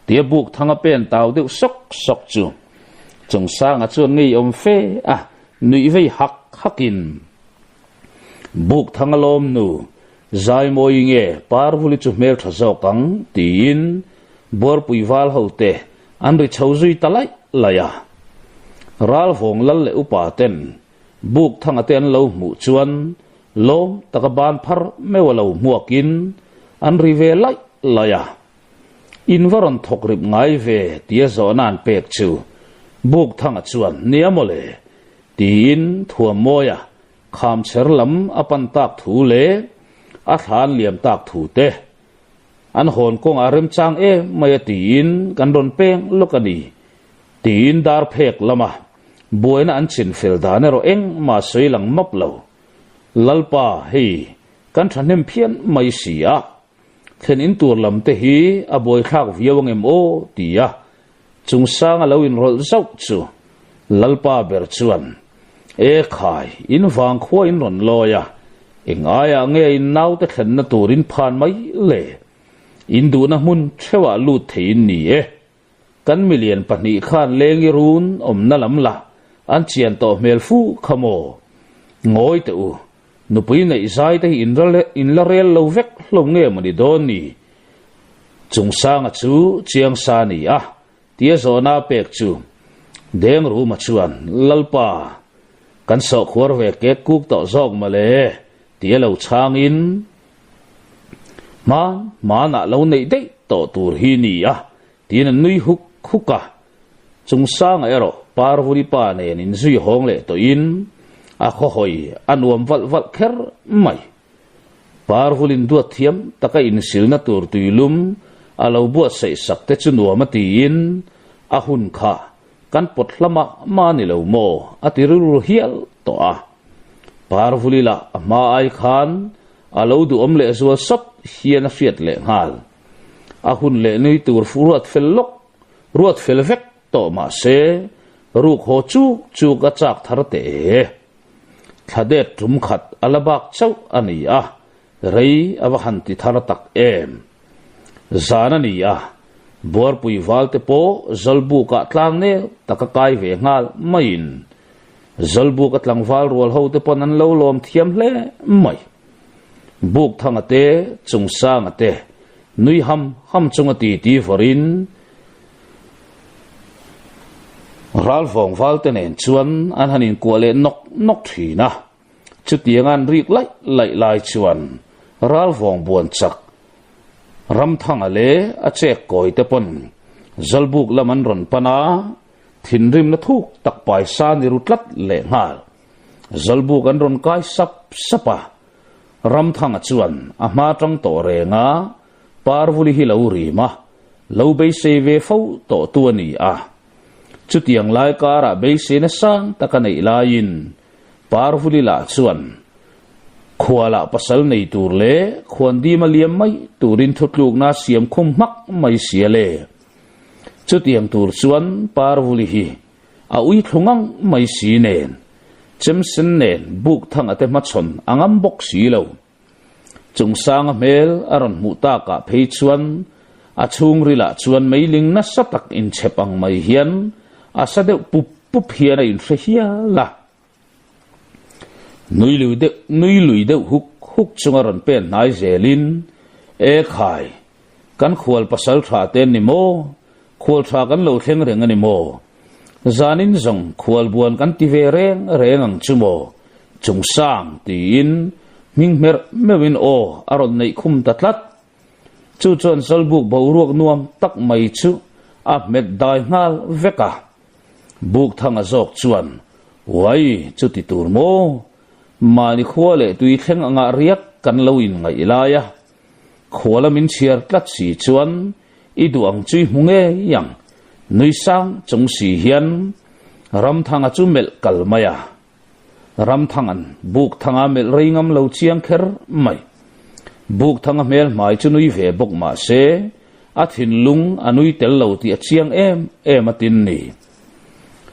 tia buk thanga pen tau deuh sawk sawk chu Chungsanga chuan ngeiawm fe a, nuih vei hak hakin buk thanga lawm nu Zaimawi nge Parvuli chu hmeltha zawk ang tiin Buarpui val ho te an ri chho zui ta laih laih a. Ralvawng lal leh upa ten buk thanga te an lo hmuh chuan lawm taka ban phar meuh a lo hmuakin an ri ve laih laih a. In va rawn thawk rip ngai ve tia zawhna an pek chu buk thanga chuan nia mawle tiin Thuammawia khamchher lam a pan tak thu leh a thlan liam tak thu te An hawn kawngah remchang em mai a tiin kan rawn peng lawk a ni tiin dar phek lama buaina an chin fel dan erawh engmah sawi lang map lo. Lalpa, hei kan thahnem phian mai si a, thlen in tur lam te hi a buaithlak viau angem aw ti a chungsang a lo inrawlh zauh chu Lalpa ber chuan, E khai, in vang khua in rawn lawi a, eng aiah nge in naute thlenna tur in phan mai le? In duhna hmun theuhah lut thei in ni e. Kan milian pahnih khan lengi run awmna lam la an chian tawh hmel fu kha maw? Ngawi teh u, nupui neih zai te hi in la rel lo vek hlawm nge maw ni dawn ni? Chungsanga chu chiang sa ni a, Tia zawhna a pek chu Dengruma chuan, Lalpa, kan sawhkhuar ve kek kuk tawh zawk mawle, tia lo chhangin, Hman, hmanah lo neih daih tawh tur hi ni a, tiin a nui huk huk a. Chungsanga erawh Parvuli pa nen inzui hawng leh tawhin a khawhawi a nuam valh valh kher mai. Parvulin duat thiam taka insilna tur tuilum a lo buatsaih sak te chu nuam a tiin a hun kha kan pawt hla mah mah a ni lo maw a ti rilru hial tawh a. Parvuli lah a hma ai khan a lo duhawm leh zual sawt hian a hriat leh nghal. A hun leh nui tur ruat fel lawk Ruat fel vek tawh mah se, ruk haw chuk chuk a chak thar teh e. Thla det tum khat a la bak chauh a ni a, rei a va han ti thar tak em. Zan a ni a, Buarpui valte pawh Zawlbukah tlang nel tak a kai ve nghal maiin Zawlbuka tlangval rual ho te pawn an lo lawm thiam hle mai. Bukthanga te, Chungsanga te, Nui ham ham chunga titi vawrin Ralvawng valte nen chuan an han inkuah leh nawk nawk thin a. Chutianga an rik laih laih lai chuan Ralvawng buan chak Ramthanga leh a chek kawi te pawn Zawlbuk lam an rawn pan a, thinrimna thuk tak paisa ni ru tlat leh nghal. Zawlbuk an rawn kai sap sap a. Ramthanga chuan a hma tang tawh reng a, Parvuli hi lo rim a, lo beisei ve fo tawh tu a ni a. Chutiang lai karah beiseina sang tak a neih laiin Parvuli lah chuan khualah pasal nei tur leh khuandima liam mai turin thutlukna a siam khum hmak mai sia le. Chutiang tur chuan Parvuli hi A ui thlu ngang mai si nen, chemsen nen buk thanga te hmachhawn a ngam bawk si lo. Chungsanga hmel a rawn hmuh takah phei chuan a chhungrilah chuan meiling nasa tak inchhep ang mai hian a sa deuh pup pup hian a inhre hial a. Nui lui deuh nui lui deuh huk huk chunga rawn pen hnai zelin, E khai, kan khual pasal tha te an ni maw? Khual tha kan lo thleng reng a ni maw? Zanin zawng khual buan kan ti ve reng reng ang chu maw? Chungsang, tiin hming hmerh meuhin aw a rawn neih khum ta tlat. Chu chuan Zawlbuk boruak nuam tak mai chu a hmet dai nghal vek a. Bukthanga zawk chuan, Uai, chuti tur maw? Mahni khua leh tui thleng anga riak kan lo inngaih lai a. Khua la min chhiar tlat si chuan i duh ang chu i hmu ngei ang. Nui sang chung si hian Ramthanga chu melh kal mai a. Ramthanga'n Bukthanga melh rei ngam lo chiang kher mai. Bukthanga hmel hmai chu nui ve bawk mah se, a thinlung a nui tel lo tih a chiang em em a tin ni.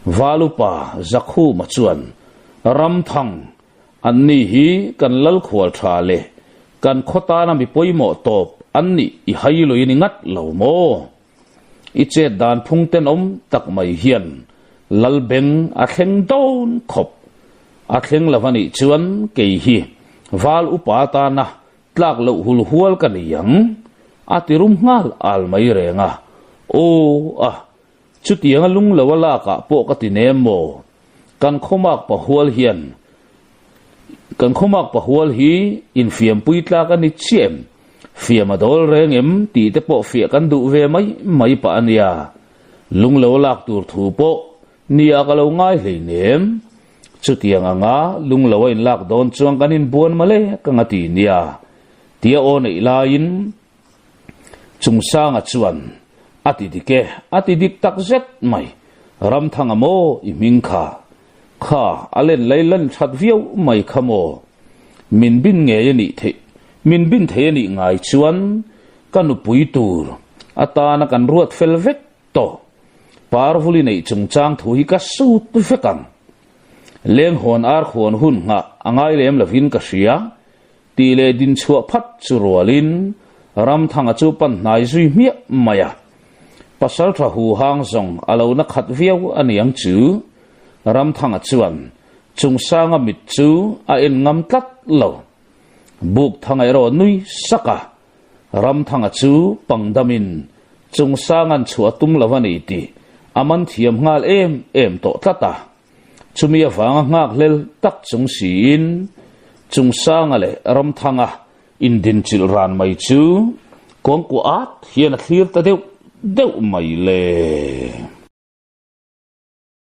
Valupa Zakhuma chuan, Ramthang, anni hi kan lalkhual tha leh kan khaw tana mi pawimawh tawp an nih i hai lui ni ngat lo maw? I chet dan phung tenawm tak mai hian Lalbeng a thleng dawn khawp. A thleng lo a nih chuan kei hi val upa tana tlak loh hul hual ka ni ang, a ti rum nghal al mai reng a. Aw a, chutianga lung lo a lakah pawh ka ti nem maw? Kan khawmak pahual hian kan khawmak pahual hi infiampui tlak a ni chiah em? Fiam a dawl reng em tih te pawh fiah kan duh ve mai mai pah a nia. Lung lo lak tur thu pawh nia ka lo ngai hleinem. Chutiang anga lung lo a inlak dawn chuan kan inbuan male ka nga ti nia. Tia aw neih laiin Chungsanga chuan a ti dik e, a ti dik tak zet mai. Ramthanga maw i hming kha? Kha a len lei lan that viau mai kha maw? Min bin ngei a nih theih, min bin thei a nih ngai chuan ka nupui tur atana kan ruat fel vek tawh. Parvuli neih chungchang thu hi ka sut vek ang. Lenghawn arkhuan hun nghah a ngai lem lovin ka hria. Tih leh din chhuah phat chu rualin Ramthanga chu pan hnai zui hmiah mai a. Pasaltha huhang zawng a lo na khat viau a niang chu. Ramthanga chuan Chungsanga mit chu a en ngam tlat lo. Bukthanga erawh nui sak a. Ramthanga chu pangdamin Chungsanga'n chhuah a tum lo a ni tih a man thiam nghal em em tawh tlat a. Chumi avanga nghakhlel tak chung siin Chungsanga leh Ramthanga indinchilh ran mai chu kawngkuah at hian a thlir ta deuh deuh mai le.